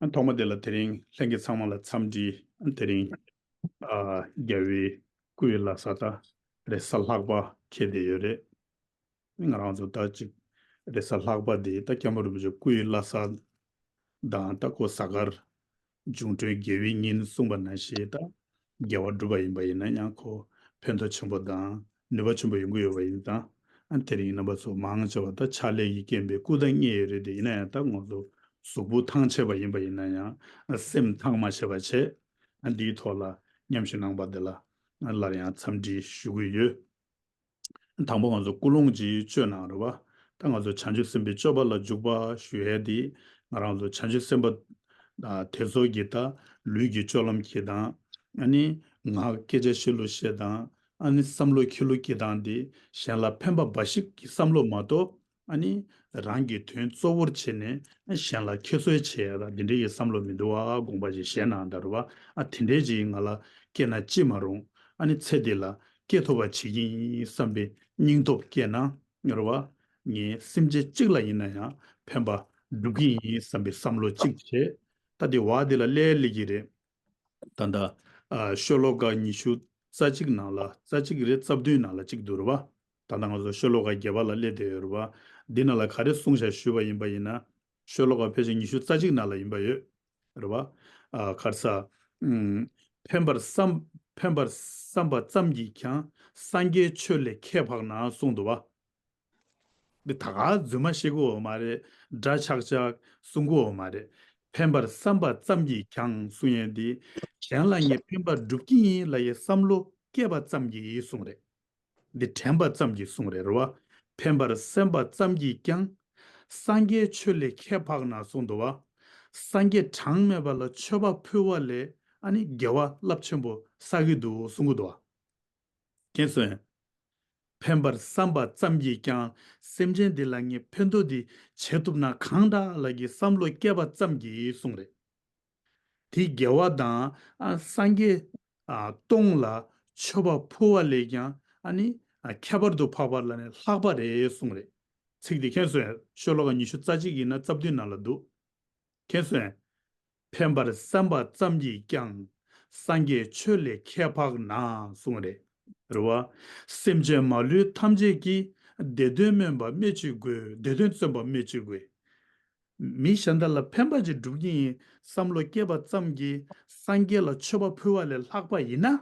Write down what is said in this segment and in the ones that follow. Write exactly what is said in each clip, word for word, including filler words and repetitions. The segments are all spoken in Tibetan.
ཐོག་མ་དེ་ལ་དེ་རིང་ལྷན་རྒྱས་ཚང་མ་ལ་འཚམས་འདྲི། དེ་རིང་ཨ་རྒྱལ་བའི་སྐུའི་བླ་གཟའ་ད་རེས་གཟའ་ལྷག་པ་འཁེལ་བསྡད་ཡོད་རེད། ང་རང་ཚོ་ད་ཅིག་རེས་གཟའ་ལྷག་པ་འདི་ད་སྐྱབས་མགོན་རིན་པོ་ཆེ་སྐུའི་བླ་གཟའ་དང་ད་ཁོ་གཟའ་སྐར་འབྱུང་གྲོལ་དགེ་བའི་ཉིན་གསུངས་པ་ནང་བཞིན་ད་དགེ་བ་བསྒྲུབ་པ་ཡིན་པ་ཡིན་ན་ཡང་ཁོ་ཕན་ཐོགས་ཆེན་པོ་དང་ནུས་པ་ཆེན་པོ་ཡོང་གི་ཡོད་པ་ཡིན་ཙང་། ཨ་དེ་རིང་རྣམ་པ་ཚོ་མང་ཆེ་བ་ད་ཕྱག་ལས་ཀྱི་རྐྱེན་པས་སྐུ་ད་བསྙེལ་ཡོད་རེད་དེ། ཡིན་ན་ཡང་ད་ང་ཚོ་གཟུགས་པོ་ཐང་ཆད་པ་ཡིན་པ་ཡིན་ན་ཡང་སེམས་ཐང་མ་ཆད་པ་བྱས། ཨ་འདིའི་ཐོག་ལ་མཉམ་ཞུགས་གནང་པ་འདི་ལ་སླར་ཡང་འཚམས་འདྲི་ཞུ་གི་ཡོད། དང་པོ་ང་ཚོ་ཀུན་སློང་ཅིག་བཅོས་གནང་རོགས་པ། ད་ང་ཚོ་བྱང་ཆུབ་སེམས་དཔའི་སྤྱོད་པ་ལ་འཇུག་པ་ཞུ་ཡས་དེ། ང་རང་ཚོ་བྱང་ཆུབ་སེམས་དཔའ་ཨ་དེ་ཚོ་གི་ད་ལུས་ཀྱི་སྤྱོད་ལམ་གྱི་དང་། ཨ་ནི་ངག་སྐད་ཆ་བཤད་ལུགས་བཤད་དང་། ཨ་ནི་བསམ་བློ་འཁྱེར་ལུགས་འཁྱེར་སྟངས་དེ་གཞན་ལ་ཕན་པ་འབའ་ཞིག་གི་བསམ་བློ་མ་གཏོགས། ཨ་ནི་རང་གི་དོན་གཙོ་བོར་བྱས་ནས་གཞན་ལ་ཁྱད་གསོད་བྱེད་ཡ་ལ་འདི་འདྲའི་ཡི་བསམ་བློ་མི་འདུག་བ། དགོངས་པ་ཞིག་བཞེས་གནང་ད་རོགས་པ། ཨ་དེ་འདྲའི་ཅིག་ང་ལ་སྐྱེས་ན་ཅི་མ་རུང་། ཨ་ནི་ཚེ་འདི་ལ་སྐྱེ་ཐུབ་པ་བྱེད་ཀྱི་ཡིན་བསམ་པའི་སྙིང་སྟོབས་སྐྱེས་ན་རོགས་པ། ངས་སེམས་ཅན་གཅིག་ལ་ཡིན་ན་ཡང་ཕན་པ་སྒྲུབ་ཀྱི་ཡིན་བསམ་པའི་བསམ་བློ་གཅིག་བྱས། ད་དེ་བ་དེ་ལ་སླེབས་སླེབས་ཀྱི་རེད། ད་ལྟ་ཨ་ཤོ་ལོ་ཀ་ཉི་ཤུ་རྩ་གཅིག་ནང་ལ། རྩ་གཅིག་རེད། རྩ་བདུན་ནང་ལ་གཅིག་འདུག་རེད་པ། ད་ལྟ་ང་ཚོ་ཤོ་ལོ་ཀ་བརྒྱད་པ་ལ་སླེབས་བསྡད་ཡོད་རེད་པ། འདི་ནང་ལ་ག་རེ་གསུངས་བཞག་ཞུས་པ་ཡིན་པ་ཡིན་ན། ཤོ་ལོ་ཀ་ཕལ་ཆེར་ཉི་ཤུ་རྩ་གཅིག་ནང་ལ་ཡིན་པ་ཡོད་རེད་པ། ཨ་ག་རེ་ཟ། ཨུམ། ཕན་པར་བསམ། ཕན་པར་བསམ་པ་ཙམ་གྱིས་ཀྱང་སངས་རྒྱས་ཆོས་ལས་ཁྱད་འཕགས་ན་གསུངས་འདུག་པ། འདི་ད་ག་རྫུན་མ་བཤད་ཀྱི་ཡོད་མ་རེད། འདྲ་ཆགས་ཆགས་གསུང་གི་ཡོད་མ་རེད། ཕན་པར་བསམ་པ་ཙམ་གྱིས་ཀྱང་གསུང་ཡས་འདི། གཞན་ལ་ངས་ཕན་པ་སྒྲུབ་ཀྱི་ཡིན་ལབ་ཡའི་བསམ་བློ་སྐྱེས་པ་ཙམ་གྱིས་གསུངས་རེད། འདི་དྲན་པ་ཙམ་གྱིས་གསུངས་རེད་རེད་པ། ཕན་པར་སེམས་པ་ཙམ་གྱིས་ཀྱང་། སངས་རྒྱས་ཆོས་ལས་ཁྱད་འཕགས་ན་གསུངས་འདུག་པ། སངས་རྒྱས་གྲངས་མེད་པ་ལ་མཆོད་པ་ཕུལ་བ་ལས་ཨ་ནི་དགེ་བ་རླབས་ཆེན་པོ་བསགས་ཀྱི་འདུག་གསུང་གི་འདུག་པ། མཁྱེན་སོང་ངས། ཕན་པར་བསམ་པ་ཙམ་གྱིས་ཀྱང་སེམས་ཅན་འདི་ལ་ངས་ཕན་ཐོགས་འདི་བྱེད་ཐུབ་ན་གང་འདྲ་ལབ་ཀྱི་བསམ་བློ་སྐྱེས་པ་ཙམ་གྱིས་གསུངས་རེད། དེ་དགེ་བ་དང་ཨ་སངས་རྒྱས་ཨ་སྟོང་ལ་མཆོད་པ་ཕུལ་བ་ལས་ཀྱང་ཨ་ནི་ཨ་ཁྱད་པར་དུ་འཕགས་པ་ལ་ནི་ལྷག་པ་རེད་གསུངས་རེད། ཚིག་འདི་མཁྱེན་སོང་ངས། ཤོ་ལོ་ཀ་ཉི་ཤུ་རྩ་གཅིག་ཡིན་ན་རྩ་བདུན་ནང་ལ་འདུག་མཁྱེན་སོང་ངས། ཕན་པར་བསམ་པ་ཙམ་གྱིས་ཀྱང་། སངས་རྒྱས་ཆོས་ལས་ཁྱད་འཕགས་ན་གསུངས་རེད། རེད་པ། སེམས་ཅན་མ་ལུས་ཐམས་ཅད་ཀྱི། བདེ་དོན་སྨོན་པ་སྨོས་ཅི་དགོས། བདེ་དོན་བརྩོན་པ་སྨོས་ཅི་དགོས། མི་གཞན་དག་ལ་ཕན་པ་ཅིག་སྒྲུབ་ཀྱི་ཡིན་བསམ་བློ་སྐྱེས་པ་ཙམ་གྱིས་སངས་རྒྱས་ལ་མཆོད་པ་ཕུལ་བ་ལས་ལྷག་པ་ཡིན་ན།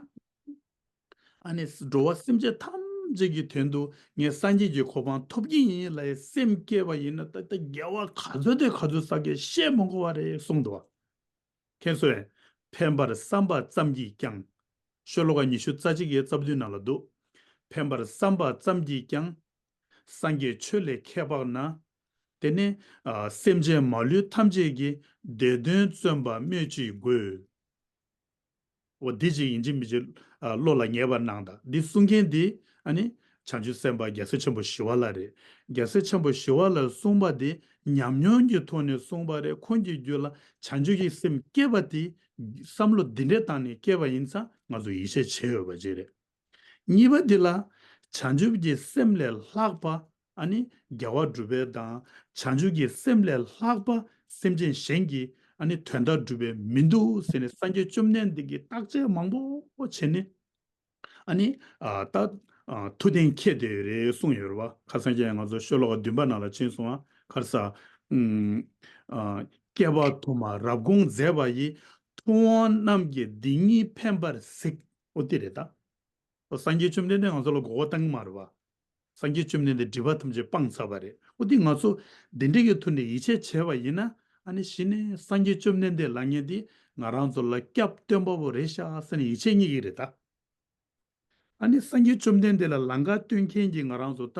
ཨ་ནི་འགྲོ་བ་སེམས་ཅན་ཐམས་ཅད་ཀྱི་དོན་དུ་ངས་སངས་རྒྱས་ཀྱི་གོ་འཕང་ཐོབ་ཀྱི་ཡིན་ལབ་ཡའི་སེམས་སྐྱེས་པ་ཡིན་ན། ད་ལྟ་དགེ་བ་ག་ཚོད་དེ་ག་ཚོད་བསགས་ཀྱང་བཤད་མི་དགོས་པ་རེད་གསུངས་འདུག་པ། མཁྱེན་སོང་ངས། ཕན་པར་བསམ་པ་ཙམ་གྱིས་ཀྱང་། ཤོ་ལོ་ཀ་ཉི་ཤུ་རྩ་གཅིག་གི་རྩ་བདུན་ནང་ལ་འདུག་ཕན་པར་བསམ་པ་ཙམ་གྱིས་ཀྱང་། སངས་རྒྱས་ཆོས་ལས་ཁྱད་འཕགས་ན། དེ་ནི་ཨ་སེམས་ཅན་མ་ལུས་ཐམས་ཅད་ཀྱི། བདེ་དོན་བརྩོན་པ་སྨོས་ཅི་དགོས། འོ་འདི་ཅིག་ཡིན་གཅིག་མིན་གཅིག་ཨ་བློ་ལ་ངེས་པར་གནང་དང་། འདི་གསུང་མཁན་འདི་ཨ་ནི་བྱང་ཆུབ་སེམས་དཔའ་རྒྱལ་སྲས་ཆེན་པོ་ཞི་བ་ལྷ་རེད། རྒྱལ་སྲས་ཆེན་པོ་ཞི་བ་ལྷས་གསུངས་པ་འདི་ཉམས་མྱོང་གི་ཐོག་ནས་གསུངས་པ་རེད། ཁོང་གི་རྒྱུད་ལ་བྱང་ཆུབ་ཀྱི་སེམས་སྐྱེས་པ་དེ་བསམ་བློ་འདི་འདྲའི་སྟེང་ནས་སྐྱེས་པ་ཡིན་ཙང་ང་ཚོ་ཡིད་ཆེས་བྱེད་འོས་པ་ཅིག་རེད། གཉིས་པ་འདི་ལ་བྱང་ཆུབ་ཀྱི་སེམས་ལས་ལྷག་པ། ཨ་ནི་དགེ་བ་སྒྲུབ་པའི་དང་བྱང་ཆུབ་ཀྱི་སེམས་ལས་ལྷག་པ་སེམས་ཅན་གཞན་གྱི་ཨ་ནི་དོན་དག་སྒྲུབ་པའི་མི་འདུག་ཟེར་ནས་སངས་རྒྱས་བཅོམ་ལྡན་འདས་ཀྱིས་བརྟག་དཔྱད་མང་པོ་བྱས་ནས། ཨ་ནི་ཨ་ད་ཨ་ཐུགས་གཏན་འཁེལ་བསྡད་ཡོད་རེད་གསུངས་ཡོད་རེད་པ། ཁ་སང་ཁྱེད་ང་ཚོ་ཤོ་ལོ་ཀ་བདུན་པ་ནང་ལ་ཕྱིན་སོང་ང་། ག་རེ་ཟ། ཨུམ། ཨ་བསྐལ་པ་དུ་མར་རབ་དགོངས་མཛད་པ་ཡི། ཐུབ་དབང་རྣམས་ཀྱིས་འདི་ཉིད་ཕན་པར་གཟིགས། འོ་དེ་རེད་ད། འོ་སངས་རྒྱས་བཅོམ་ལྡན་འདས་ང་ཚོ་ལ་མགོ་སྐོར་བཏང་གི་མ་རེད་པ། སངས་རྒྱས་བཅོམ་ལྡན་འདས་སྒྲིབ་པ་ཐམས་ཅད་སྤངས་ཚར་བ་རེད། འོ་དེ་ང་ཚོ་འདི་འདྲ་གི་ཐོག་ནས་ཡིད་ཆེས་བྱས་པ་ཡིན་ན། ཨ་ནི་གཞི་ནས་སངས་རྒྱས་བཅོམ་ལྡན་འདས་ལབ་མཁན་དེ་ང་རང་ཚོ་ལ་སྐྱབས་སྟོན་པ་པོ་རེད་ཤག་ཟེར་ནས་ཡིད་ཆེས་རྙེད་ཀྱི་རེད་ད། ཨ་ནི་སངས་རྒྱས་བཅོམ་ལྡན་འདས་ལ་ལམ་ཁ་སྟོན་མཁན་གྱི་ང་རང་ཚོ་ད་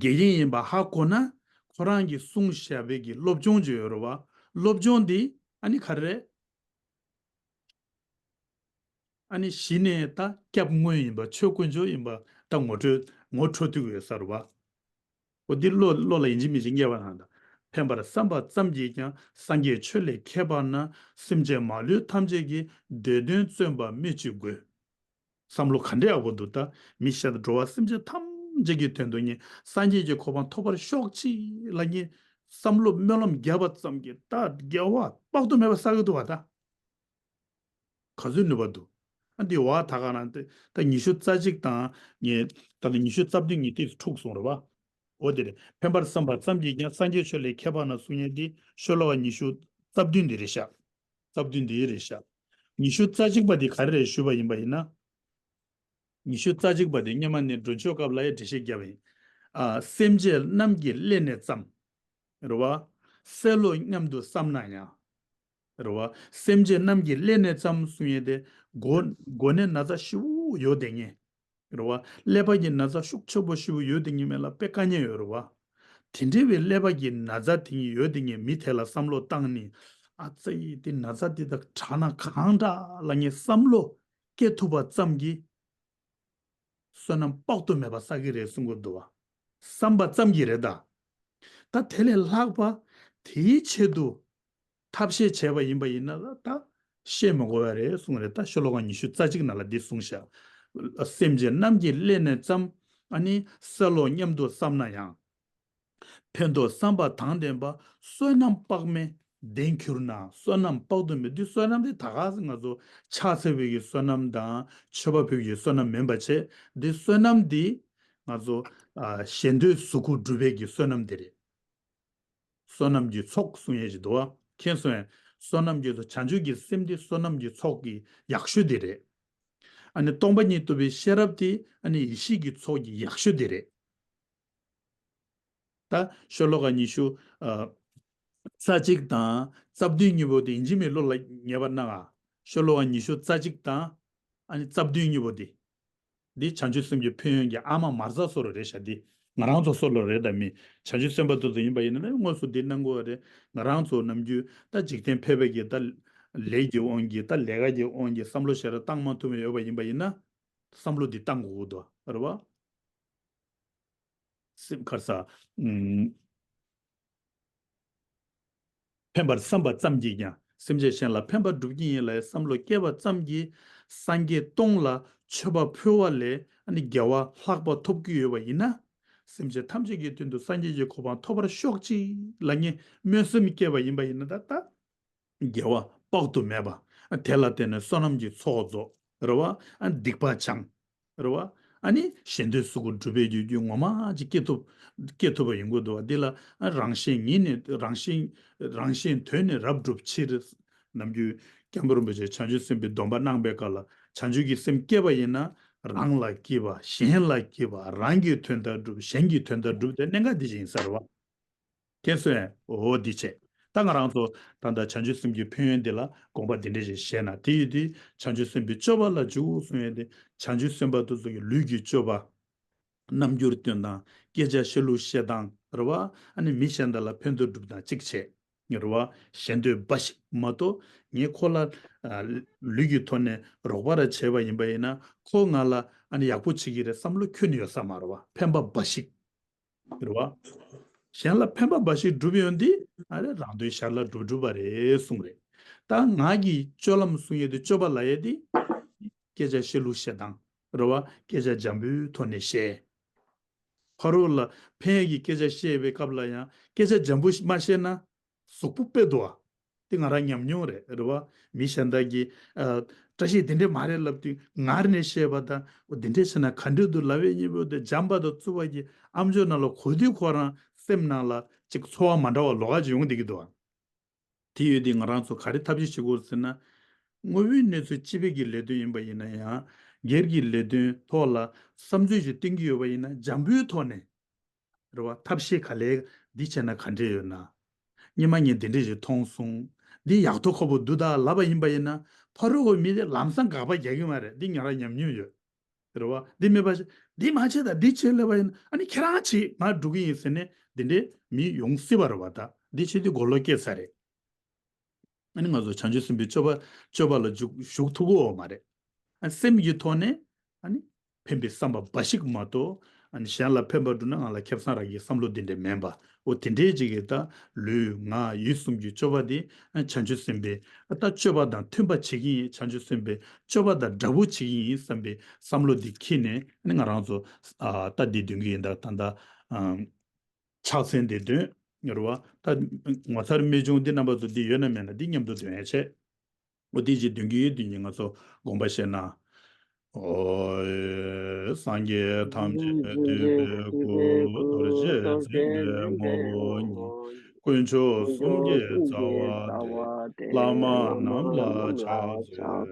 དགེ་རྒན་ཡིན་པ་ཧ་གོ་ན། ཁོ་རང་གིས་གསུངས་བཞག་པའི་གི་སློབ་སྦྱོང་ཅིག་ཡོད་རེད་པ། སློབ་སྦྱོང་འདི་ཨ་ནི་ག་རེ་རེད། ཨ་ནི་གཞི་ནས་ད་སྐྱབས་དངོས་ཡིན་པ། ཆོས་དཀོན་མཆོག་ཡིན་པ་ད་ངོ་སྤྲོད་ངོ་འཕྲོད་ཐུབ་ཀྱི་ཡོད་ས་རེད་པ། འོ་འདི་བློ་བློ་ལ་ཡིན་གཅིག་མིན་གཅིག་ངེས་པ་གནང་དང་། ཕན་པར་བསམ་པ་ཙམ་གྱིས་ཀྱང་། སངས་རྒྱས་ཆོས་ལས་ཁྱད་འཕགས་ན། སེམས་ཅན་མ་ལུས་ཐམས་ཅད་ཀྱི། བདེ་དོན་བརྩོན་པ་སྨོས་ཅི་དགོས། བསམ་བློ་ག་འདྲ་ཡག་པོ་འདུག་ད། མི་ཤ་འགྲོ་བ་སེམས་ཅན་ཐམས་ཅད་ཀྱི་དོན་དུ་ངས་སངས་རྒྱས་ཀྱི་གོ་འཕང་ཐོབ་པར་ཤོག་ཅིག་ལ་ངས་ བསམ་བློ་སྨོན་ལམ་བརྒྱབ་པ་ཙམ་གྱིས་ད་དགེ་བ་དཔག་ཏུ་མེད་པ་བསགས་ཀྱི་འདུག་བ་ད། ག་ཚོད་ནུས་པ་འདུག་ཨ་འདི་བ་ད་ག་རང་ད་ད་ཉི་ཤུ་རྩ་གཅིག་དང་ངས་ད་ལྟ་ཉི་ཤུ་རྩ་བདུན་ངས་ཏིས་འཁྲུགས་སོང་རེད་བ། འོ་དེ་རེད། ཕན་པར་བསམ་པ་ཙམ་གྱིས་ཀྱང་སངས་རྒྱས་ཆོས་ལས་ཁྱད་པར་ན་གསུང་མཁན་འདི་ཤོ་ལོ་ཀ་ཉི་ཤུ་རྩ་བདུན་འདི་རེད་ཤག་རྩ་བདུན་འདི་རེད་ཤག་ཉི་ཤུ་རྩ་གཅིག་པ་འདི་ག་རེ་རེད་ཞུས་པ་ཡིན་པ་ཡིན་ན། ཉི་ཤུ་རྩ་གཅིག་པ་དེ་སྔོན་མ་ནས་མགྲོན་ཆོས་སྐབས་ལ་ཡང་འགྲེལ་བཤད་བརྒྱབ་པ་ཡིན། ཨ། སེམས་ཅན་རྣམས་ཀྱི་ཀླད་ནས་བརྩམས། རེད་བ། བསད་ལོ་སྙམ་དུ་བསམ་ན་ཡང་། རེད་བ། སེམས་ཅན་རྣམས་ཀྱི་ཀླད་ནས་བརྩམས་གསུང་ཡས་དེ་མགོ་མགོ་ནས་ན་ཚ་ཞེ་པོ་ཡོད་དེ་ངས། རེད་བ། ཀླད་པ་གི་ན་ཚ་ཤུགས་ཆེ་པོ་ཞེ་པོ་ཡོད་དེ་ངས་མེད་ལ་དཔེ་དཀའ་ངལ་ཡོད་རེད་བ། དེ་འདྲ་བའི་ཀླད་པ་གི་ན་ཚ་དེ་ངས་ཡོད་དེ་ངས་མི་དེ་ལ་བསམ་བློ་བཏང་ནས། ཨ་ཙི་ཡི་དེ་ན་ཚ་དེ་དག་དྲག་ན་གང་དྲག་ལ་ངས་བསམ་བློ་སྐྱེ་ཐུབ་པ་ཙམ་གྱིས། བསོད་ནམས་དཔག་ཏུ་མེད་པ་བསགས་ཀྱི་རེད་གསུང་གི་འདུག་བ། བསམ་པ་ཙམ་གྱིས་རེད་ད། ད་དེ་ལས་ལྷག་པ་དེའི་ཆེད་དུ་ཐབས་ཤེས་བྱས་པ་ཡིན་པ་ཡིན་ན་ད་ད་བཤད་མི་དགོས་པ་རེད་གསུངས་རེད། ད་ཤོ་ལོ་ཀ་ཉི་ཤུ་རྩ་གཅིག་ནང་ལ་འདི་གསུངས་ཤག་སེམས་ཅན་རྣམས་ཀྱི་ཀླད་ནས་བརྩམས། ཨ་ནི་བསད་ལོ་སྙམ་དུ་བསམ་ན་ཡང་། ཕན་འདོགས་བསམ་པ་དང་ལྡན་པ། བསོད་ནམས་དཔག་མེད་ལྡན་གྱུར་ན། བསོད་ནམས་དཔག་ཏུ་མེད་འདི་བསོད་ནམས་དེ་ད་ག་ང་ཚོ་ཕྱག་འཚལ་བའི་གི་བསོད་ནམས་དང་མཆོད་པ་ཕུལ་གྱི་བསོད་ནམས་མིན་པ་བྱས། འདི་བསོད་ནམས་འདི་ང་ཚོ་ཨ་གཞན་དོན་གཟུགས་སྐུ་སྒྲུབ་པའི་གི་བསོད་ནམས་དེ་རེད། བསོད་ནམས་ཀྱི་ཚོགས་གསུང་ཡས་ཞིག་འདུག་བ། མཁྱེན་སོང་ངས། བསོད་ནམས་ཀྱི་ཚོགས་བྱང་ཆུབ་ཀྱི་སེམས་འདི་བསོད་ནམས་ཀྱི་ཚོགས་ཀྱི་ཡག་ཤོས་དེ་རེད། ཨ་ནི་སྟོང་པ་ཉིད་རྟོགས་པའི་ཤེས་རབ་དེ་ཨ་ནི་ཡེ་ཤེས་ཀྱི་ཚོགས་ཀྱི་ཡག་ཤོས་དེ་རེད། ད་ཤོ་ལོ་ཀ་ཉི་ཤུ་ཨ་རྩ་གཅིག་དང་རྩ་བདུན་གཉིས་པོ་དེ་ཡིན་གཅིག་མིན་གཅིག་བློ་ལ་ངེས་པར་གནང་ཨ། ཤོ་ལོ་ཀ་ཉི་ཤུ་རྩ་གཅིག་དང་ཨ་ནི་རྩ་བདུན་གཉིས་པོ་དེ། འདི་བྱང་ཆུབ་སེམས་ཀྱི་ཕན་ཡོན་གྱི་ཨ་མ་མ་རྩ་བཟོ་འདྲ་རེད་ཤག་འདི་ང་རང་ཚོ་བཟོ་འདྲ་རེད་ད། མི་བྱང་ཆུབ་སེམས་དཔའ་དེ་ཚོ་ཡིན་པ་ཡིན་ན་དངོས་སུ་འདི་གནང་དགོས་པ་རེད། ང་རང་ཚོ་ནམ་རྒྱུན་ད་འཇིག་རྟེན་ཕལ་པ་གི་ད་ལས་ཀྱི་དབང་གིས་ད་ལས་ཀ་གི་དབང་གིས་བསམ་བློ་ཞེ་དྲག་བཏང་མ་ཐུབ་པ་ཡོད་པ་ཡིན་པ་ཡིན་ན། བསམ་བློ་འདི་བཏང་དགོས་ཀྱི་འདུག་རེད་བ། སེམས་ཁར་ས། ཨུམ། ཕན་པར་བསམ་པ་ཙམ་གྱིས་ཀྱང་སེམས་ཅན་གཞན་ལ་ཕན་པ་སྒྲུབ་ཀྱི་ཡིན་ལ་བསམ་བློ་སྐྱེས་པ་ཙམ་གྱིས་སངས་རྒྱས་སྟོང་ལ་མཆོད་པ་ཕུལ་བ་ལས་ཨ་ནི་དགེ་བ་ལྷག་པ་ཐོབ་ཀྱི་ཡོད་པ་ཡིན་ན། སེམས་ཅན་ཐམས་ཅད་ཀྱི་དོན་དུ་སངས་རྒྱས་ཀྱི་གོ་འཕང་ཐོབ་པར་ཤོག་ཅིག་ལ་ངས་སྨོན་སེམས་སྐྱེས་པ་ཡིན་པ་ཡིན་ན་ད་ལྟ། དགེ་བ་དཔག་ཏུ་མེད་པ། དེ་ལ་བརྟེན་ནས་བསོད་ནམས་ཀྱི་ཚོགས་རྫོགས། རེད་བ། སྡིག་པ་བྱང་། རེད་བ། ཨ་ནི་གཞན་དོན་གཟུགས་སྐུ་སྒྲུབ་པའི་རྒྱུ་རྒྱུ་ངོ་མ་ཅིག་སྐྱེ་ཐུབ། སྐྱེ་ཐུབ་པ་ཡོང་གི་འདུག་བ། འདི་ལ་རང་གཞན་ཉིད་ནས་རང་གཞན། རང་གཞན་དོན་ནི་རབ་བསྒྲུབ་ཕྱིར། ནམ་རྒྱུན་སྐྱབས་མགོན་རིན་པོ་ཆེ་བྱང་ཆུབ་སེམས་དཔའི་སྡོམ་པ་གནང་པའི་སྐབས་ལ་བྱང་ཆུབ་ཀྱི་སེམས་བསྐྱེད་པ་ཡིན་ན། རང་ལ་སྐྱིད་པ། གཞན་ལ་སྐྱིད་པ། རང་གི་དོན་དག་སྒྲུབ། གཞན་གྱི་དོན་དག་སྒྲུབ་དེ་གནད་འགག་འདི་ཅིག་ཡིན་ས་རེད་བ། མཁྱེན་སོང་ངས། འོ་འདི་བྱས། ད་ང་རང་ཚོ་ད་ལྟ་བྱང་ཆུབ་སེམས་ཀྱི་ཕན་ཡོན་འདི་ལ་དགོངས་པ་འདི་འདྲ་ཞིག་བཞེས་ན། དེ་ཡོད་དུས་བྱང་ཆུབ་སེམས་དཔའི་སྤྱོད་པ་ལ་འཇུག་གསུང་ཡས་དེ། བྱང་ཆུབ་སེམས་དཔའ་དེ་ཚོ་གི་ལུས་ཀྱི་སྤྱོད་པ། རྣམ་འགྱུར་སྟོན་སྟངས། སྐད་ཆ་བཤད་ལུགས་བཤད་སྟངས། རེད་བ། ཨ་ནི་མི་གཞན་དག་ལ་ཕན་ཐོགས་སྒྲུབ་སྟངས་གཅིག་བྱས། རེད་བ། གཞན་དོན་འབའ་ཞིག་མ་གཏོགས་ངས་ཁོ་ལ་ཨ་ལུས་ཀྱི་ཐོག་ནས་རོགས་པ་ར་བྱས་པ་ཡིན་པ་ཡིན་ན། ཁོ་ང་ལ་ཨ་ནི་ཡག་པོ་བྱེད་ཀྱི་རེད་བསམ་བློ་ཁྱོན་ནས་ཡོད་ས་མ་རེད་བ། ཕན་པ་འབའ་ཞིག་རེད་བ། གཞན་ལ་ཕན་པ་འབའ་ཞིག་སྒྲུབ་ཡོང་དུས་ཨ་རེ་རང་དོན་ཞར་ལ་སྒྲུབ་སྒྲུབ་པ་རེད་གསུངས་རེད། ད་ང་གི་སྤྱོད་ལམ་གསུང་ཡས་དེ། སྤྱོད་པ་ལབ་ཡས་དེ། སྐད་ཆ་བཤད་ལུགས་བཤད་སྟངས། རེད་བ། སྐད་ཆ་འཇམ་པོའི་ཐོག་ནས་བཤད། ཕ་རོལ་ལ་ཕན་ཡས་ཀྱི་སྐད་ཆ་བཤད་པའི་སྐབས་ལ་ཡང་སྐད་ཆ་འཇམ་པོ་མ་བཤད་ན་གཟུགས་པོ་དཔེ་འདུག་བ། དེ་ང་རང་ཉམས་མྱོང་རེད། རེད་བ། མི་གཞན་དག་གིས་ཨ་བཀྲ་ཤིས་དེ་འདྲས་མ་རེད་ལབ་དུས་ངར་ནས་བཤད་པ་དང་། འོ་དེ་འདྲས་བྱས་ན་ག་འདྲས་འདུག་ལབ་པའི་གཉིས་པོ་དེ་འཇམ་པ་དང་རྩུབ་པ་གི་ཨམ་ཅོག་ནང་ལ་གོ་དུས་ཁོ་རང་སེམས་ནང་ལ་ཅིག་ཚོར་བ་མ་འདྲ་བ་ལོགས་ཀ་ཅིག་ཡོང་བསྡད་ཀྱི་འདུག་བ། དེ་ཡོད་དུས་ང་རང་ཚོ་ག་རེ་ཐབས་ཤེས་བྱེད་དགོས་ཟེར་ན། དངོས་པོའི་གནས་ཚུལ་སྤྱི་པའི་གི་ལས་དོན་ཡིན་པ་ཡིན་ན་ཡང་། སྒེར་གྱི་ལས་དོན་ཐོག་ལ་བསམ་ཚུལ་ཞིག་བཏོན་གྱི་ཡོད་པ་ཡིན་ན་འཇམ་པོའི་ཐོག་ནས། རེད་བ། ཐབས་ཤེས་ག་ལེར་འདི་བྱས་ན་ག་འདྲས་ཡོད་ན། སྔོན་མ་ངས་འདི་འདྲས་ཞིག་མཐོང་སོང་། འདི་ཡག་ཐོག་ཁ་པོ་འདུག་ད་ལབ་པ་ཡིན་པ་ཡིན་ན། ཕ་རོལ་གྱི་མི་དེ་ལམ་སང་དགག་པ་རྒྱག་གི་མ་རེད། འདི་ང་རང་ཉམས་མྱོང་ཡོད། རེད་བ། འདི་མེད་པ་ཞིག་འདི་མ་བྱེད་དང་འདི་བྱེད་ལབ་པ་ཡིན་ན། ཨ་ནི་ཁྱེད་རང་བྱེད། ང་འགྲོ་གི་ཡིན་ཟེར་ནས་འདི་འདྲའི་མི་ཡོང་སྲིད་པ་རེད་བ། ད་འདི་བྱེད་དུས་མགོ་ལོག་སྐྱེས་ཚར་རེད། ཨ་ནི་ང་ཚོ་བྱང་ཆུབ་སེམས་དཔའི་སྤྱོད་པ་སྤྱོད་པ་ལ་འཇུག་ཞུགས་ཐུབ་ཀྱི་ཡོད་མ་རེད། ཨ་ནི་སེམས་ཀྱི་ཐོག་ནས་ཨ་ནི་ཕན་པའི་བསམ་པ་འབའ་ཞིག་མ་གཏོགས། ཨ་ནི་གཞན་ལ་ཕན་པ་སྒྲུབ་ན་ང་ལ་ཁེ་བཟང་རག་གི་བསམ་བློ་འདི་འདྲ་མིན་པ། འོ་དེ་འདྲའི་ཅིག་གིས་ད་ལུས་ངག་ཡིད་གསུམ་གྱི་སྤྱོད་པ་འདི་ཨ་བྱང་ཆུབ་སེམས་དཔའི་ད་སྤྱོད་པ་དང་མཐུན་པ་བྱེད་ཀྱི་ཡིན། བྱང་ཆུབ་སེམས་དཔའི་སྤྱོད་པ་དང་འདྲ་པོ་བྱེད་ཀྱི་ཡིན་བསམ་པའི་བསམ་བློ་འདི་འཁྱེར་ནས། ཨ་ནི་ང་རང་ཚོ་ཨ་ད་འདི་འདོན་གྱི་ཡིན། ད་ད་ད་ཨ། ཕྱག་འཚལ་འདི་འདོན། ཡོད་རེད་བ། ད་ངོ་མཚར་རྨད་བྱུང་འདི་རྣམ་པ་ཚོ་འདི་ཡོད་ན་མེད་ན་འདི་མཉམ་དུ་འདོན་ཡ་བྱས། འོ་དེ་རྗེས་དོན་གྱི་དོན་གྱི་ང་ཚོ་དགོངས་པ་བཞེས་ན། ཨོ། སངས་རྒྱས་ཐམས་ཅད་འདུས་པའི་སྐུ། རྡོ་རྗེ་འཛིན་པའི་ངོ་བོ་ཉིད། དཀོན་མཆོག་གསུམ་གྱི་རྩ་བ་སྟེ། བླ་མ་རྣམས་ལ་ཕྱག་འཚལ་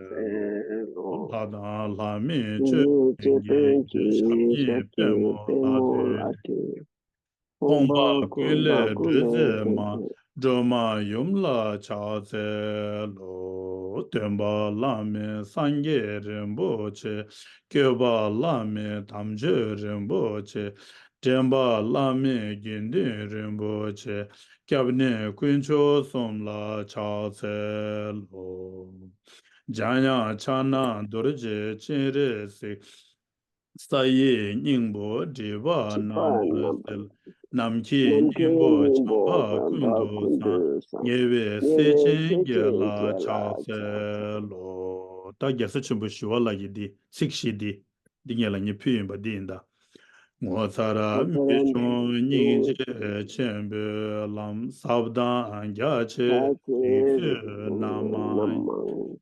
ལོ། ལྷ་དང་ལྷ་མིན་ཅོད་པན་གྱི། ཞབས་གཉིས་པད་མོ་ལ་ཕྱག་འཚལ། ཕོངས་པ་ཀུན་ལས་སྒྲོལ་མཛད་མ། སྒྲོལ་མ་ཡུམ་ལ་ཕྱག་འཚལ་ལོ། སྟོན་པ་བླ་མེད་སངས་རྒྱས་རིན་པོ་ཆེ། བསྐྱོད་པ་བླ་མེད་དམ་ཆོས་རིན་པོ་ཆེ། འདྲེན་པ་བླ་མེད་དགེ་འདུན་རིན་པོ་ཆེ། སྐྱབས་གནས་དཀོན་མཆོག་གསུམ་ལ་ཕྱག་འཚལ་ལོ། འཇམ་དབྱངས་ཕྱག་ན་རྡོ་རྗེ་སྤྱན་རས་གཟིགས། ས་ཡི་སྙིང་པོ་སྒྲིབ་པ་རྣམས་སེལ། ནམ་མཁའི་སྙིང་པོ་འཇམ་དཔལ་ཀུན་ཏུ་བཟང་། ཉེ་བའི་སྲས་ཆེན་བརྒྱད་ལ་ཕྱག་འཚལ་ལོ། ད་རྒྱལ་སྲས་ཆེན་པོ་ཞི་བ་ལྷ་ཡི་འདི་ཚིགས་བཞི་འདི། འདི་ངེད་ལ་ངས་ཕུལ་ཡིན་པ་འདི་ཡིན་ད། ངོ་མཚར་རྨད་བྱུང་སྙིང་རྗེ་ཆེན་པོའི་ལམ། ཟབ་དང་རྒྱ་ཆེ་རིགས་བརྒྱུད་རྣམ་མང་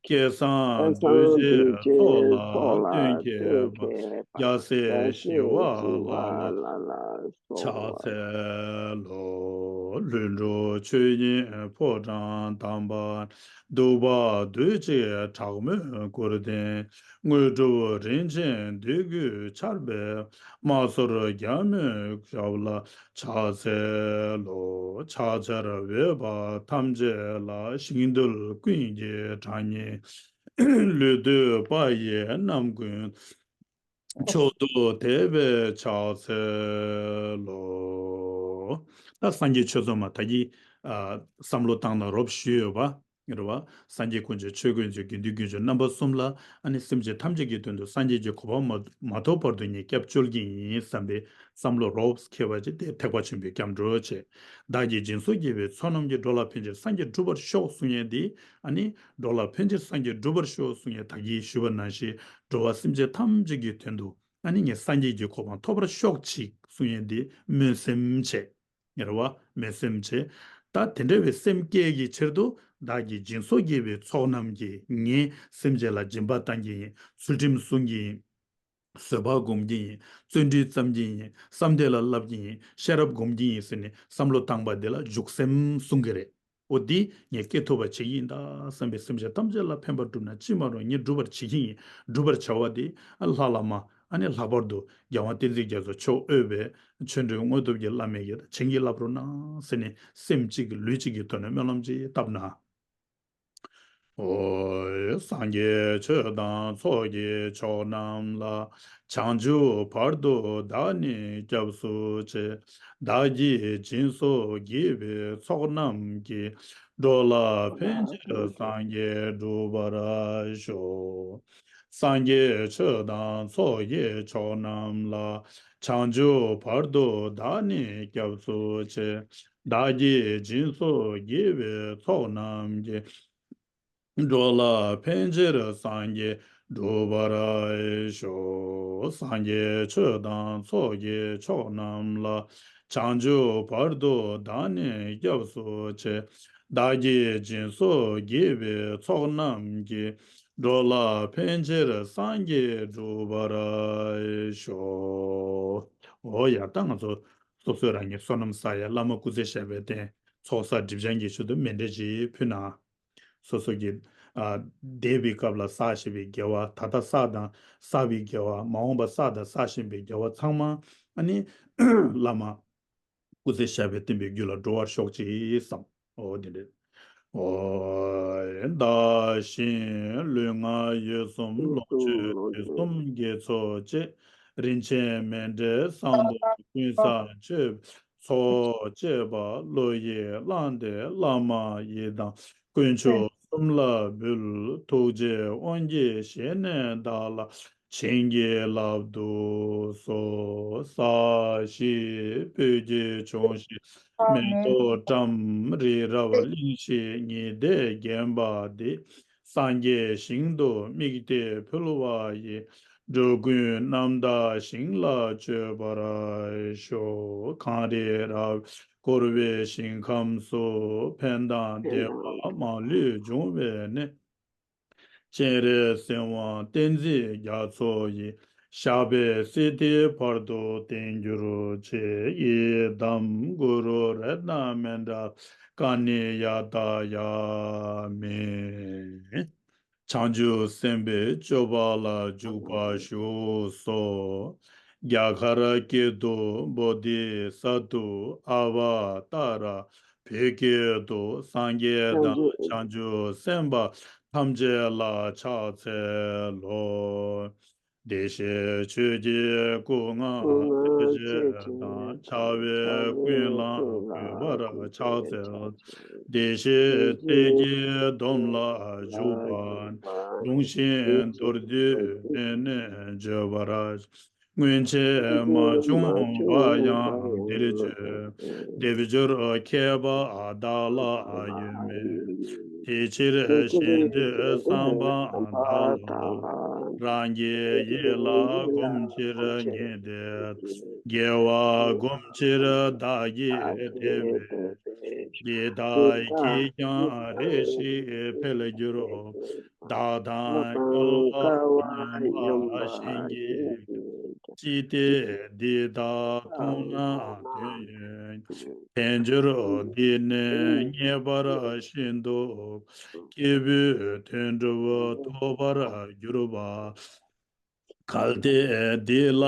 གི། སྐལ་བཟང་རྡོ་རྗེའི་ཚོགས་ལ་བརྟེན་མཁས་པ། རྒྱལ་སྲས་ཞི་བ་ལྷ་ལ་ཕྱག་འཚལ་ལོ། ལྷུན་གྲུབ་ཆོས་དབྱིངས་ཕོ་བྲང་དམ་པ། གདུག་པ་བདུད་ཀྱི་དྲག་མོས་སྐུར་ལྡིང་། དངོས་གྲུབ་རིན་ཆེན་འདོད་དགུའི་ཆར་འབེབས། མ་ཚོར་རྒྱལ་མོའི་ཞབས་ལ་ཕྱག་འཚལ་ལོ། ཕྱག་བྱར་འོས་པ་ཐམས་ཅད་ལ། ཞིང་རྡུལ་ཀུན་གྱི་གྲངས་སྙེད། ལུས་བཏུད་པ་ཡི་རྣམ་ཀུན། མཆོག་ཏུ་དད་པས་ཕྱག་འཚལ་ལོ། ད་སངས་རྒྱས་ཆོས་ཚོགས་མ་ད་གི་ཨ་བསམ་བློ་བཏང་དང་རོབ་ཞུས་ཡོད་པ། རེད་བ། སངས་རྒྱས་དཀོན་མཆོག་ཆོས་དཀོན་མཆོག་དགེ་འདུན་དཀོན་མཆོག་རྣམ་པ་གསུམ་ལ། ཨ་ནི་སེམས་ཅན་ཐམས་ཅད་ཀྱི་དོན་དུ་སངས་རྒྱས་ཀྱི་གོ་འཕང་མ་མ་ཐོབ་བར་དུ་ངས་སྐྱབས་བཅོལ་གྱི་ཡིན་བསམ་པའི་བསམ་བློ་རོབ་འཁྱེར་བ་ཅིག་དེ་ཐེག་པ་ཆེན་པོའི་སྐྱབས་འགྲོ་བྱེད། བདག་གིས་སྦྱིན་སོགས་བགྱིས་པའི་ཚོགས་རྣམས་ཀྱིས། འགྲོ་ལ་ཕན་ཕྱིར་སངས་རྒྱས་འགྲུབ་པར་ཤོག་གསུང་ཡས་འདི། ཨ་ནི་འགྲོ་ལ་ཕན་ཕྱིར་སངས་རྒྱས་འགྲུབ་པར་ཤོག་གསུང་ཡས་ད་གིན་ཞུས་པ་ནང་བཞིན་འགྲོ་བ་སེམས་ཅན་ཐམས་ཅད་ཀྱི་དོན་དུ། ཨ་ནི་ངས་སངས་རྒྱས་ཀྱི་གོ་འཕང་ཐོབ་པར་ཤོག་ཅིག་གསུང་ཡས་འདི་སྨོན་སེམས་བྱེད། ངེས་ར་བ་སྨོན་སེམས་བྱེད། ད་དེ་འདྲ་བའི་སེམས་བསྐྱེད་ཀྱི་ཕྱིར་དུ་བདག་གིས་སྦྱིན་སོགས་བགྱིས་པའི་ཚོགས་རྣམས་ཀྱིས། ངས་སེམས་ཅན་ལ་སྦྱིན་པ་བཏང་གི་ཡིན། ཚུལ་ཁྲིམས་སྲུང་གི་ཡིན། བཟོད་པ་སྒོམ་གྱི་ཡིན། བརྩོན་འགྲུས་བརྩམ་གྱི་ཡིན། བསམ་གཏན་ལ་བསླབ་ཀྱི་ཡིན། ཤེས་རབ་སྒོམ་གྱི་ཡིན་ཟེར་ནས་བསམ་བློ་བཏང་པ་འདི་ལ་འཇུག་སེམས་གསུང་གི་རེད། འོ་འདི་ངས་སྐྱེ་ཐུབ་པ་བྱེད་ཀྱི་ཡིན་ད་བསམ་པའི་སེམས་ཅན་ཐམས་ཅད་ལ་ཕན་པ་བསྒྲུབ་ན་ཅི་མ་རུང་ངས་བསྒྲུབ་པར་བྱེད་ཀྱི་ཡིན། བསྒྲུབ་པར་བྱ་བ་འདི་ལྷ་བླ་མ་ཨ་ནི་ལྷག་པར་དུ་རྒྱལ་དབང་བསྟན་འཛིན་རྒྱ་མཚོ་མཆོག་དབུས་པའི་ཆོས་འབྲེལ་དངོས་སྟོབས་ཀྱི་བླ་མས་ཀྱི་བྱིན་གྱིས་བརླབས་རོགས་གནང་ཟེར་ནས་སེམས་གཅིག་ལུས་གཅིག་གི་ཐོག་ནས་སྨོན་ལམ་ཅིག་བཏབ་ན། ཨོ། སངས་རྒྱས་ཆོས་དང་ཚོགས་ཀྱི་མཆོག་རྣམས་ལ། བྱང་ཆུབ་བར་དུ་བདག་ནི་སྐྱབས་སུ་མཆི། བདག་གིས་སྦྱིན་སོགས་བགྱིས་པའི་ཚོགས་རྣམས་ཀྱིས། འགྲོ་ལ་ཕན་ཕྱིར་སངས་རྒྱས་འགྲུབ་པར་ཤོག། སངས་རྒྱས་ཆོས་དང་ཚོགས་ཀྱི་མཆོག་རྣམས་ལ། བྱང་ཆུབ་བར་དུ་བདག་ནི་སྐྱབས་སུ་མཆི། བདག་གིས་སྦྱིན་སོགས་བགྱིས་པའི་ཚོགས་རྣམས་ཀྱིས། འགྲོ་ལ་ཕན་ཕྱིར་སངས་རྒྱས་འགྲུབ་པར་ཤོག། སངས་རྒྱས་ཆོས་དང་ཚོགས་ཀྱི་མཆོག་རྣམས་ལ། བྱང་ཆུབ་བར་དུ་བདག་ནི་སྐྱབས་སུ་མཆི། བདག་གིས་སྦྱིན་སོགས་བགྱིས་པའི་ཚོགས་རྣམས་ཀྱིས། འགྲོ་ལ་ཕན་ཕྱིར་སངས་རྒྱས་འགྲུབ་པར་ཤོག། འོ་ཡ་ད་ང་ཚོ་སོ་སོས་རང་ཉིད་བསོད་ནམས་བསགས་ཡ་བླ་མ་སྐུ་ཚེ་ཞབས་པད་བརྟན། ཚོགས་བསགས་སྒྲིབ་སྦྱང་གི་ཆེད་དུ་མཎྜལ་ཅིག་ཕུལ་ན། སོ་སོ་གི་ཨ་འདས་པའི་སྐབས་ལ་བསགས་བཞིན་པའི་དགེ་བ། ད་ལྟ་བསགས་དང་བསགས་པའི་དགེ་བ། མ་འོངས་པ་བསགས་དང་བསགས་བཞིན་པའི་དགེ་བ་ཚང་མ་ཨ་ནི་བླ་མ་སྐུ་ཚེ་ཞབས་པད་བརྟན་པའི་རྒྱུ་ལ་འགྲོ་བར་ཤོག་ཅིག་བསམ། འོ་དེ་འདྲ། འོ་བདག་གཞན་ལུས་ངག་ཡིད་གསུམ་ལོངས་སྤྱོད་དུས་གསུམ་དགེ་ཚོགས་བཅས། རིན་ཆེན་མཎྜལ་བསང་དུད་ཀུན་བཟང་མཆོད། ཚོགས་བཅས་པ་བློ་ཡིས་བླངས་ཏེ་བླ་མ་ཡི་དམ་དཀོན་མཆོག་གསུམ་ལ་འབུལ། ཐུགས་རྗེའི་དབང་གིས་བཞེས་ནས་བདག་ལ་བྱིན་གྱིས་བརླབ་ཏུ་གསོལ། ས་གཞི་སྤོས་ཀྱིས་བྱུགས་ཤིང་མེ་ཏོག་བཀྲམ། རི་རབ་གླིང་བཞི་ཉི་ཟླས་བརྒྱན་པ་འདི། སངས་རྒྱས་ཞིང་དུ་དམིགས་ཏེ་ཕུལ་བ་ཡིས། འགྲོ་ཀུན་རྣམ་དག་ཞིང་ལ་སྤྱོད་པར་ཤོག། གངས་རི་རབ་ འཁོར་བའི་ཞིང་ཁམས་སུ། ཕན་དང་བདེ་བ་མ་ལུས་འབྱུང་བའི་གནས། སྤྱན་རས་གཟིགས་དབང་བསྟན་འཛིན་རྒྱ་མཚོ་ཡི། ཞབས་པད་སྲིད་མཐའི་བར་དུ་བརྟན་གྱུར་ཅིག། ཡི་དམ་གུ་རུ་རཏྣ་མཎྜལ་ཀ་ཎི་ཡ་ཏ་ཡ་མི། བྱང་ཆུབ་སེམས་དཔའི་སྤྱོད་པ་ལ་འཇུག་པར་ཞུ་སོ། རྒྱ་གར་སྐད་དུ། བོ་དྷི་ས་ཏྭ། ཨ་བ་ཏཱ་ར། བོད་སྐད་དུ། སངས་རྒྱས་དང་བྱང་ཆུབ་སེམས་དཔའ་ཐམས་ཅད་ལ་ཕྱག་འཚལ་ལོ། བདེ་གཤེགས་ཆོས་ཀྱི་སྐུ་མངའ་སྲས་བཅས་དང་། ཕྱག་འཚལ་ཀུན་ལ་གུས་པར་ཕྱག་འཚལ། བདེ་གཤེགས་སྲས་ཀྱི་སྡོམ་ལ་ཞུགས་པ། ལུང་བཞིན་མདོར་བསྡུས་ནས་ནི་བརྗོད་པར། སྔོན་ཆད་མ་བྱུང་བ་ཡང་འདིར་བརྗོད། སྡེབ་སྦྱོར་མཁས་པ་བདག་ལ་ཡོད་མོད། དེ་ཕྱིར་གཞན་དོན་བསམ་པ་དག་ལ། རང་གི་ཡིད་ལ་སྒོམ་ཕྱིར་ངེས་ཏེ། དགེ་བ་སྒོམ་ཕྱིར་བདག་གིས་དེ་བས། འདི་དག་གིས་ཀྱང་རེ་ཞིག་འཕེལ་འགྱུར། བདག་དང་སྐལ་བ་མཉམ་པ་གཞན་གྱིས། ཅི་སྟེ་འདི་དག་མཐོང་ན་དོན་ཡོད། དལ་འབྱོར་འདི་ནི་རྙེད་པར་ཤིན་ཏུ། སྐྱེས་བུའི་དོན་གྲུབ་ཐོབ་པར་གྱུར་པ། གལ་ཏེ་འདི་ལ་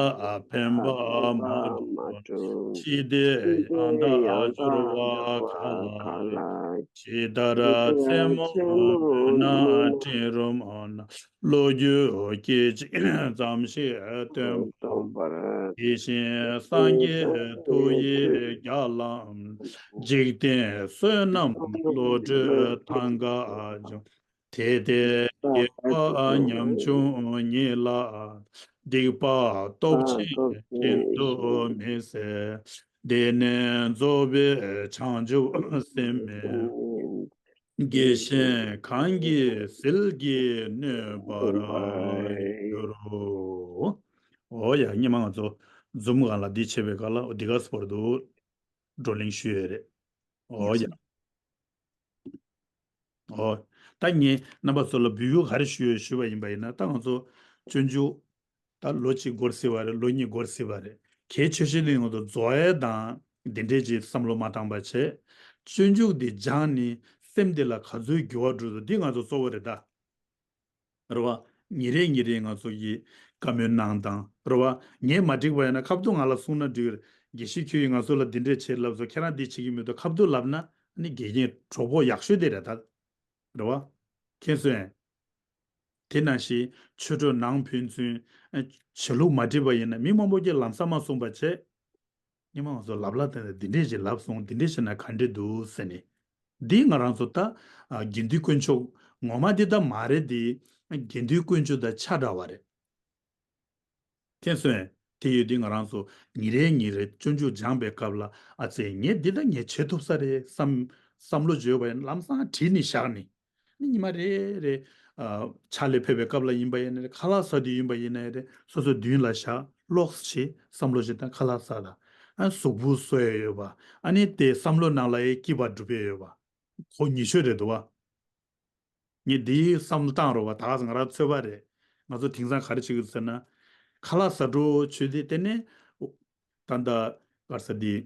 ཕན་པ་མ་བསྒྲུབས། ཅི་སྟེ་ཡང་དག་འབྱོར་བ་ག་ལ། ཇི་ལྟར་མཚན་མོ་ཐོས་ན་སྤྲིན་རུམ་ན། བློ་རྒྱུད་སྐད་ཅིག་ཙམ་ཞིག་སྟོན་པ། དེ་བཞིན་སངས་རྒྱས་ཐུགས་ཡིད་བརྒྱ་ལམ། འཇིག་རྟེན་བསོད་ནམས་བློ་གྲོས་ཐང་ག་འབྱུང་། དེ་སྟེ་དགེ་བ་ཉམ་ཆུང་ཉིད་ལ། སྡིག་པ་སྟོབས་ཆེན་ཤིན་ཏུ་མི་བཟད། དེ་ནས་རྫོགས་པའི་བྱང་ཆུབ་སེམས་མེད། དགེ་གཞན་གང་གིས་ཟིལ་གྱིས་གནོན་པར་འགྱུར་རོ། འོ་ཡ། སྔོན་མ་ང་ཚོ་འཛུམ་སྒང་ལ་འདི་བྱེད་པའི་སྐབས་ལ་འདི་ག་སྤོར་དུ་བགྲོ་གླེང་ཞུས་ཡོད་རེད། འོ་ཡ། འོ། ད་ངས་རྣམ་པ་ཚོ་ལ་འབུལ་ཡུལ་ག་རེ་ཞུས་ཡོད་ཞུས་པ་ཡིན་པ་ཡིན་ན། ད་ང་ཚོ་སྤྱོད་འཇུག་ད་ལོ་གཅིག་འགོར་སྲིད་པ་རེད། ལོ་གཉིས་འགོར་སྲིད་པ་རེད། གལ་ཆེ་ཤོས་དེ་ང་ཚོ་རྫོགས་ཡས་དང་དེ་འདྲས་ཀྱི་བསམ་བློ་མ་བཏང་པ་བྱས། སྤྱོད་འཇུག་འདི་སྦྱངས་ནས་སེམས་འདི་ལ་ག་ཚོད་འགྱུར་བ་འགྲོ་འདུག་འདི་ང་ཚོ་གཙོ་བོ་རེད་ད། རེད་བ། ཉིན་རེ་ཉིན་རེ་ང་ཚོ་གིས་བཀའ་མོལ་གནང་དང་རེད་བ། ངས་མ་འགྲིག་པ་ཡིན་ན་ཁ་ཐུག་ང་ལ་གསུངས་ན་འགྲིག་གི་རེད། དགེ་བཤེས་ཁྱོད་ཀྱིས་ང་ཚོ་ལ་འདི་འདྲས་བྱེད་ལབ་སོང་། ཁྱེད་རང་འདི་བྱེད་ཀྱི་མི་འདུག་ཁ་ཐུག་ལབ་ན་ཨ་ནི་དགེ་རྒན་གྲོགས་པོ་ཡག་ཤོས་དེ་རེད་ད། རེད་བ། མཁྱེན་སོང་ངས། དེ་ནང་བཞིན་ཆོས་གྲོགས་ནང་ཕན་ཚུན་ཨ་བྱེད་ལུགས་མ་འགྲིག་པ་ཡིན་ན་མི་མང་པོ་གིས་ལམ་སང་མ་གསུངས་པ་བྱས། སྔོན་མ་ང་ཚོ་ལབ་ལ་བརྟེན་ནས་འདི་འདྲས་ཞིག་ལབ་སོང་། འདི་འདྲས་བྱས་ན་ག་འདྲས་འདུག་ཟེར་ནས། འདི་ང་རང་ཚོ་ད་ཨ་དགེ་འདུན་དཀོན་མཆོག་ངོ་མ་འདི་ད་མ་རེད། འདི་དགེ་འདུན་དཀོན་མཆོག་དང་ཆ་འདྲ་བ་རེད། མཁྱེན་སོང་ངས། དེ་ཡོད་དུས་ང་རང་ཚོ་ཉིན་རེ་ཉིན་རེ་སྤྱོད་འཇུག་སྦྱངས་པའི་སྐབས་ལ་ཨ་ཙི་ངས་འདི་ད་ངས་བྱེད་ཐུབ་ས་རེད་བསམ། བསམ་བློ་བརྗོད་པ་ཡིན་ན་ལམ་སང་བྲིས་ནས་བཞག་ནས། ནི་ཉི་མ་རེ་རེ་ཨ་ཕྱག་ལས་ཕེབས་པའི་སྐབས་ལ་ཡིན་པ་ཡིན་ན་རེད། ཁ་ལག་ཟ་དུས་ཡིན་པ་ཡིན་ན་རེད། སོ་སོ་མདུན་ལ་བཞག་ལོགས་བྱེད། བསམ་བློ་ཞིག་བཏང་། ཁ་ལག་ཟ་དང་། ཨ་གཟུགས་པོ་གསོ་ཡས་ཡོད་པ། ཨ་ནི་དེ་བསམ་བློ་ནང་ལ་ཡང་སྐྱིད་པ་སྒྲུབ་ཡས་ཡོད་པ། ཁོ་ཉེ་ཤོས་རེད་འདུག་བ། ངས་འདིའི་བསམ་བློ་བཏང་རོགས་པ། ད་ག་ང་རང་ཚོད་པ་རེད། ང་ཚོ་དེང་སང་ག་རེ་བྱེད་ཀྱི་ཟེར་ན། ཁ་ལག་ཟ་འགྲོ་བྱེད་དུས་དེ་ནས་ད་ལྟ་ག་རེ་ཟ་འདི།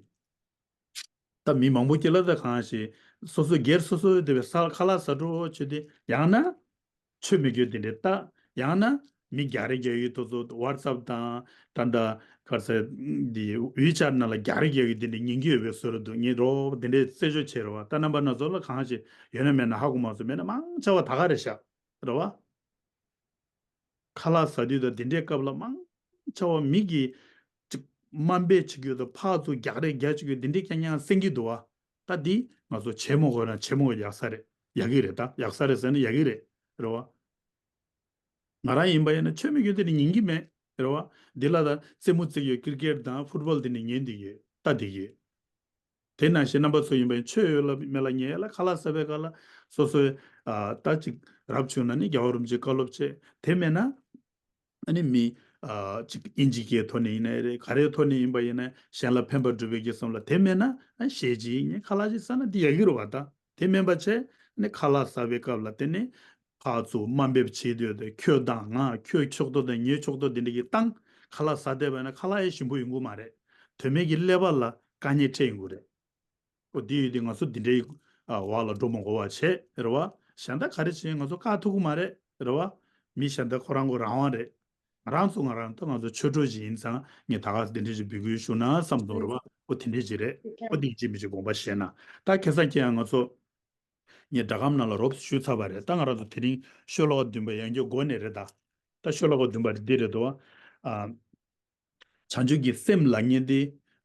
ད་མི་མང་པོ་སྐྱེ་ལ་ད་གང་ཞིག་སོ་སོ་སྒེར་སོ་སོ་དེ་བས་ས་ཁ་ལག་ཟ་འགྲོ་བྱེད་དུས་ཡང་ན། ཆོས་མི་དགོས་དེ་འདྲའི་ལྟ། ཡང་ན་མི་རྒྱག་རེས་རྒྱག་ཡུལ་དེ་ཚོ་ཝ་ཊི་སབ་དང་ད་ལྟ་ག་རེ་ཟེར་འདི་ཝི་ཆེ་ཊི་ནང་ལ་རྒྱག་རེས་རྒྱག་ཡུལ་དེ་འདྲའི་ཉན་གྱི་ཡོད་པའི་བཟོ་འདྲ་འདུག་ངས་རོགས་དེ་འདྲའི་རྩད་གཅོད་བྱེད་རོགས་པ། ད་རྣམ་པ་སྣ་ཚོགས་ལ་གང་ཞིག་ཡོད་ན་མེད་ན་ཧ་གོ་མ་སོང་། མེད་ན་མང་ཆེ་བ་ད་ག་རེད་ཤག་རེད་བ། ཁ་ལག་ཟ་དུས་དང་དེ་འདྲའི་སྐབས་ལ་མང་ཆེ་བ་མི་གིས་ཅིག་དམའ་འབེབས་བྱེད་ཀྱི་ཡོད་དང་། ཕར་ཚུར་རྒྱག་རེས་རྒྱག་བྱེད་ཀྱི་ཡོད། དེ་འདྲའི་རྐྱང་རྐྱང་གསན་གྱི་འདུག་བ། ད་འདི་ང་ཚོ་བྱེད་མ་དགོས་ན་བྱེད་མ་དགོས། ཡག་ས་རེད། ཡག་གི་རེད། ད་ཡག་ས་རེད་ཟེར་ན་ཡག་གི་རེད། རེད་བ། ང་རང་ཡིན་པ་ཡིན་ན་ཆོས་མི་དགོས་དེ་ནི་ཉན་གྱི་མེད། རེད་བ། འདི་ལ་ད་རྩེད་མོ་རྩེ་གི་ཡོད། ཀིར་ཀེཊ་དང་ཕུཊ་བོལ་དེ་ནི་ཉན་བསྡད་ཀྱི་ཡོད། ལྟ་བསྡད་ཀྱི་ཡོད། དེ་ནང་བཞིན་རྣམ་པ་ཚོ་ཡིན་པ་ཡིན་ཆོས་ཡོད་ལ་མེད་ལ་ཉན་ཡ་ལ་ཁ་ལག་ཟ་བའི་སྐབས་ལ་སོ་སོའི་ཨ་ད་ཅིག་རབ་བྱུང་ན་ནི་རྒྱལ་བ་རིན་པོ་ཆེ་བཀའ་སློབ་བྱེད། དེ་མེད་ན་ཨ་ནི་མི་ ཨ་ཅིག་ཨིན་ཇི་སྐད་ཐོག་ནས་ཡིན་ནའི་རེད། ག་རེའི་ཐོག་ནས་ཡིན་པ་ཡིན་ན་གཞན་ལ་ཕན་པ་སྒྲུབ་པའི་གི་བསམ་བློ་དེ་མེད་ན་ཨ་ཞེ་ཅིག་ངས་ཁ་ལག་ཅིག་ཟ་ན་འདི་ཡག་གི་རེད་བ། ད་དེ་མིན་པ་བྱས་ནས་ཁ་ལག་ཟ་བའི་སྐབས་ལ་དེ་ནི་ཕར་ཚུར་དམའ་འབེབས་བྱེད་འདོད་དེ། ཁྱོད་དང་ང་། ཁྱོད་ཕྱོགས་གཏོགས་དང་ངའི་ཕྱོགས་གཏོགས་དེ་འདྲ་གི་བཏང་ཁ་ལག་ཟ་བསྡད་པ་ཡིན་ན་ཁ་ལག་ཡང་ཞིམ་པོ་ཡོང་གི་མ་རེད། དོན་མེད་ཀྱི་ཀླད་པ་ལ་དཀའ་ངལ་འཕྲད་ཡོང་གི་རེད། ཨོ་དེ་ཡོད་དུས་ང་ཚོ་འདི་འདྲའི་ཨ་འོག་ལ་འགྲོ་མ་དགོས་པ་བྱས་རེད་བ། གཞན་དག་ག་རེ་བྱས་ང་ཚོ་བཀག་ཐུབ་ཀྱི་མ་རེད་རེད་བ། མི་གཞན་དག་ཁོ་རང་ཁོ་རང་དབང་རེད། ང་རང་ཚོ་ང་རང་ད་ང་ཚོ་ཆོས་གྲོགས་ཅིག་ཡིན་ཙང་ངས་ད་ག་འདི་འདྲ་ཞིག་འབོད་སྐུལ་ཞུ་ན་བསམ་སོང་རེད་བ། ཨོ་དེ་འདྲ་ཅིག་རེད། ཨོ་དེ་ཅིག་མི་ཅིག་དགོངས་པ་བཞེས་ན། ད་ཁ་སང་ཁྱེད་ཡང་ང་ཚོ་ངས་སྒྲ་སྒམ་ནང་ལ་རོབ་ཞུས་ཚར་བ་རེད། ད་ང་རང་ཚོ་དེ་རིང་ཤོ་ལོ་ཀ་བདུན་པ་ཡང་བསྐྱར་འགོ་ནས་རེད་ད། ད་ཤོ་ལོ་ཀ་བདུན་པ་རེད་འདི་རེད་དོ། ཨ། བྱང་ཆུབ་ཀྱི་སེམས་ལབ་མཁན་དེ་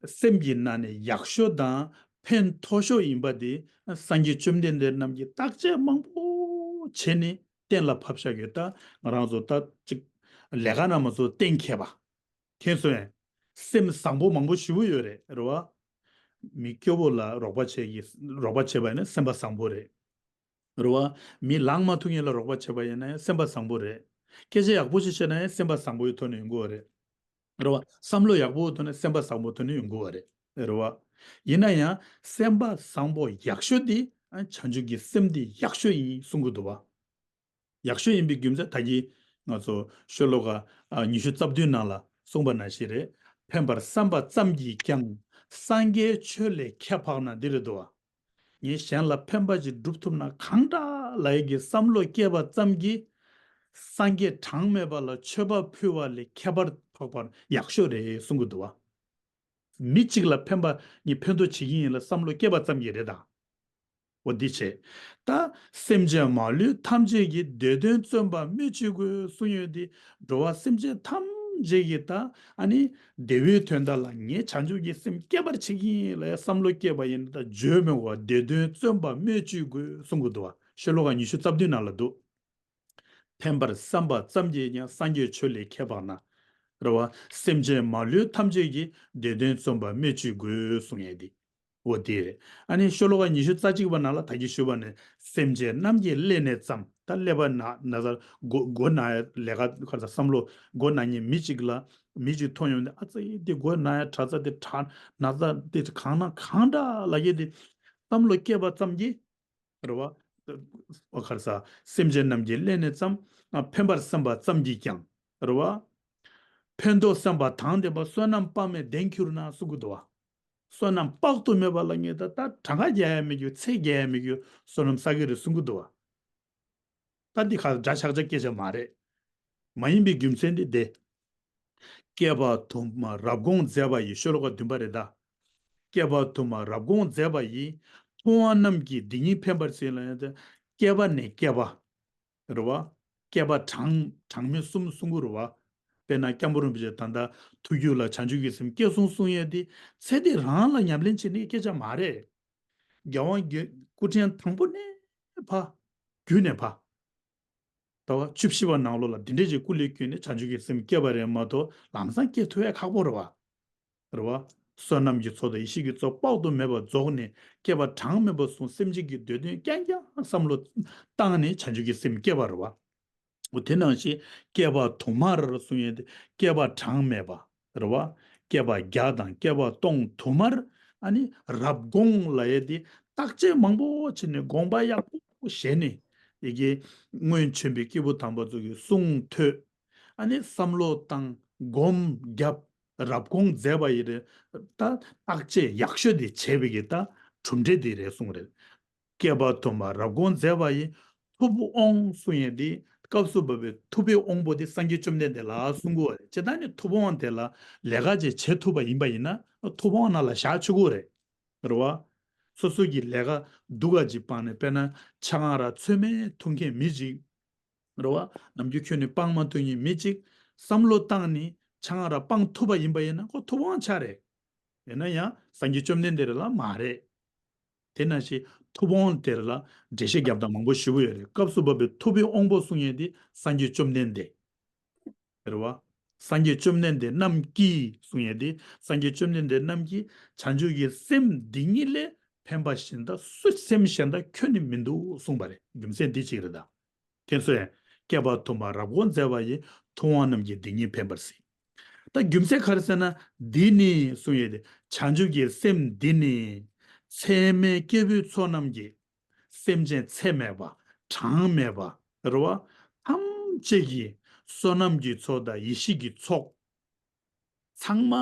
སེམས་ཀྱི་ནང་ནས་ཡག་ཤོས་དང་ཕན་ཐོགས་ཤོས་ཡིན་པ་དེ་སངས་རྒྱས་བཅོམ་ལྡན་འདས་རྣམས་ཀྱིས་བརྟག་དཔྱད་མང་པོ་བྱས་ནས་གཏན་ལ་ཕབ་བཞག་ཡོད། ད་ང་རང་ཚོ་ད་ཅིག་ལས་ཀ་ནང་མ་ཚོ་གཏན་འཁེལ་བ། མཁྱེན་སོང་ངས། སེམས་བཟང་པོ་མང་པོ་ཞེ་པོ་ཡོད་རེད་རེད་བ། མི་སྐྱོ་བོ་ལ་རོགས་པ་བྱེད་ཀྱི་རོགས་པ་བྱེད་པ་ཡིན་ན་སེམས་པ་བཟང་པོ་རེད། རེད་བ། མི་ལངས་མ་ཐུབ་མཁན་ལ་རོགས་པ་བྱེད་པ་ཡིན་ན་ཡང་སེམས་པ་བཟང་པོ་རེད། སྐད་ཆ་ཡག་པོ་ཞིག་བཤད་ན་ཡང་སེམས་པ་བཟང་པོའི་ཐོག་ནས་ཡོང་གི་ཡོད་རེད། རེད་བ། བསམ་བློ་ཡག་པོའི་ཐོག་ནས་སེམས་པ་བཟང་པོའི་ཐོག་ནས་ཡོང་གི་ཡོད་རེད། རེད་བ། ཡིན་ན་ཡང་སེམས་པ་བཟང་པོ་ཡག་ཤོས་དེ་ཨ་བྱང་ཆུབ་ཀྱི་སེམས་དེ་ཡག་ཤོས་ཡིན་གསུང་གི་འདུག་བ། ཡག་ཤོས་ཡིན་པའི་རྒྱུ་མཚན་ད་གིན་ང་ཚོ་ཤོ་ལོ་ཀ་ཨ་ཉི་ཤུ་རྩ་བདུན་ནང་ལ་གསུངས་པ་ནང་བཞིན་རེད། ཕན་པར་བསམ་པ་ཙམ་གྱིས་ཀྱང་། སངས་རྒྱས་ཆོས་ལས་ཁྱད་འཕགས་ན། འདི་རེད་འདུག་བ། ངས་གཞན་ལ་ཕན་པ་ཅིག་སྒྲུབ་ཐུབ་ན་གང་དྲག་ལབ་ཡས་ཀྱི་བསམ་བློ་སྐྱེས་པ་ཙམ་གྱིས། སངས་རྒྱས་གྲངས་མེད་པ་ལ་མཆོད་པ་ཕུལ་བ་ལས་ཁྱད་པར་འཕགས་པར་ཡག་ཤོས་རེད་གསུང་གི་འདུག་བ། མི་གཅིག་ལ་ཕན་པ་ངས་ཕན་ཐོགས་བྱེད་ཀྱི་ཡིན་ལ་བསམ་བློ་སྐྱེས་པ་ཙམ་གྱིས་རེད་ད། འོ་འདི་བྱས། ད་སེམས་ཅན་མ་ལུས་ཐམས་ཅད་ཀྱི། བདེ་དོན་བརྩོན་པ་སྨོས་ཅི་དགོས་གསུང་ཡོད་དེ། འགྲོ་བ་སེམས་ཅན་ཐམས་ཅད་ཀྱི་ད་ཨ་ནི་བདེ་བའི་དོན་དག་ལ་ངས་བྱང་ཆུབ་ཀྱི་སེམས་བསྐྱེད་པར་བྱེད་ཀྱི་ཡིན་ལ་བསམ་བློ་སྐྱེས་པ་ཡིན་ན་ད་བརྗོད་མི་དགོས་པ། བདེ་དོན་བརྩོན་པ་སྨོས་ཅི་དགོས་གསུང་གི་འདུག་བ། ཤོ་ལོ་ཀ་ཉི་ཤུ་རྩ་བདུན་ནང་ལ་འདུག་ཕན་པར་བསམ་པ་ཙམ་གྱིས་ཀྱང་། སངས་རྒྱས་ཆོས་ལས་ཁྱད་འཕགས་ན། རེད་བ། སེམས་ཅན་མ་ལུས་ཐམས་ཅད་ཀྱི། བདེ་དོན་བརྩོན་པ་སྨོས་ཅི་དགོས་གསུང་ཡས་དེ། འོ་དེ་རེད། ཨ་ནི་ཤོ་ལོ་ཀ་ཉི་ཤུ་རྩ་གཅིག་པ་ནང་ལ་ད་གིན་ཞུས་པ་ནས་སེམས་ཅན་རྣམས་ཀྱི་ཀླད་ནས་ཙམ། ད་ཀླད་པ་ན་ན་ཚ་མགོ་མགོ་ན་ཡ་ལས་ཀ་ཁར་ད་བསམ་བློ་མགོ་ན་མཁན་མི་གཅིག་ལ་མི་གཅིག་མཐོང་ཡོང་དུས་ཨ་ཙི་དེ་མགོ་ན་ཡ་དྲག་ཚ་དེ་དྲག་ན་ཚ་དེ་གང་ན་གང་འདྲ་ལབ་ཡས་དེ་བསམ་བློ་སྐྱེས་པ་ཙམ་གྱིས། རེད་བ། ཨོ་ཁར་ས། སེམས་ཅན་རྣམས་ཀྱི་ཀླད་ནས་ཙམ། ཨ་ཕན་པར་བསམ་པ་ཙམ་གྱིས་ཀྱང་། རེད་བ། ཕན་འདོགས་བསམ་པ་དང་ལྡན་པ། བསོད་ནམས་དཔག་མེད་ལྡན་གྱུར་ན་གསུང་གི་འདུག་བ། བསོད་ནམས་དཔག་ཏུ་མེད་པ་ལ་ངས་ད་ད་གྲངས་ཀ་རྒྱག་ཡ་མི་འགྱུར། ཚད་རྒྱག་ཡ་མི་འགྱུར། བསོད་ནམས་བསགས་ཀྱི་རེད་གསུང་གི་འདུག་བ། ད་འདི་ཁ་འདྲ་ཆགས་ཆགས་སྐད་ཆ་མ་རེད། མ་ཡིན་པའི་རྒྱུ་མཚན་འདི་བདེ། བསྐལ་པ་དུ་མར་རབ་དགོངས་མཛད་པ་ཡི། ཤོ་ལོ་ཀ་བདུན་པ་རེད་ད། བསྐལ་པ་དུ་མར་རབ་དགོངས་མཛད་པ་ཡི། ཐུབ་དབང་རྣམས་ཀྱིས་འདི་ཉིད་ཕན་པར་བྱེད་ལ་ཡང་། བསྐལ་པ་ནས་བསྐལ་པ། རེད་བ། བསྐལ་པ་གྲངས་གྲངས་མེད་གསུམ་གསུང་གི་རེད་བ། དཔེར་ན་སྐྱབས་མགོན་རིན་པོ་ཆེ་ད་ལྟ་ཐུགས་རྒྱུད་ལ་བྱང་ཆུབ་ཀྱི་སེམས་སྐྱེས་སོང་གསུང་ཡས་དེ་ཚེ་འདི་རང་ལ་ཉམས་ལེན་བྱེད་ནི་སྐད་ཆ་མ་རེད། རྒྱལ་དབང་རྒྱལ་སྐུ་ཕྲེང་དང་པོ་ནས་ཕར་བརྒྱུད་ནས་ཕར། ཟླ་བ་བཅུ་བཞི་པ་ནང་ལོགས་ལ་འདི་འདྲས་ཀྱི་སྐུ་ལས་བསྐྱོན་ནས་བྱང་ཆུབ་ཀྱི་སེམས་བསྐྱེད་པ་རེད་མ་གཏོགས་ལམ་སང་བསྐྱེད་ཐུབ་ཡ་ཁག་པོ་རེད་བ། རེད་བ། བསོད་ནམས་ཀྱི་ཚོགས་དང་ཡེ་ཤེས་ཀྱི་ཚོགས་དཔག་ཏུ་མེད་པ་རྫོགས་ནས་བསྐལ་པ་གྲངས་མེད་པ་གསུམ་སེམས་ཅན་གྱི་འདོད་དོན་རྐྱང་རྐྱང་བསམ་བློ་བཏང་ནས་བྱང་ཆུབ་ཀྱི་སེམས་བསྐྱེད་པ་རེད་བ། འོ་དེ་ནང་བཞིན་བསྐལ་པ་དུ་མར་གསུང་ཡས་དེ་བསྐལ་པ་གྲངས་མེད་པ། རེད་བ། བསྐལ་པ་བརྒྱ་དང་བསྐལ་པ་སྟོང་དུ་མར་ཨ་ནི་རབ་དགོངས་ལབ་ཡས་དེ་བརྟག་དཔྱད་མང་པོ་བྱས་ནས་དགོངས་པ་ཡག་པོ་བཞེས་ནས་ཡི་གེ་སྔོན་བྱོན་པའི་སྐྱེས་བུ་དམ་པ་ཚོ་གི་གསུང་ཐོས། ཨ་ནི་བསམ་བློ་བཏང་སྒོམ་བརྒྱབ་རབ་དགོངས་མཛད་པ་ཡི་རེད། ད་བརྟག་དཔྱད་ཡག་ཤོས་དེ་བྱས་པའི་གི་ད་གྲུབ་འབྲས་དེ་རེད་གསུངས་རེད། བསྐལ་པ་དུ་མར་རབ་དགོངས་མཛད་པ་ཡི། ཐུབ་དབང་གསུང་ཡས་དེ་སྐབས་སུ་བབ་པའི་ཐུབ་པའི་དབང་པོ་དེ་སངས་རྒྱས་བཅོམ་ལྡན་འདས་ལ་གསུང་གི་ཡོད་རེད། ཇི་ལྟར་ནི་ཐུབ་དབང་དེ་ལ་ལས་ཀ་ཅིག་བྱེད་ཐུབ་པ་ཡིན་པ་ཡིན་ན་ཐུབ་དབང་ནང་ལ་བཞག་ཆོག་གི་རེད། རེད་བ། སོ་སོ་གི་ལས་ཀ་སྡུག་ག་ཅིག་སྤངས་ནས་དཔེར་ན་ཆང་རག་ཚོད་མེད་འཐུང་མཁན་མི་ཅིག་རེད་བ། ནམ་རྒྱུན་ཁྱོན་ནས་སྤང་མ་ཐུབ་མཁན་མི་ཅིག་བསམ་བློ་བཏང་ནས་ཆང་རག་སྤང་ཐུབ་པ་ཡིན་པ་ཡིན་ན་ཁོ་ཐུབ་དབང་ཆགས་རེད། ཡིན་ན་ཡང་སངས་རྒྱས་བཅོམ་ལྡན་འདས་རེད་ལ་མ་རེད། དེ་ནང་བཞིན་ཐུབ་དབང་དེར་ལ་འགྲེལ་བཤད་རྒྱབ་སྟངས་མང་པོ་ཞེ་པོ་ཡོད་རེད། སྐབས་སུ་བབ་པའི་ཐུབ་པའི་དབང་པོ་གསུང་ཡས་དེ་སངས་རྒྱས་བཅོམ་ལྡན་འདས། རེད་བ། སངས་རྒྱས་བཅོམ་ལྡན་འདས་རྣམས་ཀྱིས་གསུང་ཡས་དེ་སངས་རྒྱས་བཅོམ་ལྡན་འདས་རྣམས་ཀྱིས་བྱང་ཆུབ་ཀྱི་སེམས་འདི་ཉིད་ལས་ཕན་པ་གཞན་དག་སུ་སེམས་གཞན་དག་ཁྱོན་ནས་མི་འདུག་གསུངས་པ་རེད། རྒྱུ་མཚན་འདི་གཅིག་རེད་ད། དེ་ཚོ་ཡང་བསྐལ་པ་དུ་མར་རབ་དགོངས་མཛད་པ་ཡི། ཐུབ་དབང་རྣམས་ཀྱིས་འདི་ཉིད་ཕན་པར་གཟིགས། ད་རྒྱུ་མཚན་ག་རེ་ཟེར་ན། འདི་ནི་གསུང་ཡས་དེ། བྱང་ཆུབ་ཀྱི་སེམས་འདི་ནི། ཚད་མེད་སྐྱེས་བུའི་ཚོགས་རྣམས་ཀྱི། སེམས་ཅན་ཚད་མེད་པ། གྲངས་མེད་པ། རེད་བ། ཐམས་ཅད་ཀྱི་བསོད་ནམས་ཀྱི་ཚོགས་དང་ཡེ་ཤེས་ཀྱི་ཚོགས། ཚང་མ་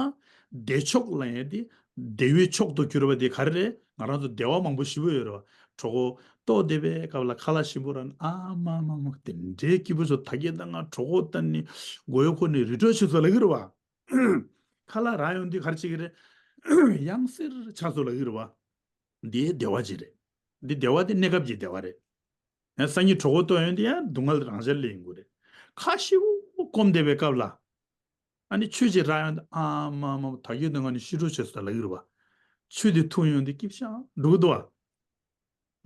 བདེ་མཆོག་ལབ་ཡས་དེ། བདེ་བའི་མཆོག་ཏུ་གྱུར་པ་དེ་ག་རེ་རེད། ང་རང་ཚོ་བདེ་བ་མང་པོ་ཞེ་པོ་ཡོད་རེད་བ། གྲོད་ཁོག་ལྟོགས་བསྡད་པའི་སྐབས་ལ་ཁ་ལག་ཞིམ་པོ་རག་ན། ཨ་མ་མ་མ། དེ་འདྲའི་སྐྱིད་པོ་བྱུང་། ད་གིན་ད་ང་གྲོད་ཁོག་ལྟ་ནི་མགོ་ཡོ་འཁོར་ནས་རི་ཁྲོད་ཕྱིན་སོང་ལབ་ཀྱི་རེད་བ། ཁ་ལག་རག་ཡོང་དུས་ག་རེ་བྱེད་ཀྱི་རེད། ཡང་སེ་རུ་ཆགས་སོང་ལབ་ཀྱི་རེད་བ། འདི་བདེ་བ་ཅིག་རེད། འདི་བདེ་བ་དེ་གནས་སྐབས་ཀྱི་བདེ་བ་རེད། ཡང་སང་ཉིན་གྲོད་ཁོག་ལྟོགས་ཡོང་དུས་ཡང་སྡུག་བསྔལ་རང་འཇགས་སླེབས་ཡོང་གི་རེད། ཁ་ཞེ་པོ་སྐོམ་བསྡད་པའི་སྐབས་ལ། ཨ་ནི་ཆུ་ཅིག་རག་ཡོང་དུས། ཨ་མ་མ། ད་གིན་ད་ང་ནི་ཤི་འགྲོ་བྱས་སོང་ལབ་ཀྱི་རེད་བ། ཆུ་དེ་འཐུང་ཡོང་དུས་སྐྱིད་ཤག་འགྲོ་གི་འདུག་བ།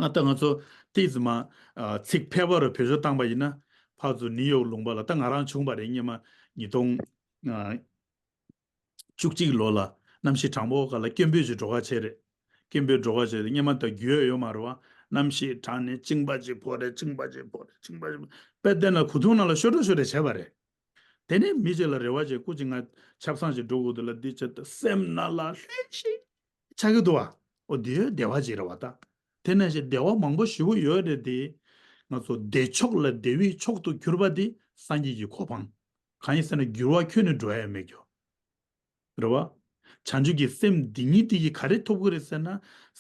ང་ད་ང་ཚོ་ཏིས་མ། ཨ། ཚིག་ཕལ་པ་རུ་བེད་སྤྱོད་བཏང་པ་ཡིན་ན། ཕར་ཚུར་ནིའུ་ཡོག་ལུང་པ་ལ་ད་ང་རང་བྱུང་བ་རེད། སྔོན་མ་ཉིས་སྟོང་བཅུ་གཅིག་ལོ་ལ་གནམ་གཤིས་གྲང་པོ་སྒང་ལ་སྐད་འབོད་ཅིག་འགྲོ་ག་བྱས་རེད། སྐད་འབོད་འགྲོ་ག་བྱས་རེད། སྔོན་མ་ད་རྒྱུས་ཡོད་མ་རེད་བ། གནམ་གཤིས་གྲང་ནས་གཅིན་པ་ཅིག་ཕོག་རེད། གཅིན་པ་ཅིག་ཕོག་རེད། གཅིན་པ་ཅིག་ཕོག་དཔེ་དེ་ན་གོས་ཐུང་ནང་ལ་ཤོར་འགྲོ་ཤོར་རེ་བྱས་པ་རེད། དེ་ནས་མི་ཅིག་ལ་རེ་བ་བྱས། སྐུ་མཁྱེན་ང་ཆབ་གསང་ཞིག་འགྲོ་དགོས་འདུག་ལབ། འདི་བྱས་ད་སེམས་ནང་ལ་ལྷོད་ཤིག་ཆགས་ཀྱི་འདུག་བ། འོ་འདི་བདེ་བ་ཅིག་རེད་བ་ད། དེ་ནང་བཞིན་བདེ་བ་མང་པོ་ཞེ་པོ་ཡོད་རེད་དེ། ང་ཚོ་བདེ་མཆོག་ལ་བདེ་བའི་མཆོག་ཏུ་གྱུར་པ་དེ་སངས་རྒྱས་ཀྱི་གོ་འཕང་། གང་ཡིན་ཟེར་ན་འགྱུར་བ་ཁྱོན་ནས་འགྲོ་ཡ་མེད་རྒྱུ། རེད་བ། བྱང་ཆུབ་ཀྱི་སེམས་འདི་ཉིད་དེ་ཡིས་ག་རེ་ཐོབ་ཀྱི་རེད་ཟེར་ན།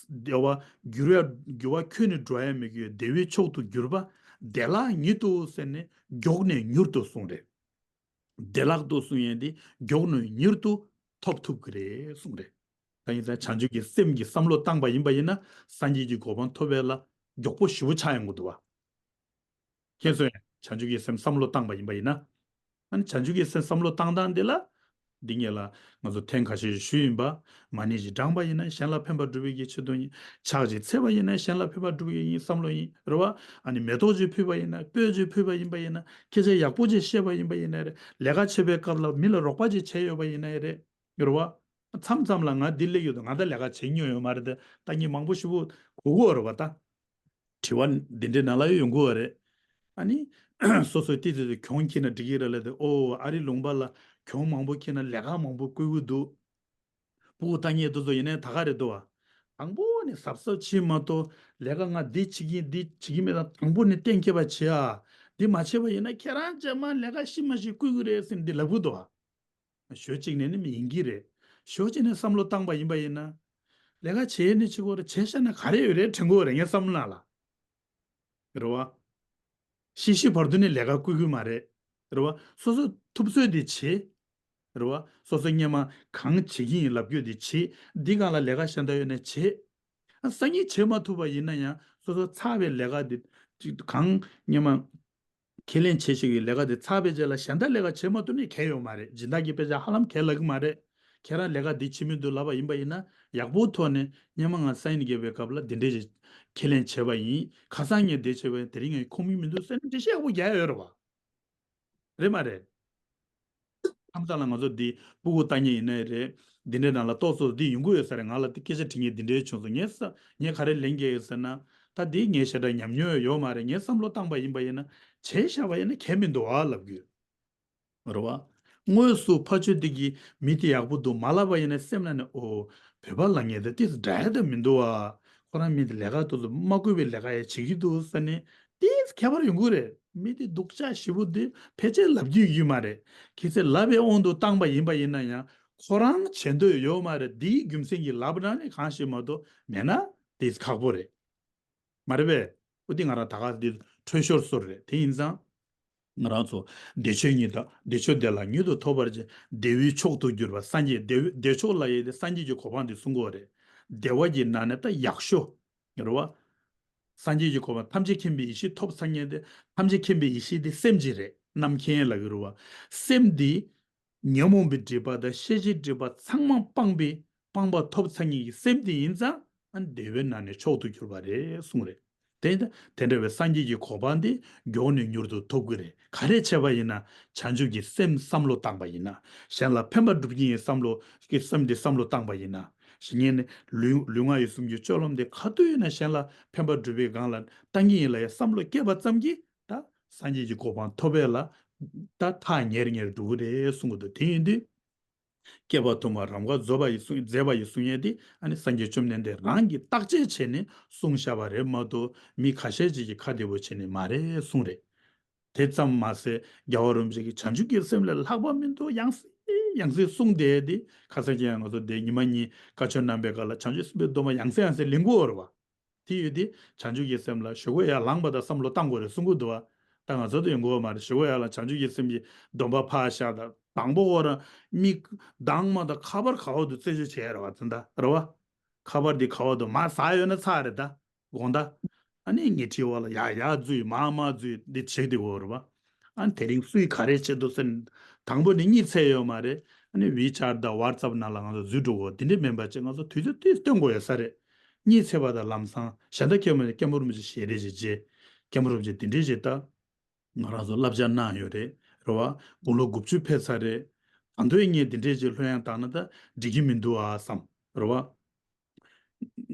བདེ་བ། འགྱུར་བ། འགྱུར་བ་ཁྱོན་ནས་འགྲོ་ཡ་མེད་རྒྱུ་བདེ་བའི་མཆོག་ཏུ་གྱུར་པ། བདེ་བླག་ཉིད་དུ་ཟེར་ནས་མགྱོགས་ནས་མྱུར་དུ་གསུངས་རེད། བདེ་བླག་ཏུ་གསུངས་ཡས་འདི་མགྱོགས་ནས་མྱུར་དུ་ཐོབ་ཐུབ་ཀྱི་རེད་གསུངས་རེད། ད་ཡིན་ཙང་བྱང་ཆུབ་ཀྱི་སེམས་ཀྱི་བསམ་བློ་བཏང་པ་ཡིན་པ་ཡིན་ན། སངས་རྒྱས་ཀྱི་གོ་འཕང་ཐོབ་པ་ལ་མགྱོགས་པོ་ཞེ་པོ་ཆགས་ཡོང་གི་འདུག་བ། ཁྱེད་ཚོས་ཡང་བྱང་ཆུབ་ཀྱི་སེམས་བསམ་བློ་བཏང་པ་ཡིན་པ་ཡིན་ན། ཨ་ནི་བྱང་ཆུབ་ཀྱི་སེམས་བསམ་བློ་བཏང་སྟངས་འདི་ལ། འདི་ངེད་ལ་ང་ཚོ་ཐེངས་ཁ་ཤས་ཤིག་ཞུས་ཡིན་པ། མ་ཎི་ཞིག་བགྲངས་པ་ཡིན་ན་གཞན་ལ་ཕན་པ་སྒྲུབ་པའི་གི་ཆེད་དུ་ཡིན། ཕྱག་ཅིག་འཚལ་བ་ཡིན་ན་གཞན་ལ་ཕན་པ་སྒྲུབ་པའི་ཡིན་བསམ་བློ་ཡིན། རེད་བ། ཨ་ནི་མེ་ཏོག་ཅིག་ཕུལ་བ་ཡིན་ན། སྤོས་ཅིག་ཕུལ་བ་ཡིན་པ་ཡིན་ན། སྐད་ཆ་ཡག་པོ་ཅིག་བཤད་པ་ཡིན་པ་ཡིན་ན་རེད། ལས་ཀ་བྱེད་པའི་སྐབས་ལ་མི་ལ་རོགས་པ་ཅིག་བྱས་ཡོད་པ་ཡིན་ན་རེད། རེད་བ། མཚམས་མཚམས་ལ་ང་འདི་སླེབས་ཡོད་དོ། ང་ད་ལས་ཀ་བྱེད་མྱོང་ཡོད་མ་རེད་དེ། ད་ངས་མང་པོ་ཞེ་པོ་གོ་གི་ཡོད་རེད་བ་ད། དྲི་བ་འདི་འདྲའི་ནང་ལ་ཡོང་གི་ཡོད་རེད། ཨ་ནི། སོ་སོའི་ཏི་ཏི་ཏི་གྱོང་ཁྱེར་ན་འགྲིག་གི་རེད་ལབ་དེ། ཨོ་ཨ་རི་ལུང་པ་ལ་གྱོང་མང་པོ་ཁྱེར་ན་ལས་ཀ་མང་པོ་བསྐུལ་གི་འདུག་སྤུ་གུ་ལྟ་མཁན་དེ་ཚོ་ཡིན་ནའི་ད་ག་རེད་འདུག་བ། དང་པོ་ནས་གཟབ་གཟབ་བྱེད་མ་གཏོགས་ལས་ཀ་ང་འདི་བྱེད་ཀྱིན་འདི་བྱེད་ཀྱིན་མེད་ད། དང་པོ་ནས་གཏན་འཁེལ་བ་བྱེད་ཨ། འདི་མ་བྱས་པ་ཡིན་ན་ཁྱེད་རང་རྗེས་མ་ལས་ཀ་ཤི་མ་ཤི་བསྐུལ་གི་རེད་ཟེར་འདི་ལབ་གི་འདུག་བ། ཞོ་གཅིག་ནས་ནི་མི་ཡིན་གྱི་རེད། ཞོ་གཅིག་ནས་བསམ་བློ་བཏང་པ་ཡིན་པ་ཡིན་ན། ལས་ཀ་བྱེད་ནི་ཆི་གོ་རེད། བྱེད་བཞག་ན་ག་རེ་ཡོད་རེད་དྲན་གོ་རེད་ངའི་བསམ་བློ་ནང་ལ། རེད་བ། ཤི་ཤི་བར་དུ་ནི་ལས་ཀ་བསྐུལ་གྱི་མ་རེད། རེད་བ། སོ་སོ་ཐུབ་ཚོད་དེ་བྱེད། རེད་བ། སོ་སོ་སྔོན་མ་གང་བྱེད་ཀྱི་ཡིན་ལབ་རྒྱུ་དེ་བྱེད། འདི་སྒང་ལ་ལས་ཀ་གཞན་དག་ཡོད་ན་བྱེད། ཨ་སང་ཉིན་བྱེད་མ་ཐུབ་པ་ཡིན་ན་ཡང་སོ་སོ་ཚར་བའི་ལས་ཀ་དེ་ཅིག་གང་སྔོན་མ། ཁས་ལེན་བྱེད་བཞིན་གྱི་ལས་ཀ་དེ་ཚར་བའི་རྗེས་ལ་གཞན་དག་ལས་ཀ་བྱེད་མ་ཐུབ་ནས་གལ་ཡོད་མ་རེད། སྦྱིན་བདག་གིས་དཔེ་ཆ་ཧ་ལམ་གལ་ལབ་ཀྱི་མ་རེད། ཁྱེད་རང་ལས་ཀ་འདི་བྱེད་མི་འདུག་ལབ་པ་ཡིན་པ་ཡིན་ན་ཡག་པོ་ཐོག་ནས་སྔོན་མ་ང་སང་ཉིན་རྒྱབ་པའི་སྐབས་ལ་འདི་འདྲས་ཞིག་ཁས་ལེན་བྱས་པ་ཡིན། ཁ་སང་ངས་འདི་བྱས་པ་ཡིན། དེ་རིང་ངས་ཁོམ་གྱི་མི་འདུག་ཟེར་ནས་འགྲེལ་བཤད་ཡག་པོ་རྒྱག་ཡ་ཡོད་རེད་བ། རེད་མ་རེད། ཁམས་ཚང་ལ་ང་ཚོ་འདི་སྤུ་གུ་ལྟ་མཁན་ཡིན་ནའི་རེད། འདི་འདྲའི་ནང་ལ་ཏོག་ཙམ་འདི་ཡོང་གི་ཡོད་ས་རེད། ང་ལ་འདི་སྐད་ཆ་དྲི་མཁན་འདི་འདྲའི་བྱུང་སོང་། ངས་ས་ངས་ག་རེ་ལན་རྒྱག་ཡོད་ཟེར་ན། ད་འདི་ངས་ཞེ་དྲག་ཉམས་མྱོང་ཡོད་མ་རེད། ངས་བསམ་བློ་བཏང་པ་ཡིན་པ་ཡིན་ན་བྱས་བཞག་པ་ཡིན་ན་གལ་མི་འདུག་ཨ་ལབ་གི་ཡོད། རེད་བ། དངོས་སུ་ཕར་ཕྱོགས་འདི་གི་མི་དེ་ཡག་པོ་འདུག་མ་ལབ་པ་ཡིན་ན་སེམས་ནང་ནས་ཨོ། བོད་པ་ལབ་མཁན་དེ་ཏིས་འདྲ་ཡ་དེ་མི་འདུག་ཨ། ཁོ་རང་མི་དེ་ལས་ཀ་ཏོག་ཙམ་མ་བསྐུལ་བའི་ལས་ཀ་ཡ་བྱེད་ཀྱི་འདུག་ཟེར་ནས་ཏིས་ཁྱད་པར་ཡོང་གི་རེད། མི་དེ་སྡུག་ཅག་ཞེ་པོ་འདི་ཕལ་ཆེར་ལབ་རྒྱུ་ཡོད་མ་རེད། གལ་སྲིད་ལབ་པའི་དབང་དུ་བཏང་པ་ཡིན་པ་ཡིན་ན་ཡང་ཁོ་རང་བྱེད་འདོད་ཡོད་མ་རེད། འདིའི་རྒྱུ་མཚན་གྱིས་ལབ་ན་ནི་གང་ཞིག་མ་གཏོགས་མེད་ན་ཏིས་ཁག་པོ་རེད། མ་རེད་པས། འོ་འདི་ང་རང་ད་ག་འདི་འཕྲོད་ཤོར་སོར་རེད། དེ་ཡིན་ཙང་། ང་རང་ཚོ་བདེ་མཆོག་ཉིད་དང་བདེ་མཆོག་བདེ་བླག་ཉིད་དུ་ཐོབ་པར་བྱེད། བདེ་བའི་མཆོག་ཏུ་གྱུར་པ་སངས་རྒྱས་བདེ་བའི་བདེ་མཆོག་ལབ་ཡས་དེ་སངས་རྒྱས་ཀྱི་གོ་འཕང་དེ་གསུང་གི་ཡོད་རེད། བདེ་བ་གི་ནང་ནས་ད་ཡག་ཤོས། རེད་བ། སངས་རྒྱས་ཀྱི་གོ་འཕང་ཐམས་ཅད་མཁྱེན་པའི་ཡེ་ཤེས་ཐོབ་ཚར་མཁན་དེ། ཐམས་ཅད་མཁྱེན་པའི་ཡེ་ཤེས་དེ་སེམས་ཅིག་རེད། རྣམ་མཁྱེན་ལབ་ཀྱི་རེད་བ། སེམས་འདི། ཉོན་མོངས་པའི་སྒྲིབ་པ་དང་ཤེས་བྱའི་སྒྲིབ་པ་ཚང་མ་སྤངས་པའི་སྤངས་པ་ཐོབ་ཚར་མཁན་གྱི་སེམས་དེ་ཡིན་ཙང་ཨ་ནི་བདེ་བའི་ནང་ནས་མཆོག་ཏུ་གྱུར་པ་རེད་གསུངས་རེད། དེ་དེ་འདྲ་བའི་སངས་རྒྱས་ཀྱི་གོ་འཕང་དེ་མགྱོགས་ནས་མྱུར་དུ་ཐོབ་ཀྱི་རེད། ག་རེ་བྱས་པ་ཡིན་ན་བྱང་ཆུབ་ཀྱི་སེམས་བསམ་བློ་བཏང་པ་ཡིན་ན། གཞན་ལ་ཕན་པ་སྒྲུབ་ཀྱི་ཡིན་བསམ་བློ་ཀྱི་སེམས་དེ་བསམ་བློ་བཏང་པ་ཡིན་ན། གཞན་ནས་ལུས་ལུས་ངག་ཡིད་གསུམ་གྱི་སྤྱོད་ལམ་དེ་ག་དུས་ཡིན་ན་གཞན་ལ་ཕན་པ་སྒྲུབ་པའི་སྒང་ལ་བཏང་གི་ཡིན་ལབ་ཡ་བསམ་བློ་སྐྱེས་པ་ཙམ་གྱིས། ད་སངས་རྒྱས་ཀྱི་གོ་འཕང་ཐོབ་པ་ལ་ད་ཐག་ཉེ་རུ་ཉེ་རུ་འགྲོ་གི་རེད་གསུང་གི་འདུག་དེ་ཡིན་དུས་ བསྐལ་པ་དུ་མར་རབ་དགའ་རྫོགས་པ་ཡི་གསུང་མཛད་པ་ཡི་གསུང་ཡས་དེ་ཨ་ནི་སངས་རྒྱས་བཅོམ་ལྡན་འདས་རང་གིས་བརྟག་དཔྱད་བྱས་ནས་གསུངས་བཞག་པ་རེད་མ་གཏོགས་མི་ཁ་ཤས་ཅིག་གིས་ཁ་བདེ་པོ་བྱས་ནས་མ་རེད་གསུངས་རེད། དེ་ཙམ་མ་ཟད་རྒྱལ་བ་རིན་པོ་ཆེ་གིས་བྱང་ཆུབ་ཀྱི་སེམས་ལས་ལྷག་པ་མི་འདུག་ཡང་སེ་ཡང་སེ་གསུངས་བསྡད་དེ་ཁ་སང་ཁྱེད་ང་ཚོ་དེ་ཉི་མ་གཉིས་བཀའ་ཆོས་གནང་པའི་སྐབས་ལ་བྱང་ཆུབ་སེམས་དཔའི་སྡོམ་པ་ཡང་སེ་ཡང་སེ་ལེན་གྱི་ཡོད་རེད་བ། དེ་ཡོད་དེ་བྱང་ཆུབ་ཀྱི་སེམས་ལ་ཞོགས་ཀས་ཡར་ལངས་པ་དང་བསམ་བློ་བཏང་དགོས་རེད་གསུང་གི་འདུག་བ། ད་ང་ཚོ་དེ་ཡོང་གི་ཡོད་མ་རེད། ཞོགས་ཀས་ཡར་ལངས་བྱང་ཆུབ་ཀྱི་སེམས་ཀྱི་སྡོམ་པ་ཕར་བཞག་དང་དང་པོ་ཁོ་རང་མིག་གདངས་མ་དང་ཁ་པར་ག་བ་འདུག་རྩད་གཅོད་བྱས་རེད་བ། ཙི་ད་རེད་བ། ཁ་པར་འདི་ག་བ་འདུག་མར་ཟག་ཡོད་ན་ཚར་རེད་ད། དགོངས་དག་ཨ་ནི་ཉལ་ཁྲིའི་འོག་ལ་ཡར་ཡར་འཛུལ་མར་མར་འཛུལ་འདི་བྱེད་དེ་འོ་རེད་བ། ཨ་ནི་དེ་རིང་སུས་ག་རེ་བྱེད་འདུག་ཟེར་ནས་དང་པོ་ནི་གཉིད་སད་ཡོད་མ་རེད། ཨ་ནི་ཝི་ཆེ་ཊི་དང་ཝ་ཊི་སེབ་ནང་ལ་ང་ཚོ་འཛུལ་འགྲོ་གོ་དེ་འདྲས་མིན་པ་ཅིག་ང་ཚོ་དུས་ཚོད་དེ་སྟོན་དགོས་ཡོད་ས་རེད། གཉིད་སད་པ་དང་ལམ་སང་གཞན་དག་ཁྱོད་མ་ནས་སྐྱབས་མགོན་རིན་པོ་ཆེ་ཞལ་རས་ཅིག་མཇལ། སྐྱབས་མགོན་རིན་པོ་ཆེ་དེ་འདྲས་ཅིག་ལྟ། ང་རང་ཚོ་བསླབ་བྱ་གནང་ཡོད་རེད། རེད་བ། དགུང་ལོ་དགུ་བཅུ་ཕེབས་ཚར་རེད། ད་དུང་ངས་འདི་འདྲས་ཅིག་ལྷོད་ཡངས་བཏང་ན་ད་འགྲིག་གི་མི་འདུག་ཨ་བསམ། རེད་བ།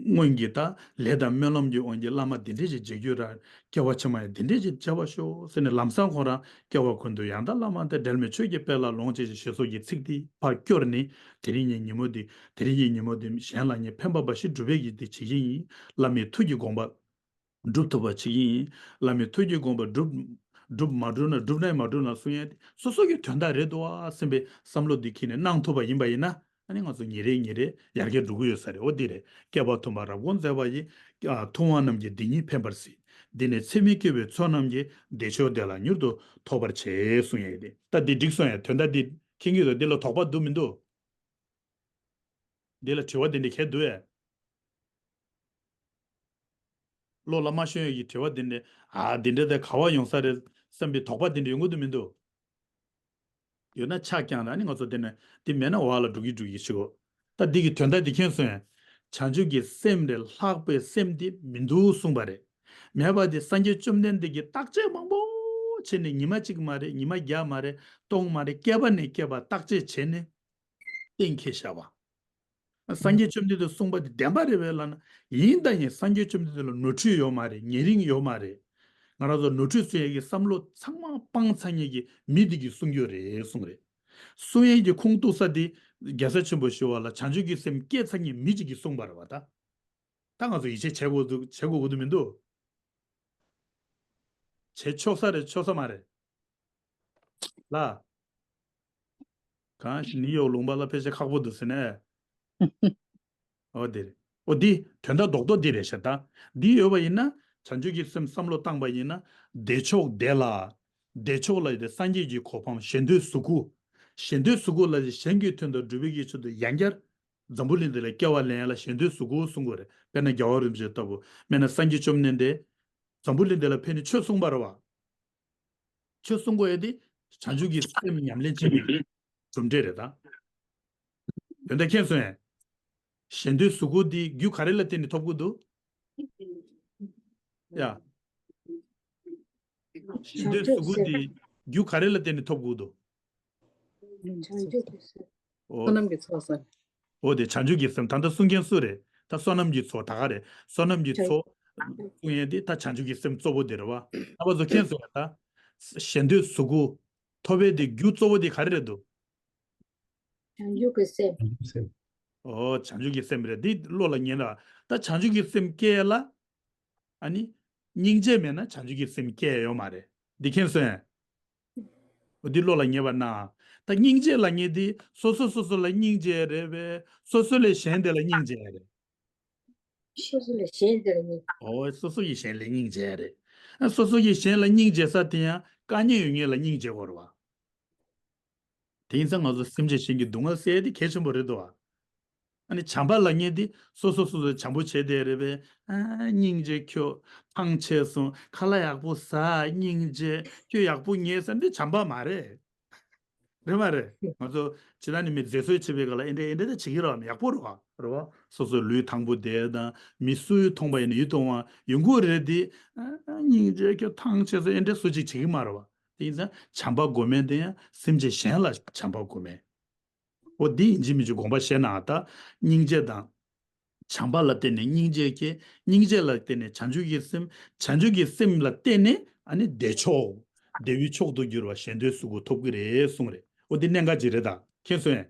སྔོན་གྱི་ད་ལས་དང་སྨོན་ལམ་གྱི་དབང་གིས་བླ་མ་འདི་འདྲས་ཅིག་མཇལ་རྒྱུ་ར་སྐྱེ་བ་ཕྱི་མ་ཡང་འདི་འདྲས་ཅིག་མཇལ་བར་ཤོག་ཟེར་ནས་ལམ་སང་ཁོ་རང་སྐྱེ་བ་ཀུན་ཏུ་ཡང་དག་བླ་མ་དང་འབྲལ་མེད་ཆོས་ཀྱི་དཔལ་ལ་ལོངས་སྤྱོད་ཅིག་ཞེས་སོགས་ཀྱི་ཚིག་དེ་ཕར་སྐྱོར་ནས་དེ་རིང་ངས་ཉིན་མོ་འདི་དེ་རིང་གི་ཉིན་མོ་འདི་གཞན་ལ་ངས་ཕན་པ་འབའ་ཞིག་སྒྲུབ་པའི་གི་འདི་བྱེད་ཀྱི་ཡིན། བླ་མའི་ཐུགས་ཀྱི་དགོངས་པ་སྒྲུབ་ཐུབ་པ་བྱེད་ཀྱི་ཡིན། བླ་མའི་ཐུགས་ཀྱི་དགོངས་པ་སྒྲུབ་སྒྲུབ་མ་སྒྲུབ་ན་སྒྲུབ་ནའི་མ་སྒྲུབ་ན་གསུང་ཡས་དེ་སོ་སོ་གི་དོན་དག་རེད་འདུག་ཨ་སེམས་པའི་བསམ་བློ་འདི་འཁྱེར་ནས་གནང་ཐུབ་པ་ཡིན་པ་ཡིན་ན་ཨ་ནི་ང་ཚོ་ཉིན་རེ་ཉིན་རེ་ཡར་རྒྱས་འགྲོ་གི་ཡོད་ས་རེད། འོ་འདི་རེད། བསྐལ་པ་དུ་མར་རབ་དགོངས་མཛད་པ་ཡི། ཨ་ཐུབ་དབང་རྣམས་ཀྱིས་འདི་ཉིད་ཕན་པར་གཟིགས། འདི་ནས་ཚེ་མི་བསྐལ་བའི་ཚོགས་རྣམས་ཀྱིས། བདེ་མཆོག་དེ་ལ་མྱུར་དུ་ཐོབ་པར་བྱེད་གསུང་ཡས་དེ། ད་འདི་འགྲིག་སོང་ཡས། དོན་དག་འདི་མཁྱེན་གྱི་འདུག་འདི་ལ་དོགས་པ་འདུག་མི་འདུག་འདི་ལ་དྲི་བ་འདི་འདྲ་གས་འདུག་ཨེ། བློ་ལ་མ་ཤོང་ཡས་ཀྱི་དྲི་བ་འདི་འདྲ། ཨ་འདི་འདྲ་དེ་ག་བ་ཡོང་ས་རེད་བསམ་པའི་དོགས་པ་འདི་འདྲ་ཡོང་གི་འདུག་མི་འདུག་ཡོད་ན་ཆ་བསྐྱངས་ལ་ནི་ང་ཚོ་འདི་ནས་འདི་མེད་ན་འོག་ལ་འགྲོ་གི་འགྲོ་གི་ཞིག་གོ། ད་འདི་གི་དོན་དག་འདི་མཁྱེན་སོང་ཡང་། བྱང་ཆུབ་ཀྱི་སེམས་ལས་ལྷག་པའི་སེམས་འདི་མི་འདུག་གསུངས་པ་རེད། མེད་པ་འདི་སངས་རྒྱས་བཅོམ་ལྡན་འདས་ཀྱིས་བརྟག་དཔྱད་མང་པོ་བྱས་ནས་ཉི་མ་གཅིག་མ་རེད། ཉི་མ་བརྒྱ་མ་རེད། སྟོང་མ་རེད། བསྐལ་པ་ནས་བསྐལ་པ་བརྟག་དཔྱད་བྱས་ནས་གཏན་འཁེལ་བཞག་པ། སངས་རྒྱས་བཅོམ་ལྡན་འདས་གསུངས་པ་འདི་བདེན་པ་རེད་པས་ལབ་ན་ཡིན་ད་ཡིན། སངས་རྒྱས་བཅོམ་ལྡན་འདས་ལ་ནོར་འཁྲུལ་ཡོད་མ་རེད། ཉེ་རིང་ཡོད་མ་རེད། ང་རང་ཚོ་ནོར་འཁྲུལ་གསུང་ཡས་ཀྱི་བསམ་བློ་ཚང་མ་སྤངས་ཚར་མཁན་གྱི་མི་འདི་གིས་གསུང་རྒྱུ་རེད་གསུངས་རེད། གསུང་ཡས་ཀྱི་ཁུངས་གཏུགས་ས་འདི་རྒྱལ་སྲས་ཆེན་པོ་ཞི་བ་ལྷ་བྱང་ཆུབ་ཀྱི་སེམས་སྐྱེས་ཚར་མཁན་མི་གཅིག་གིས་གསུངས་པ་རེད་བ་ད། ད་ང་ཚོ་ཡིད་ཆེས་བྱེད་དགོས་འདུག་བྱེད་དགོས་ཀྱི་འདུག་མི་འདུག་བྱེད་ཆོག་ས་རེད་ཆོག་ས་མ་རེད། ལ། གང་ཞིག་ནིའུ་ཡོག་ལུང་པ་ལ་ཕལ་ཆེར་ཁག་པོ་འདུག་ཟེར་ནས། ཨོ་དེ་རེད། ཨོ་འདི་དོན་དག་རྡོག་རྡོག་འདི་རེད་ཤག་ད་འདི་ཡོད་པ་ཡིན་ན་བྱང་ཆུབ་ཀྱི་སེམས་བསམ་བློ་བཏང་པ་ཡིན་ན་བདེ་མཆོག་དེ་ལ། བདེ་མཆོག་ལ་ཡོད་དེ་སངས་རྒྱས་ཀྱི་གོ་འཕང་གཞན་དོན་གཟུགས་སྐུ། གཞན་དོན་གཟུགས་སྐུ་ལ་ཡོད་གཞན་གྱི་དོན་དུ་སྒྲུབ་པའི་གི་ཆེད་དུ་ཡང་བསྐྱར་འཛམ་བུ་གླིང་འདི་ལ་སྐྱེ་བ་ལེན་ཡ་ལ་གཞན་དོན་གཟུགས་སྐུ་གསུང་དགོས་རེད། དཔེར་ན་རྒྱལ་བ་རིན་པོ་ཆེ་ལྟ་བུ་དཔེར་ན་སངས་རྒྱས་བཅོམ་ལྡན་འདས་འཛམ་བུ་གླིང་འདི་ལ་ཕེབས་ནས་ཆོས་གསུངས་པ་རེད་བ། ཆོས་གསུང་དགོས་ཡ་དེ་བྱང་ཆུབ་ཀྱི་སེམས་ཉམས་ལེན་བྱེད་པའི་གྲུབ་འབྲས་རེད་ད། དོན་དག་མཁྱེན་སོང་ངས། གཞན་དོན་གཟུགས་སྐུ་འདི་རྒྱུ་ག་རེ་ལ་བརྟེན་ནས་ཐོབ་ཀྱི་འདུག་ཡ། གཞན་དོན་གཟུགས་སྐུ་འདི་རྒྱུ་ག་རེ་ལ་བརྟེན་ནས་ཐོབ་ཀྱི་འདུག་བྱང་ཆུབ་ཀྱི་སེམས། ཨོ། བསོད་ནམས་ཀྱི་ཚོགས་ཟེར། འོ་དེ་བྱང་ཆུབ་ཀྱི་སེམས་ད་ལྟ་གསུང་མཁན་སུ་རེད། ད་བསོད་ནམས་ཀྱི་ཚོགས་ད་ག་རེད། བསོད་ནམས་ཀྱི་བྱང་ཚོགས་གསུང་ཡས་དེ་ད་བྱང་ཆུབ་ཀྱི་སེམས་གཙོ་བོ་དེ་རེད་བ། ད་བ་ཚོ་མཁྱེན་སོང་ཡ་ད། གཞན་དོན་གཟུགས་སྐུ་ཐོབ་པའི་དེ་རྒྱུ་གཙོ་བོ་དེ་ག་རེ་རེད་འདུག་བྱང་ཆུབ་ཀྱི་སེམས། བྱང་ཆུབ་སེམས། ཨོ་བྱང་ཆུབ་ཀྱི་སེམས་རེད། འདི་བློ་ལ་ངེས་ན། ད་བྱང་ཆུབ་ཀྱི་སེམས་སྐྱེ་ཡ་ལ། ཨ་ནི། སྙིང་རྗེ་མེད་ན་བྱང་ཆུབ་ཀྱི་སེམས་སྐྱེ་ཡ་ཡོད་མ་རེད། འདི་མཁྱེན་སོང་ངས། འོ་འདི་བློ་ལ་ངེས་པ་ན། ད་སྙིང་རྗེ་ལབ་མཁན་འདི་སོ་སོ་སོ་སོ་ལ་སྙིང་རྗེ་རེད་པས་སོ་སོ་ལས་གཞན་དེ་ལ་སྙིང་རྗེ་རེད། སོ་སོ་ལས་གཞན་དེ་ལ་སྙིང་། ཨོ་སོ་སོ་ཡིས་གཞན་ལ་སྙིང་རྗེ་རེད། ཨ་སོ་སོ་ཡིས་གཞན་ལ་སྙིང་རྗེ་ས་དེ་ཡང་དཀའ་ངལ་ཡོད་མཁན་ལ་སྙིང་རྗེ་དགོས་རེད་བ། དེ་ཡིན་ཙང་ང་ཚོ་སེམས་ཅན་གཞན་གྱི་སྡུག་བསྔལ་སེལ་ཡས་དེ་གལ་ཆེན་པོ་རེད་དོ། ཨ་ནི་བྱམས་པ་ལབ་མཁན་དེ་སོ་སོ་སོ་སོ་བྱམས་པོ་བྱས་བསྡད་རེད་པས། ཨ་སྙིང་རྗེ་ཁྱོད་ཐང་ཆད་སོང་། ཁ་ལག་ཡག་པོ་ཟ། སྙིང་རྗེ་ཁྱོད་ཡག་པོ་ཉལ་ཟེར་འདི་བྱམས་པ་མ་རེད། རེད་མ་རེད། ང་ཚོ་ཇི་ལྟར་ནི་མི་མཛེས་བཟོ་བྱེད་པའི་སྐབས་ལ་ཨེ་འདྲ་ཨེ་འདྲ་ད་བྱེད་ཀྱི་རེད་བ། ཡག་པོ་རེད་བ། རེད་བ། སོ་སོའི་ལུས་ཐང་པོ་བསྡད་དང་མི་སུ་ཡིས་མཐོང་པ་ཡིན་ན་ཡིད་དུ་འོང་བ་ཡོང་གི་རེད་དེ། ཨ་སྙིང་རྗེ་ཁྱོད་ཐང་ཆད་སོང་། ཨེ་འདྲ་སུ་གཅིག་བྱེད་ཀྱི་མ་རེད་བ། དེ་ཡིན་ཙང་བྱམས་པ་དགོས་མཁན་དེ་ཡང་སེམས་ཅན་གཞན་ལ་བྱམས་པ་དགོས་མཁན། འོ་འདི་ཡིན་གཅིག་མིན་གཅིག་དགོངས་པ་བཞེས་ན་ད་སྙིང་རྗེ་དང་། བྱམས་པ་ལ་བརྟེན་ནས་སྙིང་རྗེ་སྐྱེ། སྙིང་རྗེ་ལ་བརྟེན་ནས་བྱང་ཆུབ་ཀྱི་སེམས། བྱང་ཆུབ་ཀྱི་སེམས་ལ་བརྟེན་ནས་ཨ་ནི་བདེ་མཆོག་བདེ་བའི་མཆོག་ཏུ་གྱུར་པ་གཞན་དོན་གཟུགས་སྐུ་ཐོབ་ཀྱི་རེད་གསུངས་རེད། འོ་འདི་གནད་འགག་ཅིག་རེད་ད། མཁྱེན་སོང་ངས།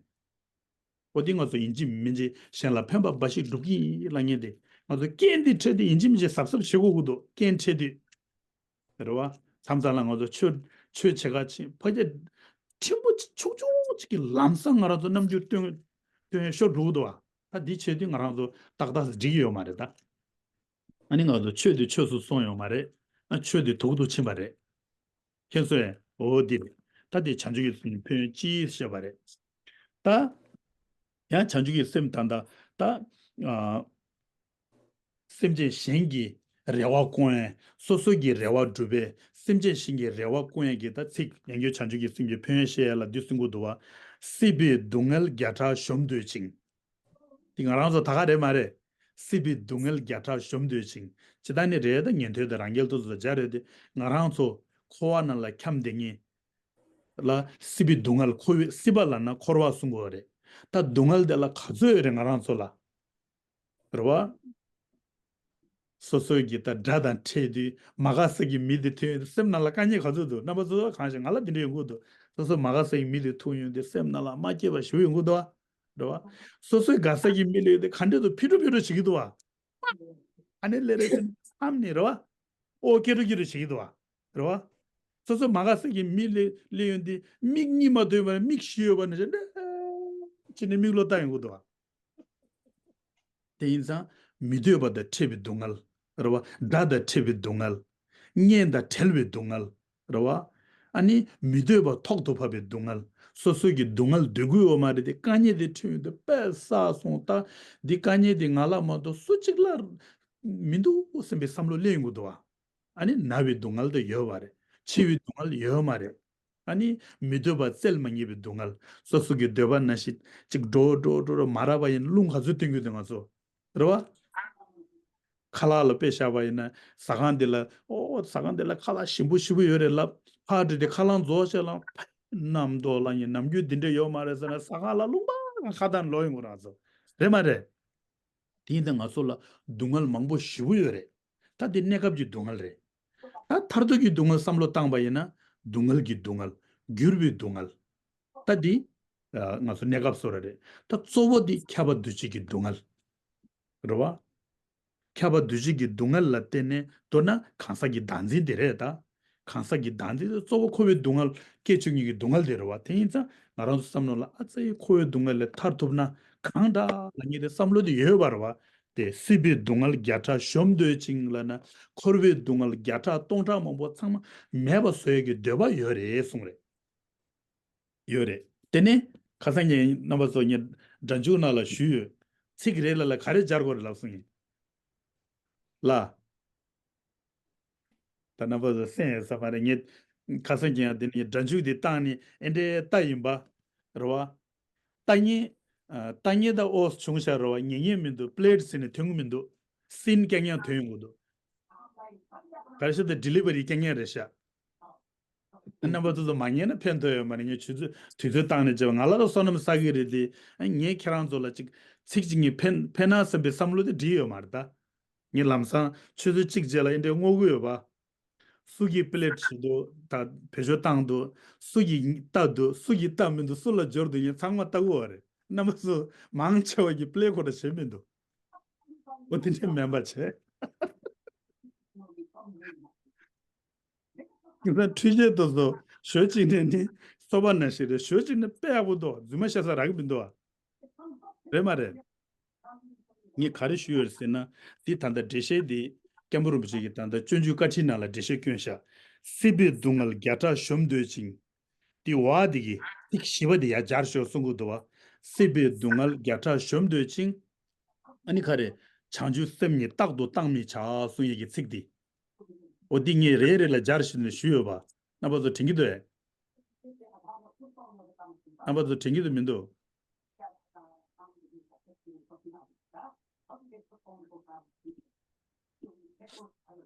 འོ་དེ་ང་ཚོ་ཡིན་གཅིག་མིན་གཅིག་གཞན་ལ་ཕན་པ་འབའ་ཞིག་སྒྲུབ་ཀྱི་ཡིན་ལབ་མཁན་དེ། ང་ཚོ་རྐྱེན་འདི་འཕྲད་དུས་ཡིན་གཅིག་མིན་གཅིག་གཟབ་གཟབ་བྱེད་དགོས་ཀྱི་འདུག་རྐྱེན་འཕྲད་དུས། རེད་བ། མཚམས་མཚམས་ལ་ང་ཚོ་ཆོས་ཆོས་བྱེད་ག་ཕྱིན། ཕ་གི་ཕྲན་བུ་ཆུང་ཆུང་ཅིག་གི་ལམ་སང་ང་རང་ཚོ་རྣམ་འགྱུར་སྟོན་སྟོན་ཤོར་འགྲོ་གི་འདུག་བ། ད་འདི་བྱེད་དུས་ང་རང་ཚོ་ཏག་ཏག་འགྲིག་གི་ཡོད་མ་རེད་ད། ཨ་ནི་ང་ཚོ་ཆོས་དེ་ཆོས་སུ་སོང་ཡོད་མ་རེད། ཨ་ཆོས་དེ་དུག་ཏུ་ཕྱིན་པ་རེད། ཁྱེད་ཚོས་འོ་འདི་རེད། ད་དེ་བྱང་ཆུབ་ཀྱི་སེམས་ཕན་ཡོན་ཅི་བཤད་པ་རེད། ད་ཡང་བྱང་ཆུབ་ཀྱི་སེམས་ད་ད་ད་ཨ། སེམས་ཅན་གཞན་གྱི་རེ་བ་སྐོང་ཡས། སོ་སོ་གི་རེ་བ་སྒྲུབ་པའི། སེམས་ཅན་གཞན་གྱི་རེ་བ་སྐོང་ཡས་ཀྱི་ད་ཚིག་ཡང་སྒོས་བྱང་ཆུབ་ཀྱི་སེམས་ཀྱི་ཕན་ཡོན་བཤད་ཡས་ལ་འདི་གསུང་གི་འདུག་བ། སྲིད་པའི་སྡུག་བསྔལ་བརྒྱ་ཕྲག་གཞོམ་འདོད་ཅིང་། འདི་ང་རང་ཚོ་ད་ག་རེད་མ་རེད། སྲིད་པའི་སྡུག་བསྔལ་བརྒྱ་ཕྲག་གཞོམ་འདོད་ཅིང་། ཇི་ལྟར་ནི་རེད། ད་ཉན་ཐོས་དང་རང་རྒྱལ་དུ་བཟོ་བྱ་རེད་དེ། ང་རང་ཚོ་འཁོར་བ་ནང་ལ་འཁྱམས་བསྡད་མཁན་ལ་སྲིད་པའི་སྡུག་བསྔལ། འཁོར་བའི་སྲིད་པ་ལབ་ན་འཁོར་བ་གསུང་དགོས་རེད། ད་སྡུག་བསྔལ་དེ་ལ་ག་ཚོད་ཡོད་རེད་ང་རང་ཚོ་ལ། རེད་བ། སོ་སོའི་གི་ད་དགྲ་དང་འཕྲད་དུས་མ་དགའ་ས་གི་མི་དེ་ཐོན་ཡོང་དུས་སེམས་ནང་ལ་དཀའ་ངལ་ག་ཚོད་འདུག་རྣམ་པ་ཚོ་གང་ཞིག་ང་ལ་དེ་འདྲ་ཡོང་གི་འདུག་སོ་སོ་མ་དགའ་ས་གི་མི་དེ་ཐུག་ཡོང་དུས་སེམས་ནང་ལ་མ་སྐྱིད་པ་ཞེ་པོ་ཡོང་གི་འདུག་བ། རེད་བ། སོ་སོའི་དགའ་ས་གི་མི་ལ་ཡོང་དུས་ག་འདྲ་འདུག་ཕི་དྲོ་ཕི་དྲོ་བྱེད་ཀྱི་འདུག་བ། ཨ་ནི་སླེབས་རེ་བྱས་ནས་མཚམས་ནས་རེད་བ། ཨོ་སྐྱིད་འགྲོ་སྐྱིད་འགྲོ་བྱེད་ཀྱི་འདུག་བ། རེད་བ། སོ་སོ་མ་དགའ་ས་གི་མི་ལ་སླེབས་ཡོང་དུས་མིག་གཉིས་མ་ཐོན་པར་མིག་བཞི་ཡོད་པ་ནང་བཞིན་འདྲ་བྱས་ནས་མིག་ལོག་བལྟ་ཡོང་གི་འདུག་བ། དེ་ཡིན་ཙང་མི་འདོད་པ་དང་འཕྲད་པའི་སྡུག་བསྔལ། རེད་བ། དགྲ་དང་འཕྲད་པའི་སྡུག་བསྔལ། གཉེན་དང་བྲལ་བའི་སྡུག་བསྔལ། རེད་བ། ཨ་ནི་མི་འདོད་པ་ཐོག་ཏུ་བབས་པའི་སྡུག་བསྔལ། སོ་སོ་གི་སྡུག་བསྔལ་འདོད་ཀྱི་ཡོད་མ་རེད་དེ། དཀའ་ངལ་དེ་འཕྲད་ཡོང་དུས་དཔེ་བསགས་སོང་། ད་འདི་དཀའ་ངལ་དེ་ང་ལ་མ་གཏོགས་སུ་གཅིག་ལ་མི་འདུག་བསམ་པའི་བསམ་བློ་སླེབས་ཡོང་གི་འདུག་བ། ཨ་ནི་ན་བའི་སྡུག་བསྔལ་དེ་ཡོད་པ་རེད། འཆི་བའི་སྡུག་བསྔལ་ཡོད་མ་རེད། ཨ་ནི་མི་འདོད་པ་བཙལ་མ་རྙེད་པའི་སྡུག་བསྔལ། སོ་སོ་གི་འདོད་པ་ནང་བཞིན་ཅིག་འགྲོ་འགྲོ་འགྲོ་འགྲོ་མ་རག་པ་ཡིན་རླུང་ག་ཚོད་བསྟན་གྱི་འདུག་ང་ཚོ། རེད་བ། ཁ་ལག་ལ་དཔེ་བཞག་པ་ཡིན་ན་ཟ་ཁང་འདི་ལ་ཨོ་ཟ་ཁང་འདི་ལ་ཁ་ལག་ཞིམ་པོ་ཞིམ་པོ་ཡོད་རེད་ལབ། ཕར་འགྲོ་དུས་ཁ་ལག་རྫོགས་བྱས་ལ་ཕ་རྣམ་རྟོག་ལ་ཡིན་ནམ་རྒྱུན་འདི་འདྲ་ཡོད་མ་རེད་ཟེར་ན་ཟ་ཁང་ལ་རླུང་པ་ཁ་བཏང་ལོག་ཡོང་གི་རེད་ང་ཚོ། རེད་མ་རེད། དེ་ཡིན་ད་ང་ཚོ་ལ་སྡུག་བསྔལ་མང་པོ་ཞེ་པོ་ཡོད་རེད། ད་དེ་གནས་སྐབས་ཀྱི་སྡུག་བསྔལ་རེད། ད་མཐར་ཐུག་གི་སྡུག་བསྔལ་བསམ་བློ་བཏང་པ་ཡིན་ན་སྡུག་བསྔལ་གྱི་སྡུག་བསྔལ། འགྱུར་བའི་སྡུག་བསྔལ། ད་འདི་ཨ་ང་ཚོ་གནས་སྐབས་སོ་ར་རེད། ད་གཙོ་བོ་འདི་ཁྱབ་པ་འདུ་བྱེད་ཀྱི་སྡུག་བསྔལ། རེད་བ། ཁྱབ་པ་འདུ་བྱེད་ཀྱི་སྡུག་བསྔལ་ལ་བརྟེན་ནས་མདོར་ན་གང་ཟག་གི་བདག་འཛིན་དེ་རེད་ད། གང་ཟག་གི་བདག་འཛིན་དེ་གཙོ་བོ་འཁོར་བའི་སྡུག་བསྔལ་སྐྱེ་བཅུག་མཁན་གྱི་སྡུག་བསྔལ་དེ་རེད་བ། དེ་ཡིན་ཙང་ང་རང་ཚོ་བསམ་བློ་ལ་ཨ་ཙི་འཁོར་བའི་སྡུག་བསྔལ་ལས་ཐར་ཐུབ་ན་གང་འདྲ་ལབ་མཁན་དེ་བསམ་བློ་དེ་ཡོད་པ་རེད་བ། དེ་སྲིད་པའི་སྡུག་བསྔལ་བརྒྱ་ཕྲག་གཞོམ་འདོད་ཅིང་ལབ་ན་འཁོར་བའི་སྡུག་བསྔལ་བརྒྱ་ཕྲག་སྟོང་ཕྲག་མང་པོ་ཚང་མ་མེད་པ་བཟོ་ཡས་ཀྱི་འདོད་པ་ཡོད་རེད་གསུངས་རེད། ཡོད་རེད། དེ་ནས་ཁ་སང་ཉིན་རྣམ་པ་ཚོ་ངས་སྒྲ་འཇུག་ནང་ལ་ཞུས་ཡོད། ཚིག་རེ་ལ་ལ་ག་རེ་སྦྱར་དགོས་རེད་ལབ་སོང་ཡིན། ལ། ད་རྣམ་པ་ཚོ་གསན་ཡོད་ས་མ་རེད། ངས་ཁ་སང་ཉིན་ཡང་དེ་ནས་སྒྲ་འཇུག་དེ་བཏང་ནས་ཨེ་འདྲའི་ལྟ་ཡིན་པ། རེད་བ། ལྟ་ཉན། ཨ། ལྟ་ཉན་ད་ཨོ་བྱུང་ཤག་རེད་བ། ཉན་ཉན་མི་འདུག་པླེཊ་ཟེར་ནས་ཐོན་གི་མི་འདུག་སིན་རྐྱང་རྐྱང་ཐོན་ཡོང་གི་འདུག་ག་རེ་ཤོད་ད་ཌི་ལི་ཝ་རི་རྐྱང་རྐྱང་རེད་ཤག་རྣམ་པ་ཚོ་ཚོ་མ་ཉན་ན་ཕན་ཐོགས་ཡོད་མ་རེད། ངས་ཆུ་ཚོད་དུས་ཚོད་བཏང་ནས་བྱས་པ་ང་ལ་ལ་བསོད་ནམས་བསགས་ཀྱི་རེད་དེ། ངས་ཁྱེད་རང་ཚོ་ལ་ཅིག་ཚིག་ཅིག་ངས་ཕན་ཕན་ན་བསམ་པའི་བསམ་བློ་དེ་བྲིས་ཡོད་མ་རེད་ད། ངས་ལམ་སང་ཆུ་ཚོད་གཅིག་རྗེས་ལ་ཨེ་འདྲའི་བསྔོ་གི་ཡོད་པ། སུ་གིས་པི་ལེ་བྲིས་འདུག་ད་བེད་སྤྱོད་བཏང་འདུག་སུ་གིས་ལྟ་འདུག་སུ་གིས་ལྟ་མི་འདུག་སུ་ལ་འབྱོར་འདུག་ངས་ཚང་མ་ལྟ་གི་ཡོད་རེད། རྣམ་པ་ཚོ་མང་ཆེ་བ་གིས་པི་ལེ་ཁོ་ར་བྱེད་མི་འདུག་འོ་དེ་འདྲས་མིན་པ་བྱས། ཁྱེད་ཚོ་འཕྲུལ་ཆས་དེ་ཚོ་ཞོལ་གཅིག་ནས་ནི་སོ་པ་ནང་བཞིན་རེད། ཞོལ་གཅིག་ནས་དཔེ་ཡག་པོ་འདུག་རྫུན་མ་བཤད་ས་རག་གི་མི་འདུག་བ། རེད་མ་རེད། ངས་ག་རེ་ཞུས་ཡོད་ཟེར་ན། འདི་ད་ལྟ་འགྲེལ་བཤད་འདི་སྐྱབས་མགོན་རིན་པོ་ཆེ་གིས་ད་ལྟ་སྤྱོད་འཇུག་བཀའ་ཁྲིད་ནང་ལ་འགྲེལ་བཤད་བསྐྱོན་ཤག་སྲིད་པའི་སྡུག་བསྔལ་བརྒྱ་ཕྲག་གཞོམ་འདོད་ཅིང་། འདི་བ་འདི་གི་ཚིག་བཞི་པ་འདི་ཡར་སྦྱར་ཤོག་གསུང་གི་འདུག་བ། སྲིད་པའི་སྡུག་བསྔལ་བརྒྱ་ཕྲག་གཞོམ་འདོད་ཅིང་། ཨ་ནི་ག་རེ། བྱང་ཆུབ་སེམས་ཉིད་རྟག་ཏུ་བཏང་མི་བྱ་གསུང་ཡས་ཀྱི་ཚིག་འདི། འོ་འདི་ངས་རེ་རེ་ལ་སྦྱར་བཞིན་ནས་ཞུས་ཡོད་པ། རྣམ་པ་ཚོ་དྲན་གྱི་འདུག་ཨེ། རྣམ་པ་ཚོ་དྲན་གྱི་འདུག་མི་འདུག་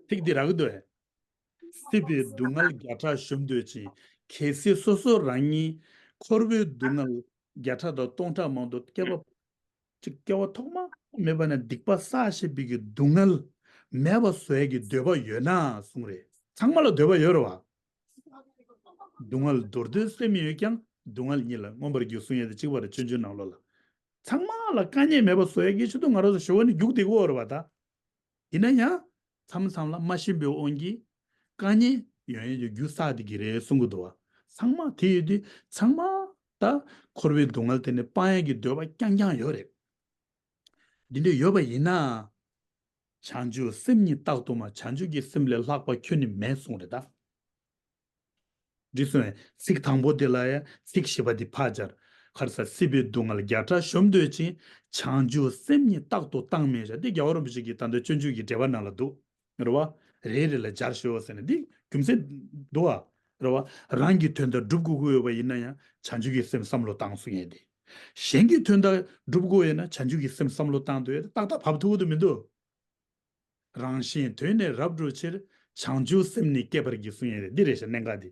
ཚིག་འདི་རག་གི་འདུག་ཨེ། སྲིད་པའི་སྡུག་བསྔལ་བརྒྱ་ཕྲག་གཞོམ་འདོད་ཅིང་། གལ་སྲིད་སོ་སོ་རང་ཉིད་འཁོར་བའི་སྡུག་བསྔལ་བརྒྱ་ཕྲག་དང་སྟོང་ཕྲག་མང་དུ་སྐྱེ་བ་ཅིག་སྐྱེ་བ་ཐོག་མ་མེད་པ་ནས་སྡིག་པ་བསགས་བཞིན་པའི་གི་སྡུག་བསྔལ་མེད་པ་བཟོ་ཡས་ཀྱི་འདོད་པ་ཡོད་ན་གསུངས་རེད། ཚང་མ་ལ་འདོད་པ་ཡོད་རེད་བ། སྡུག་བསྔལ་འདོར་འདོད་སེམས་ཡོད་ཀྱང་། སྡུག་བསྔལ་ཉིད་ལ་མངོན་པར་རྒྱུག་གསུང་ཡས་དེ་གཅིག་པ་རེད། སྤྱོད་འཇུག་ནང་ལོགས་ལ། ཚང་མ་ལ་དཀའ་ངལ་མེད་པ་བཟོ་ཡ་གི་ཆེད་དུ་ང་རང་ཚོ་ཞི་བ་ནི་རྒྱུགས་བསྡད་ཀྱི་ཡོད་རེད་པ་ད། ཡིན་ན་ཡང་མཚམས་མཚམས་ལ་མ་ཤེས་པའི་དབང་གིས་དཀའ་ངལ་ཡོང་ཡས་ཀྱི་རྒྱུ་བསགས་བསྡད་ཀྱི་རེད་གསུང་གི་འདུག་བ། ཚང་མ་དེ་ཡོད་དུས་ཚང་མ་ད་འཁོར་བའི་སྡུག་བསྔལ་དེ་ནས་སྤང་ཡས་ཀྱི་འདོད་པ་རྐྱང་རྐྱང་ཡོད་རེད། འདི་འདྲ་ཡོད་པ་ཡིན་ན། བྱང་ཆུབ་སེམས་ཉིད་རྟག་ཏུ་སྨྲ། བྱང་ཆུབ་ཀྱི་སེམས་ལས་ལྷག་པ་ཁྱོན་ནས་མེད་གསུངས་རེད་ད། འགྲིག་སོང་ངས། ཚིག་དང་པོ་དེ་ལ་ཡང་ཚིག་བཞི་པ་འདི་ཕར་སྦྱར། ཁར་ས་སྲིད་པའི་སྡུག་བསྔལ་བརྒྱ་ཕྲག་གཞོམ་འདོད་ཅིང་། བྱང་ཆུབ་སེམས་ཉིད་རྟག་ཏུ་བཏང་སྨྲས་བྱ། འདི་རྒྱལ་བ་རིན་པོ་ཆེ་གིས་ད་ལྟ་སྤྱོད་འཇུག་གི་འགྲེལ་པ་ནང་ལ་འདུག་རེད་བ། རེ་རེ་ལ་སྦྱར་ཤོག་ཟེར་ནས་འདི་རྒྱུ་མཚན་འདུག་བ། རེད་བ། རང་གི་དོན་དག་སྒྲུབ་དགོས་ཀྱི་ཡོད་པ་ཡིན་ན་ཡང་བྱང་ཆུབ་ཀྱི་སེམས་བསམ་བློ་བཏང་གསུང་ཡས་དེ། གཞན་གྱི་དོན་དག་སྒྲུབ་དགོས་ཡོད་ན་བྱང་ཆུབ་ཀྱི་སེམས་བསམ་བློ་བཏང་འདོད་ཡོད་ཏག་ཏག་བབས་ཐུབ་ཀྱི་མི་འདུག་རང་གཞན་དོན་ནི་རབ་བསྒྲུབ་ཕྱིར། བྱང་ཆུབ་སེམས་ནི་བསྐྱེད་པར་བགྱི་གསུང་ཡས་རེད། འདི་རེད་ཤག་གནད་འགག་འདི།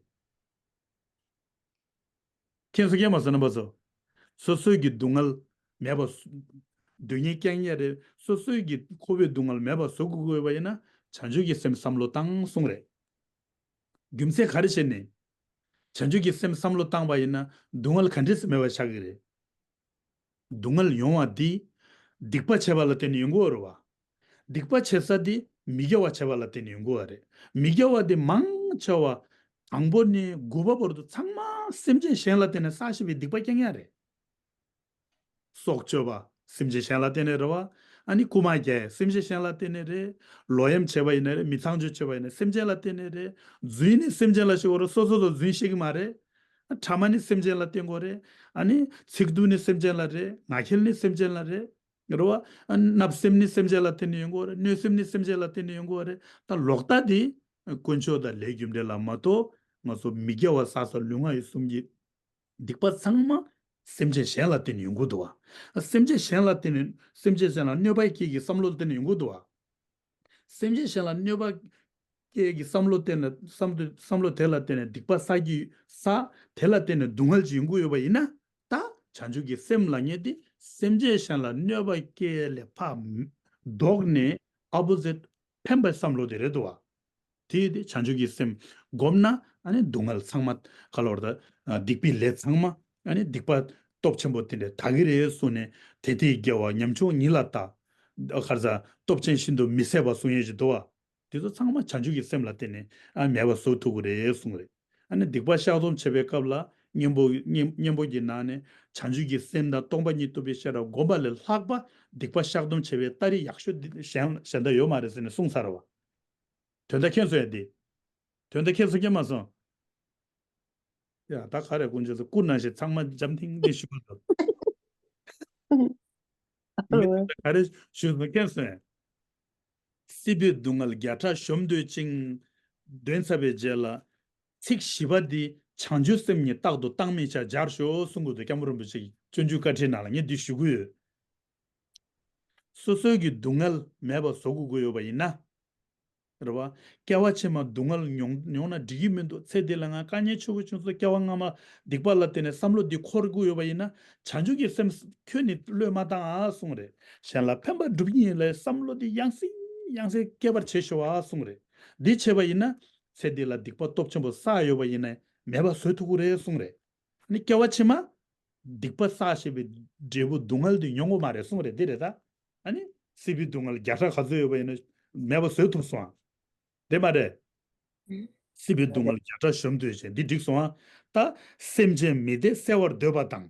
མཁྱེན་སོང་མཁྱེན་མ་སོང་རྣམ་པ་ཚོ། སོ་སོའི་གི་སྡུག་བསྔལ་མེད་པ་བཟོ། སྡུག་བསྔལ་རྐྱང་རྐྱང་རེད། སོ་སོའི་གི་འཁོར་བའི་སྡུག་བསྔལ་མེད་པ་བཟོ་དགོས་ཀྱི་ཡོད་པ་ཡིན་ན་བྱང་ཆུབ་ཀྱི་སེམས་བསམ་བློ་བཏང་གསུང་རེད། རྒྱུ་མཚན་ག་རེ་བྱས་ནས། བྱང་ཆུབ་ཀྱི་སེམས་བསམ་བློ་བཏང་པ་ཡིན་ན་སྡུག་བསྔལ་ག་འདྲས་སེ་མེད་པ་ཆགས་ཀྱི་རེད། སྡུག་བསྔལ་ཡོང་བ་འདི་སྡིག་པ་བྱས་པ་ལ་བརྟེན་ནས་ཡོང་གི་ཡོད་རེད་བ། སྡིག་པ་བྱེད་ས་འདི་མི་དགེ་བ་བྱས་པ་ལ་བརྟེན་ནས་ཡོང་གི་ཡོད་རེད། མི་དགེ་བ་འདི་མང་ཆེ་བ་དང་པོ་ནས་དགུ་པ་བར་དུ་ཚང་མ་སེམས་ཅན་གཞན་ལ་བརྟེན་ནས་བསགས་བཞག་པའི་སྡིག་པ་རྐྱང་རྐྱང་རེད། སྲོག་གཅོད་པ་སེམས་ཅན་གཞན་ལ་བརྟེན་ནས་རེད་བ། ཨ་ནི་རྐུ་མ་རྒྱག་སེམས་ཅན་གཞན་ལ་བརྟེན་ནས་རེད། ལོག་གཡེམ་བྱས་པ་ཡིན་ན་རེད། མི་ཚངས་སྤྱོད་བྱས་པ་ཡིན་ན་སེམས་ཅན་ལ་བརྟེན་ནས་རེད། རྫུན་ནི་སེམས་ཅན་ལ་བཤད་དགོས་རེད། སོ་སོ་ཚོ་རྫུན་བཤད་ཀྱི་མ་རེད། ཕྲ་མ་ནི་སེམས་ཅན་ལ་བརྟེན་དགོས་རེད། ཨ་ནི་ཚིག་རྡུལ་ནི་སེམས་ཅན་ལ་རེད། ངག་འཁྱལ་ནི་སེམས་ཅན་ལ་རེད། རེད་བ། ཨ་བརྣབ་སེམས་ནི་སེམས་ཅན་ལ་བརྟེན་ནས་ཡོང་གི་ཡོད་རེད། གནོད་སེམས་ནི་སེམས་ཅན་ལ་བརྟེན་ནས་ཡོང་གི་ཡོད་རེད། ད་ལོག་ལྟ་དེ་དཀོན་མཆོག་དང་ལས་རྒྱུ་འབྲས་ལ་མ་གཏོགས་ང་ཚོ་མི་དགེ་བ་བསགས་ས་ལུས་ངག་ཡིད་གསུམ་གྱི་སྡིག་པ་ཚང་མ་སེམས་ཅན་གཞན་ལ་བརྟེན་ནས་ཡོང་གི་འདུག་བ། སེམས་ཅན་གཞན་ལ་བརྟེན་ནས་སེམས་ཅན་གཞན་ལ་གནོད་པ་སྐྱེལ་གྱི་བསམ་བློ་ལ་བརྟེན་ནས་ཡོང་གི་འདུག་བ། སེམས་ཅན་གཞན་ལ་གནོད་པ་སྐྱེལ་གྱི་བསམ་བློ་བརྟེན་ནས་བསམ་བློ་བསམ་བློ་དེ་ལ་བརྟེན་ནས་སྡིག་པ་བསགས་ཀྱི་བསགས་དེ་ལ་བརྟེན་ནས་སྡུག་བསྔལ་ཅིག་ཡོང་གི་ཡོད་པ་ཡིན་ན། ད་བྱང་ཆུབ་ཀྱི་སེམས་ལབ་མཁན་དེ་སེམས་ཅན་གཞན་ལ་གནོད་པ་སྐྱེལ་ལས་ཕར་ལྡོག་ནས་ཨ་པོ་ཟིཊ་ཕན་པའི་བསམ་བློ་དེ་རེད་འདུག་བ། དེ་ཡིན་དུས་བྱང་ཆུབ་ཀྱི་སེམས་བསྒོམས་ན་ཨ་ནི་སྡུག་བསྔལ་ཚང་མ་ག་ལ་བར་ད་སྡིག་པའི་ལས་ཚང་མ་ཨ་ནི་སྡིག་པ་སྟོབས་ཆེན་པོ་དེ་འདྲ་དག་གི་རེད་གསུངས་ནས་དེ་དེའི་དགེ་བ་ཉམ་ཆུང་ཉིད་ལ་བལྟ། ག་རེ་ཟ། སྟོབས་ཆེན་ཤིན་ཏུ་མི་བཟད་པ་གསུང་ཡས་ཅིག་འདུག་བ། དེ་ཚོ་ཚང་མ་བྱང་ཆུབ་ཀྱི་སེམས་ལ་བརྟེན་ནས་ཨ་མེད་པ་བཟོ་ཐུབ་ཀྱི་རེད་གསུངས་རེད། ཨ་ནི་སྡིག་པ་བཤགས་སྡོམ་བྱེད་པའི་སྐབས་ལ་གཉེན་པོ་གཉེན་གཉེན་པོ་གི་ནང་ནས་བྱང་ཆུབ་ཀྱི་སེམས་དང་སྟོང་པ་ཉིད་རྟོགས་པའི་ཤེས་རབ་བསྒོམ་པ་ལས་ལྷག་པ་སྡིག་པ་བཤགས་སྡོམ་བྱེད་པའི་ལྟ་རིགས་ཡག་ཤོས་འདི་གཞན་གཞན་དག་ཡོད་མ་རེད་ཟེར་ནས་གསུངས་ཚར་བ། དོན་དག་མཁྱེན་སོང་ཡ་འདི། དོན་དག་མཁྱེན་སོང་མཁྱེན་མ་སོང་། ཡ་ད་ག་རེ་དཀོན་མཆོག་ཚོ་སྐུ་ན་ཞིག་ཚང་མ་འཇམ་ཐིང་ཐིང་ཞུ་བ་དང་། ངས་ད་ག་རེ་ཞུ་སོང་མཁྱེན་སོང་ཡ། སྲིད་པའི་སྡུག་བསྔལ་བརྒྱ་ཕྲག་གཞོམ་འདོད་ཅིང་། འདོན་ཚར་བའི་རྗེས་ལ་ཚིག་བཞི་པ་འདི་བྱང་ཆུབ་སེམས་ཉིད་རྟག་ཏུ་བཏང་སྨྲས་བྱ་སྦྱར་ཤོག་གསུང་གི་འདུག་སྐྱབས་མགོན་རིན་པོ་ཆེ་གིས་སྤྱོད་འཇུག་བཀའ་ཁྲིད་ནང་ལ་ངས་འདི་ཞུ་གི་ཡོད། སོ་སོའི་གི་སྡུག་བསྔལ་མེད་པ་བཟོ་དགོས་ཀྱི་ཡོད་པ་ཡིན་ན། རེད་བ། སྐྱེ་བ་ཕྱི་མ་སྡུག་བསྔལ་མྱོང་མྱོང་ན་འགྲིག་གི་མི་འདུག་ཚེ་འདི་ལ་ང་དཀའ་ངལ་ཆེ་པོ་བྱུང་སོང་། སྐྱེ་བ་སྔ་མ་སྡིག་པ་ལ་བརྟེན་ནས་བསམ་བློ་འདི་འཁོར་དགོས་ཡོད་པ་ཡིན་ན། བྱང་ཆུབ་ཀྱི་སེམས་ཁྱོན་ནས་བློས་མ་བཏང་ཨ་གསུངས་རེད། གཞན་ལ་ཕན་པ་སྒྲུབ་ཀྱི་ཡིན་ལས་བསམ་བློ་འདི་ཡང་སེ་ཡང་སེ་སྐྱེ་བར་བྱེད་ཤོག་ཨ་གསུངས་རེད། འདི་བྱས་པ་ཡིན་ན་ཚེ་འདི་ལ་སྡིག་པ་སྟོབས་ཆེན་པོ་བསགས་ཡོད་པ་ཡིན་ན་མེད་པ་བཟོ་ཐུབ་ཀྱི་རེད་གསུངས་རེད། ནི་སྐྱེ་བ་ཕྱི་མ་སྡིག་པ་བསགས་བཞིན་པའི་འབྲས་བུ་སྡུག་བསྔལ་འདི་མྱོང་དགོས་མ་རེད་གསུངས་རེད། འདི་རེད་ད། ཨ་ནི་སྲིད་པའི་སྡུག་བསྔལ་བརྒྱ་ཕྲག་ག་ཚོད་ཡོད་པ་ཡིན་ན་མེད་པ་བཟོ་ཐུབ་སོང་ཨ། རེད་མ་རེད། སྲིད་པའི་སྡུག་བསྔལ་བརྒྱ་ཕྲག་གཞོམ་འདོད་ཅིང་འདི་འགྲིག་སོང་ཨ། ད་སེམས་ཅན་མི་བདེ་བསལ་བར་འདོད་པ་དང་།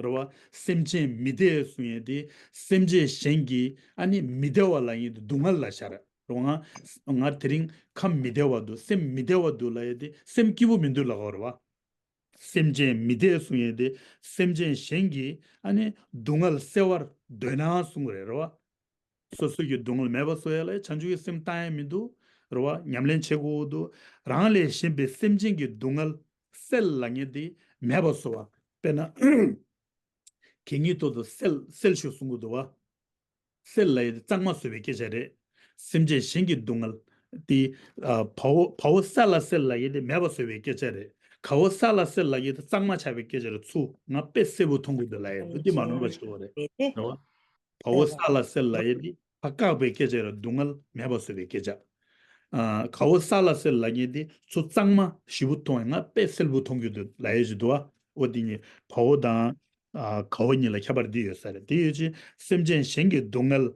རེད་བ། སེམས་ཅན་མི་བདེ་གསུང་ཡས་དེ་སེམས་ཅན་གཞན་གྱི་ཨ་ནི་མི་བདེ་བ་ལབ་ཡས་དེ་སྡུག་བསྔལ་ལ་ཤར། རེད་བ། ང་ང་དེ་རིང་ཁམས་མི་བདེ་བ་འདུག་སེམས་མི་བདེ་བ་འདུག་ལབ་ཡས་དེ་སེམས་སྐྱིད་པོ་མི་འདུག་ལབ་པ་རེད་བ། སེམས་ཅན་མི་བདེ་གསུང་ཡས་དེ་སེམས་ཅན་གཞན་གྱི་ཨ་ནི་སྡུག་བསྔལ་བསལ་བར་འདོད་ན་གསུང་གི་རེད་རེད་བ། སོ་སོ་གི་སྡུག་བསྔལ་མེད་པ་བཟོ་ཡ་ལ་བྱང་ཆུབ་ཀྱི་སེམས་བཏང་ཡ་མི་འདུག་རེད་བ། ཉམས་ལེན་བྱེད་དགོས་འདུག་རང་ལས་གཞན་པའི་སེམས་ཅན་གྱི་སྡུག་བསྔལ་སེལ་ལབ་མཁན་དེ་མེད་པ་བཟོ་བ། དཔེར་ན། གད་སྙིགས་ཐོག་ཏུ་སེལ་སེལ་ཞུ་གསུང་གི་འདུག་བ། སེལ་ལབ་ཡ་དེ་གཙང་མ་བཟོ་བའི་སྐད་ཆ་རེད། སེམས་ཅན་གཞན་གྱི་སྡུག་བསྔལ་དེ། ཨ། བ་བོ་བ་བོ་ས་ལ་སེལ་ལབ་ཡ་དེ་མེད་པ་བཟོ་བའི་སྐད་ཆ་རེད། ག་བོ་ས་ལ་སེལ་ལབ་ཡ་དེ་གཙང་མ་ཆགས་པའི་སྐད་ཆ་རེད། ཚུར་ང་དཔེ་གསལ་པོ་མཐོང་གི་འདུག་ལབ་ཡ་འདུག་དེ་མ་ནོར་བ་བྱེད་དགོས་རེད། རེད་བ། བ་བོ་ས་ལ་སེལ་ལབ་ཡ་དེ་ཕར་བཀག་པའི་སྐད་ཆ་རེད། སྡུག་བསྔལ་མེད་པ་བཟོ་བའི་སྐད་ཆ། ཨ། ག་བོ་ས་ལ་སེལ་ལབ་མཁན་དེ་ཚུར་གཙང་མ་ཞིབ་པོ་མཐོང་ཡ་ང་དཔེ་གསལ་པོ་མཐོང་གི་འདུག་ལབ་ཡ་ཞིག་འདུག་བ། འོ་དེ་ཉིད་བ་བོ་དང་ ཨ་དགའ་བོ་གཉིས་ལ་ཁྱད་པར་འདི་ཡོད་ས་རེད། དེ་ཡོད་ཕྱིན་སེམས་ཅན་གཞན་གྱི་སྡུག་བསྔལ་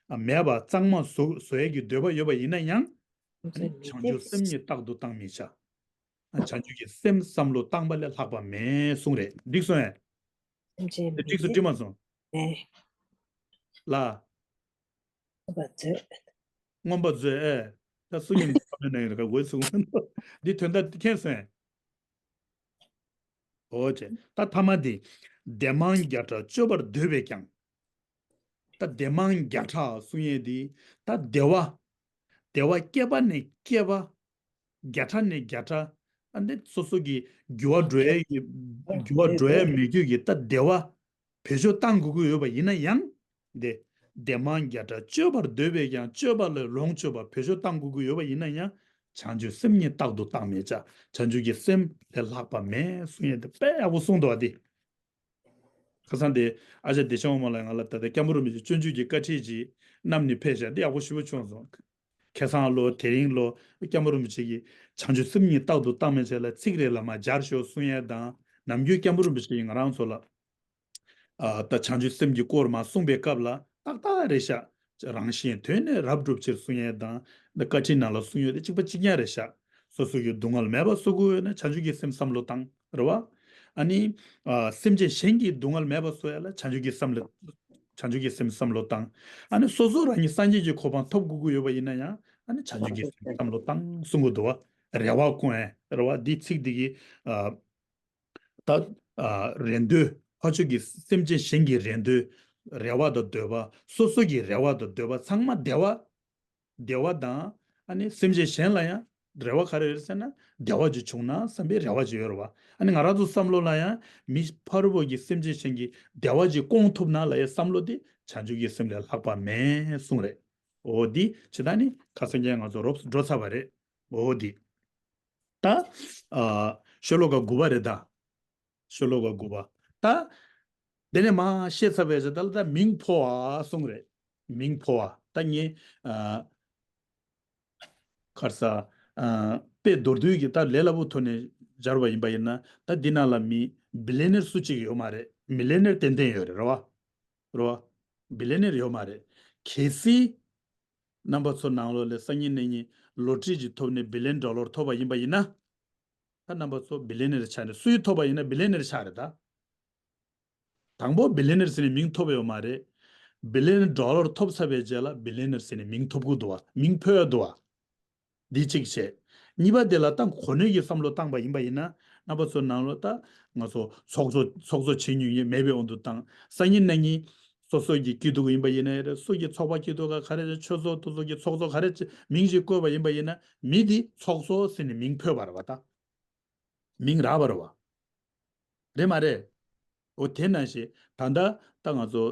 ཨ་མེད་པ་གཙང་མ་བཟོ་བཟོ་ཡས་ཀྱི་འདོད་པ་ཡོད་པ་ཡིན་ན་ཡང་། བྱང་ཆུབ་སེམས་ཉིད་རྟག་ཏུ་བཏང་མི་བྱ། བྱང་ཆུབ་ཀྱི་སེམས་བསམ་བློ་བཏང་པ་ལས་ལྷག་པ་མེད་གསུངས་རེད། འགྲིག་སོང་ངས། སེམས་ཅན་དེ་འགྲིག་སོང་། འགྲིག་མ་སོང་། ལ། མངོན་པ་མཛོད། མངོན་པ་མཛོད་ཨེ། ད་སུ་ཉིད་ཁ་མེད་ན་ཡིན་ར་ག་འོད་སུ་འོད་འདི་དོན་དག་མཁྱེན་སོང་ངས། འོ་ཅེ། ད་ཐ་མ་འདི། བདེ་མང་བརྒྱ་ཕྲག་སྤྱོད་པར་འདོད་པས་ཀྱང་། ད་བདེ་མང་བརྒྱ་ཕྲག་གསུང་ཡས་འདི། ད་བདེ་བ། བདེ་བ་བསྐལ་པ་ནས་བསྐལ་པ། བརྒྱ་ཕྲག་ནས་བརྒྱ་ཕྲག་ཨ་འདི་སོ་སོ་གི་འགྱུར་བ་འགྲོ་ཡས་ཀྱི་འགྱུར་བ་འགྲོ་ཡས་མེད་རྒྱུ་གི་ད་བདེ་བ་བེད་སྤྱོད་བཏང་དགོས་ཀྱི་ཡོད་པ་ཡིན་ན་ཡང་། འདི་བདེ་མང་བརྒྱ་ཕྲག་སྤྱོད་པར་འདོད་པས་ཀྱང་སྤྱོད་པ་ལས་ལོངས་སྤྱོད་པ་བེད་སྤྱོད་བཏང་དགོས་ཀྱི་ཡོད་པ་ཡིན་ན་ཡང་། བྱང་ཆུབ་སེམས་ཉིད་རྟག་ཏུ་བཏང་མི་བྱ། བྱང་ཆུབ་ཀྱི་སེམས་ལས་ལྷག་པ་མེད་གསུང་ཡས་འདི་དཔེ་ཡག་པོ་གསུངས་འདུག་བ་འདི། ཁ་སང་དེ་ཨ་ཅག་བདེ་ཆེན་དབང་མོ་ལགས་ང་ལ་ད་ལྟ་སྐྱབས་མགོན་རིན་པོ་ཆེ་སྤྱོད་འཇུག་གི་བཀའ་ཁྲིད་ཅིག་བསྣམས་ནས་ཕེབས་ཤག་འདི་ཡག་པོ་ཞེ་པོ་བྱུང་སོང་། ཁ་སང་ལོ་དེ་རིང་ལོ་སྐྱབས་མགོན་རིན་པོ་ཆེ་གིས་བྱང་ཆུབ་སེམས་ཉིད་རྟག་ཏུ་བཏང་མི་བྱ་ལ་ཚིག་རེ་ལ་མ་སྦྱར་ཤོག་གསུང་ཡས་དང་། ནམ་རྒྱུན་སྐྱབས་མགོན་རིན་པོ་ཆེ་གིས་ང་རང་ཚོ་ལ་ཨ་ད་བྱང་ཆུབ་སེམས་ཀྱི་སྐོར་མ་གསུངས་པའི་སྐབས་ལ་ཏག་ཏག་རེད་ཤག་རང་གཞན་དོན་ནི་རབ་བསྒྲུབ་ཕྱིར་གསུང་ཡས་དང་། འདི་བཀའ་ཁྲིད་ནང་ལ་གསུངས་ཡོད་དེ་གཅིག་པ་གཅིག་རྐྱང་རེད་ཤག་སོ་སོ་གི་སྡུག་བསྔལ་མེད་པ་བཟོ་དགོས་ཡོད་ན་བྱང་ཆུབ་ཀྱི་སེམས་བསམ་བློ་བཏང་རེད་བ། ཨ་ནི། ཨ་སེམས་ཅན་གཞན་གྱི་སྡུག་བསྔལ་མེད་པ་བཟོ་ཡ་ལ་བྱང་ཆུབ་ཀྱི་བསམ་བློ། བྱང་ཆུབ་ཀྱི་སེམས་བསམ་བློ་བཏང་། ཨ་ནི་སོ་སོ་རང་ཉིད་སངས་རྒྱས་ཀྱི་གོ་འཕང་ཐོབ་དགོས་ཀྱི་ཡོད་པ་ཡིན་ན་ཡང་ཨ་ནི་བྱང་ཆུབ་ཀྱི་སེམས་བསམ་བློ་བཏང་གསུང་གི་འདུག་བ། རེ་བ་སྐོང་ཡ་རེད་བ། འདི་ཚིག་འདི་གི་ཨ། ད་ཨ་རེ་འདོད། ཕར་ཕྱོགས་ཀྱི་སེམས་ཅན་གཞན་གྱི་རེ་འདོད། རེ་བ་དང་འདོད་པ། སོ་སོ་གི་རེ་བ་དང་འདོད་པ་ཚང་མ་བདེ་བ། བདེ་བ་དང་། ཨ་ནི་སེམས་ཅན་གཞན་ལ་ཡང་རེ་བ་ག་རེ་ཡོད་ཟེར་ན་བདེ་བ་ཅིག་བྱུང་ན་བསམ་པའི་རེ་བ་ཅིག་ཡོད་རེད་བ། ཨ་ནི་ང་རང་ཚོ་བསམ་བློ་ལ་ཡང་མི་ཕ་རོལ་པོ་གི་སེམས་ཅན་གཞན་གྱི་བདེ་བ་ཅིག་སྐོང་ཐུབ་ན་ལབ་ཡའི་བསམ་བློ་དེ་བྱང་ཆུབ་ཀྱི་སེམས་ལས་ལྷག་པ་མེད་གསུངས་རེད། འོ་འདི་ཇི་ལྟར་ནི་ཁ་སང་ཁྱེད་ང་ཚོ་རོབ་འགྲོ་ཚར་བ་རེད། འོ་འདི། ད། ཨ། ཤོ་ལོ་ཀ་དགུ་པ་རེད་ད། ཤོ་ལོ་ཀ་དགུ་པ། ད། དེ་ནས་མ་བཤད་ཚར་བའི་ཚེ་ད་ལ་ད་མིང་འཕོ་བ་གསུངས་རེད། མིང་འཕོ་བ་ད་ངས། ཨ། ག་རེ་ཟ། ཨ། དཔེ་མདོར་བསྡུས་ཀྱི་ད་ལས་སླ་པོ་ཐོག་ནས་སྦྱར་བ་ཡིན་པ་ཡིན་ན་ད་འདི་ནང་ལ་མི་བི་ལེ་ནེར་སུ་གཅིག་ཡོད་མ་རེད། མི་ལེ་ནེར་ཏན་ཏན་ཡོད་རེད། རེད་བ། རེད་བ། བི་ལེ་ནེར་ཡོད་མ་རེད། གལ་སྲིད། རྣམ་པ་ཚོ་ནང་ལོགས་ལ་སང་ཉིན་གནངས་ཉིན་ལོ་ཊ་རི་ཅིག་ཐོབ་ནས་བི་ལེན་ཌོ་ལར་ཐོབ་པ་ཡིན་པ་ཡིན་ན། ད་རྣམ་པ་ཚོ་བི་ལེ་ནེར་ཆགས་ནས་སུའི་ཐོབ་པ་ཡིན་ན་བི་ལེ་ནེར་ཆགས་རེད་ད། དང་པོ་བི་ལེ་ནེར་ཟེར་ནས་མིང་ཐོབ་ཡོད་མ་རེད། བི་ལེན་ཌོ་ལར་ཐོབ་ཚར་བའི་རྗེས་ལ་བི་ལེ་ནེར་ཟེར་ནས་མིང་ཐོབ་གི་འདུག་བ། མིང་འཕོས་འདུག་བ། འདི་གཅིག་བྱས། གཉིས་པ་དེ་ལ་ད་གོ་གནས་ཀྱི་བསམ་བློ་བཏང་པ་ཡིན་པ་ཡིན་ན། རྣམ་པ་ཚོ་ནང་ལོགས་ད་ང་ཚོ་ཚོགས་གཙོ་ཚོགས་གཙོ་བྱེད་མྱོང་མཁན་མེད་པའི་དབང་དུ་བཏང་། སང་ཉིན་གནངས་ཉིན་སོ་སོ་གི་སྐྱིད་སྡུག་ཡིན་པ་ཡིན་ན་རེད། སུ་གི་ཚོགས་པ་སྐྱིད་སྡུག་ག་ག་རེ་རེད། ཆོས་ཚོགས་འདུ་ཚོགས་ཀྱི་ཚོགས་གཙོ་ག་རེ་མིང་ཞིག་བཀོད་པ་ཡིན་པ་ཡིན་ན་མི་དེ་ཚོགས་གཙོ་ཟེར་ནས་མིང་འཕོས་པ་རེད་བ་ད། མིང་རག་པ་རེད་བ། རེད་མ་རེད། འོ་དེ་ནང་བཞིན་ད་ལྟ་ད་ང་ཚོ་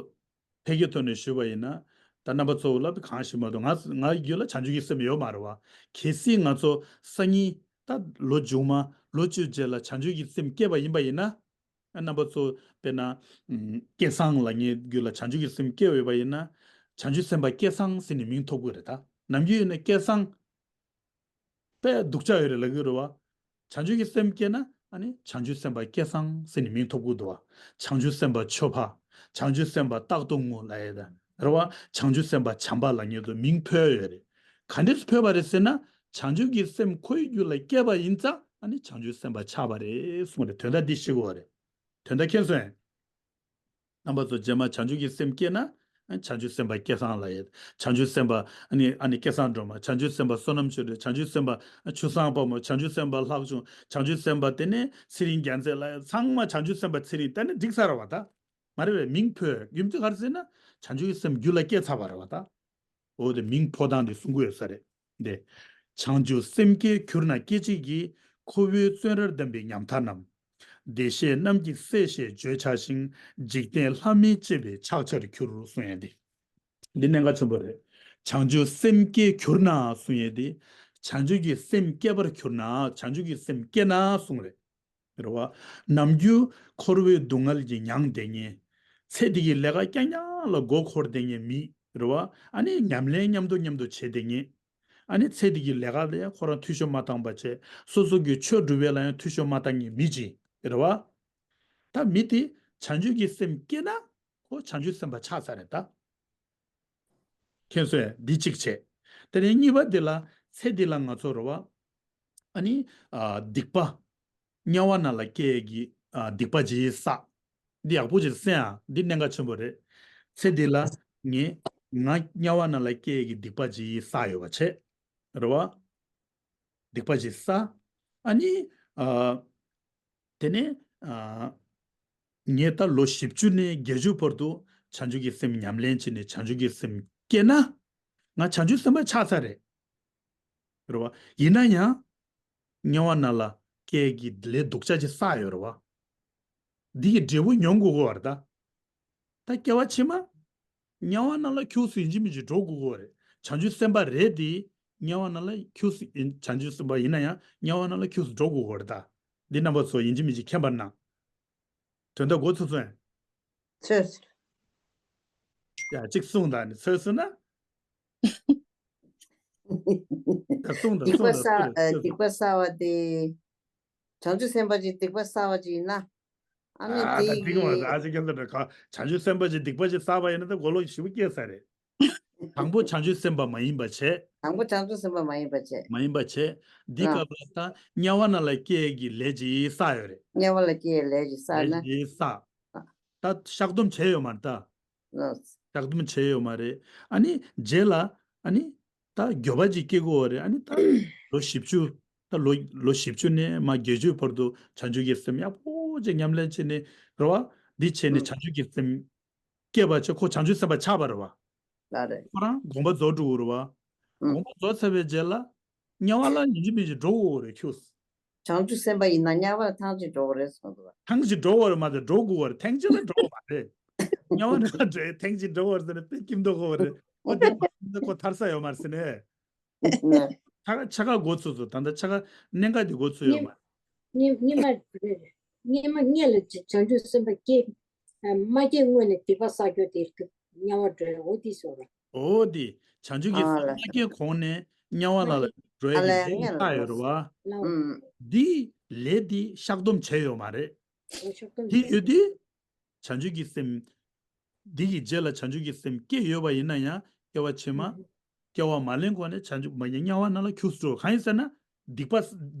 ཕལ་སྐད་ཐོག་ནས་ཞུས་པ་ཡིན་ན། ད་རྣམ་པ་ཚོ་ལ་གང་ཞིག་མ་གཏོགས་ང་ང་རྒྱུད་ལ་བྱང་ཆུབ་ཀྱི་སེམས་ཡོད་མ་རེད་བ། གལ་སྲིད་ང་ཚོ་སང་ཉིན་ད་ལོ་མཇུག་མ་ལོ་བཅུ་རྗེས་ལ་བྱང་ཆུབ་ཀྱི་སེམས་སྐྱེས་པ་ཡིན་པ་ཡིན་ན། རྣམ་པ་ཚོ་དཔེར་ན། ཨུམ། སྐལ་བཟང་ལབ་མཁན་རྒྱུད་ལ་བྱང་ཆུབ་ཀྱི་སེམས་སྐྱེས་ཡོད་པ་ཡིན་ན། བྱང་ཆུབ་སེམས་དཔའ་སྐལ་བཟང་ཟེར་ནས་མིང་ཐོབ་དགོས་རེད་ད། ནམ་རྒྱུན་ཡོད་ན་སྐལ་བཟང་། དཔེ་སྡུག་ཅག་ཡོད་རེད་ལབ་ཀྱི་རེད་བ། བྱང་ཆུབ་ཀྱི་སེམས་སྐྱེས་ན་ཨ་ནི་བྱང་ཆུབ་སེམས་དཔའ་སྐལ་བཟང་ཟེར་ནས་མིང་ཐོབ་ཀྱི་འདུག་བ། བྱང་ཆུབ་སེམས་དཔའ་ཆོས་འཕགས། བྱང་ཆུབ་སེམས་དཔའ་རྟག་ཏུ་ངུ་ལབ་ཡས་དང་རེད་བ། བྱང་ཆུབ་སེམས་དཔའ་བྱམས་པ་ལབ་མཁན་ཚོ་མིང་འཕོས་ཡོད་རེད། ག་འདྲས་འཕོས་པ་རེད་ཟེར་ན། བྱང་ཆུབ་ཀྱི་སེམས་ཁོའི་རྒྱུད་ལ་སྐྱེས་པ་ཡིན་ཙང་ཨ་ནི་བྱང་ཆུབ་སེམས་དཔའ་ཆགས་པ་རེད་གསུངས་རེད། དོན་དག་འདི་ཤེས་དགོས་པ་རེད། དོན་དག་མཁྱེན་སོང་ངས། རྣམ་པ་ཚོ་རྗེས་མ་བྱང་ཆུབ་ཀྱི་སེམས་སྐྱེས་ན། བྱང་ཆུབ་སེམས་དཔའ་སྐལ་བཟང་ལབ་ཡས། བྱང་ཆུབ་སེམས་དཔའ་ཨ་ནི་ཨ་ནི་སྐལ་བཟང་སྒྲོལ་མ། བྱང་ཆུབ་སེམས་དཔའ་བསོད་ནམས་ཆོས་སྒྲོན། བྱང་ཆུབ་སེམས་དཔའ་ཆུ་བཟང་དཔལ་མོ། བྱང་ཆུབ་སེམས་དཔའ་ལྷག་ཆུང་། བྱང་ཆུབ་སེམས་དཔའ་དེ་ནས་ཚེ་རིང་རྒྱལ་མཚན་ལབ་ཡས་ཚང་མ་བྱང་ཆུབ་སེམས་དཔའ་ཚེ་རིང་དེ་ནས་འགྲིག་ཚར་བ་ད། མ་རེད་པས། མིང་འཕོས་ཡོད་ཚུལ་ག་རེ་ཟེར་ན། བྱང་ཆུབ་ཀྱི་སེམས་རྒྱུད་ལ་སྐྱེས་ཚར་བ་རེད་བ་ད། འོ་དེ་མིང་འཕོ་སྟངས་དེ་གསུང་གི་ཡོད་ས་རེད། འདི། བྱང་ཆུབ་སེམས་བསྐྱེད་གྱུར་ན་སྐད་ཅིག་གིས། ཁོ་བོའི་བཙོན་རར་བསྡམས་པའི་ཉམ་ཐག་རྣམས། བདེ་གཤེགས་རྣམས་ཀྱིས་བསད་ཞེས་བརྗོད་བྱ་ཞིང་། འཇིག་རྟེན་ལྷ་མིན་བཅས་པའི་ཕྱག་བྱར་འགྱུར་གསུང་ཡས་འདི། འདི་གནད་འགག་ཆེན་པོ་རེད། བྱང་ཆུབ་སེམས་བསྐྱེད་གྱུར་ན་གསུང་ཡས་འདི། བྱང་ཆུབ་ཀྱི་སེམས་བསྐྱེད་པར་གྱུར་ན། བྱང་ཆུབ་ཀྱི་སེམས་བསྐྱེད་ན་གསུང་རེད། རེད་བ། ནམ་རྒྱུན་འཁོར་བའི་སྡུག་བསྔལ་གྱིས་མྱངས་བསྡད་མཁན། ཚེ་འདི་གི་ལས་ཀ་རྐྱང་རྐྱང་ལ་མགོ་འཁོར་བསྡད་མཁན་མི་རེད་བ། ཨ་ནི་ཉམས་ལེན་མཉམ་དུ་མཉམ་དུ་བྱེད་བསྡད་མཁན། ཨ་ནི་ཚེ་འདི་གི་ལས་ཀ་ལ་ཡང་ཁོ་རང་འཐུས་ཤོར་མ་བཏང་པ་བྱས། སོ་སོ་གི་ཆོས་སྒྲུབ་པ་ལ་ཡང་འཐུས་ཤོར་མ་བཏང་མཁན་མི་ཅིག་རེད་བ། ད་མི་དེ་ བྱང་ཆུབ་ཀྱི་སེམས་སྐྱེས་ན་ཁོ་བྱང་ཆུབ་སེམས་དཔའ་ཆགས་ཚར་རེད་ད། མཁྱེན་སོང་ངས། འདི་གཅིག་བྱས། དེ་ནས་གཉིས་པ་འདི་ལ་ཚེ་འདི་ལ་ང་ཚོ་རེད་བ། ཨ་ནི་ཨ་སྡིག་པ། དམྱལ་བ་ནང་ལ་སྐྱེ་ཡས་ཀྱི་ཨ་སྡིག་པ་ཅིག་བསགས། འདི་ཡག་པོ་ཅིག་གསན་ཨ། འདི་གནད་འགག་ཆེན་པོ་རེད། ཚེ་འདི་ལ་ངས་ང་དམྱལ་བ་ནང་ལ་སྐྱེ་ཡས་ཀྱི་སྡིག་པ་ཅིག་བསགས་ཡོད་པ་བྱས། རེད་བ། སྡིག་པ་ཅིག་བསགས། ཨ་ནི་ཨ་དེ་ནས་ཨ་ངས་ད་ལོ་བཞི་བཅུ་ནས་བརྒྱད་ཅུ་བར་དུ་བྱང་ཆུབ་ཀྱི་སེམས་ཉམས་ལེན་བྱས་ནས་བྱང་ཆུབ་ཀྱི་སེམས་སྐྱེས་ན། ང་བྱང་ཆུབ་སེམས་དཔའ་ཆགས་ཚར་རེད། རེད་བ། ཡིན་ན་ཡང་དམྱལ་བ་ནང་ལ་སྐྱེ་ཡས་ཀྱི་ལས་སྡུག་ཅག་ཅིག་བསགས་ཡོད་རེད་བ། འདི་ཡི་འབྲས་བུ་མྱོང་དགོས་ཀྱི་ཡོད་རེད་ད། ད་སྐྱེ་བ་ཕྱི་མ་དམྱལ་བ་ནང་ལ་ཁྱུག་ཙམ་ཡིན་གཅིག་མིན་གཅིག་འགྲོ་དགོས་ཀྱི་ཡོད་རེད། བྱང་ཆུབ་སེམས་དཔའ་རེད་དེ། དམྱལ་བ་ནང་ལ་ཁྱུག་ཙམ་ཡིན། བྱང་ཆུབ་སེམས་དཔའ་ཡིན་ན་ཡང་དམྱལ་བ་ནང་ལ་ཁྱུག་ཙམ་འགྲོ་དགོས་ཀྱི་ཡོད་རེད་ད། འདི་རྣམ་པ་ཚོ་ཡིན་གཅིག་མིན་གཅིག་མཁྱེན་པར་གནང་། དོན་དག་གོ་ཚོད་སོང་ངས། ཚོད་སོང་། ཡ་གཅིག་གསུངས་དང་ནི་ཚོད་སོང་ན། ད་གསུངས་དང་སྡིག་པ་གསུངས་དང་བསགས། ཚོད་ཨ། སོང་། སྡིག་པ་བསགས་པ་དེ། བྱང་ཆུབ་སེམས་དཔའ་ཅིག་སྡིག་པ་བསགས་པ་ཅིག་ཡིན་ན། ཨ་ནི་ཨ་ད་དེ་འདི་ངོ་གི་ཨ་ཅེ་སྐལ་བཟང་ག་བྱང་ཆུབ་སེམས་དཔའ་ཅིག་སྡིག་པ་ཅིག་བསགས་པ་ཡིན་ན་ད་གོ་ལོག་ཞེ་པོ་སྐྱེས་ས་རེད། དང་པོ་བྱང་ཆུབ་སེམས་དཔའ་མ་ཡིན་པ་བྱས། དང་པོ་བྱང་ཆུབ་སེམས་དཔའ་མ་ཡིན་པ་བྱས། མ་ཡིན་པ་བྱས། འདི་ཨ། སྐབས་ལ་ད་དམྱལ་བ་ནང་ལ་སྐྱེ་ཡས་ཀྱི་ལས་ཅིག་བསགས་ཡོད་རེད། དམྱལ་བ་ལ་སྐྱེ་ཡས་ལས་ཅིག་བསགས་ན། ལས་ཅིག་བསགས། ཨ། ད་བཤགས་སྡོམ་བྱས་ཡོད་མ་རེད་ད། ལགས། བཤགས་སྡོམ་བྱས་ཡོད་མ་རེད། ཨ་ནི་རྗེས་ལ་ཨ་ནི་ད་འགྱོད་པ་ཅིག་སྐྱེ་དགོས་པ་རེད། ཨ་ནི་ད་ལོ་བཞི་བཅུ། ད་ལོ་ལོ་བཞི་བཅུ་ནས་མར་བརྒྱད་ཅུ་བར་དུ་བྱང་ཆུབ་ཀྱི་སེམས་ཡག་པོ་ཅིག་ཉམས་ལེན་བྱས་ནས་རེད་བ། འདི་བྱས་ནས་ཨུ། བྱང་ཆུབ་ཀྱི་སེམས་སྐྱེས་པ་བྱས། ཁོ་བྱང་ཆུབ་སེམས་དཔའ་ཆགས་པ་རེད་བ། ལགས་རེད། ཁོ་རང་དགོངས་པ་རྫོགས་འགྲོ་གི་རེད་བ། ཨུ། དགོངས་པ་རྫོགས་ཚར་བའི་རྗེས་ལ་དམྱལ་བ་ལ་ཡིན་གཅིག་མིན་གཅིག་འགྲོ་དགོས་རེད་ཁྱོད། བྱང་ཆུབ་སེམས་དཔའ་ཡིན་ན་དམྱལ་བ་ལ་ཐེངས་གཅིག་འགྲོ་དགོས་རེད་གསུངས་འདུག་བ། ཐེངས་གཅིག་འགྲོ་དགོས་རེད་མ་གཏོགས་འགྲོ་དགོས་པ་རེད། ཐེངས་གཅིག་ལ་འགྲོ་དགོས་མ་རེད། དམྱལ་བ་ལ་འགྲོ་ཡས་ཐེངས་གཅིག་འགྲོ་དགོས་རེད་ཟེར་ནས་དཔེ་སྐྱིད་མདོག་ཁ་པོ་རེད། ཨོ་དེ་མ་ཟེར་ན་ཁོ་ཐར་ས་ཡོད་མ་རེད་ཟེར་ནས། ཆ་ཆ་ག་འགོ་ཚུགས་སོང་། ད་ལྟ་ཆ་ག་གནད་འགག་དེ་འགོ་ཚུགས་ཡོད་མ་རེད། སྙེ་སྙེ་མ་རེད། སྙེ་མ་སྙེ་ལ་བྱང་ཆུབ་སེམས་དཔའ་སྐྱེ། མ་སྐྱེ་སྔོན་ནས་སྡིག་པ་བསགས་རྒྱུ་དེ་དམྱལ་བ་འགྲོ་ཡ་འོ་དེ་སོ་ར། འོ་དེ་བྱང་ཆུབ་ཀྱི་ཨ་སེམས་ལ་མ་སྐྱེ་གོང་ནས་དམྱལ་བ་ལ་ལ་འགྲོ་ཡ་ཨ་གི་ལས་ལས་ངན་ལ་ཡོད་རེད་བ། ལ་ཨུམ། འདི་ལས་འདི་བཤགས་སྡོམ་བྱས་ཡོད་མ་རེད། འོ་བཤགས་སྡོམ་དེ་བྱས་ཡོད་དེ། བྱང་ཆུབ་ཀྱི་སེམས། འདི་གི་རྗེས་ལ་བྱང་ཆུབ་ཀྱི་སེམས་སྐྱེས་ཡོད་པ་ཡིན་ན་ཡང་སྐྱེ་བ་ཕྱི་མ། ཨུམ། སྐྱེ་བ་མ་ལེན་གོང་ནས་བྱང་ཆུབ་མ་ཉེ་དམྱལ་བ་ནང་ལ་ཁྱུག་ཙམ་འགྲོ། གང་ཡིན་ཟེར་ན། སྡིག་པ།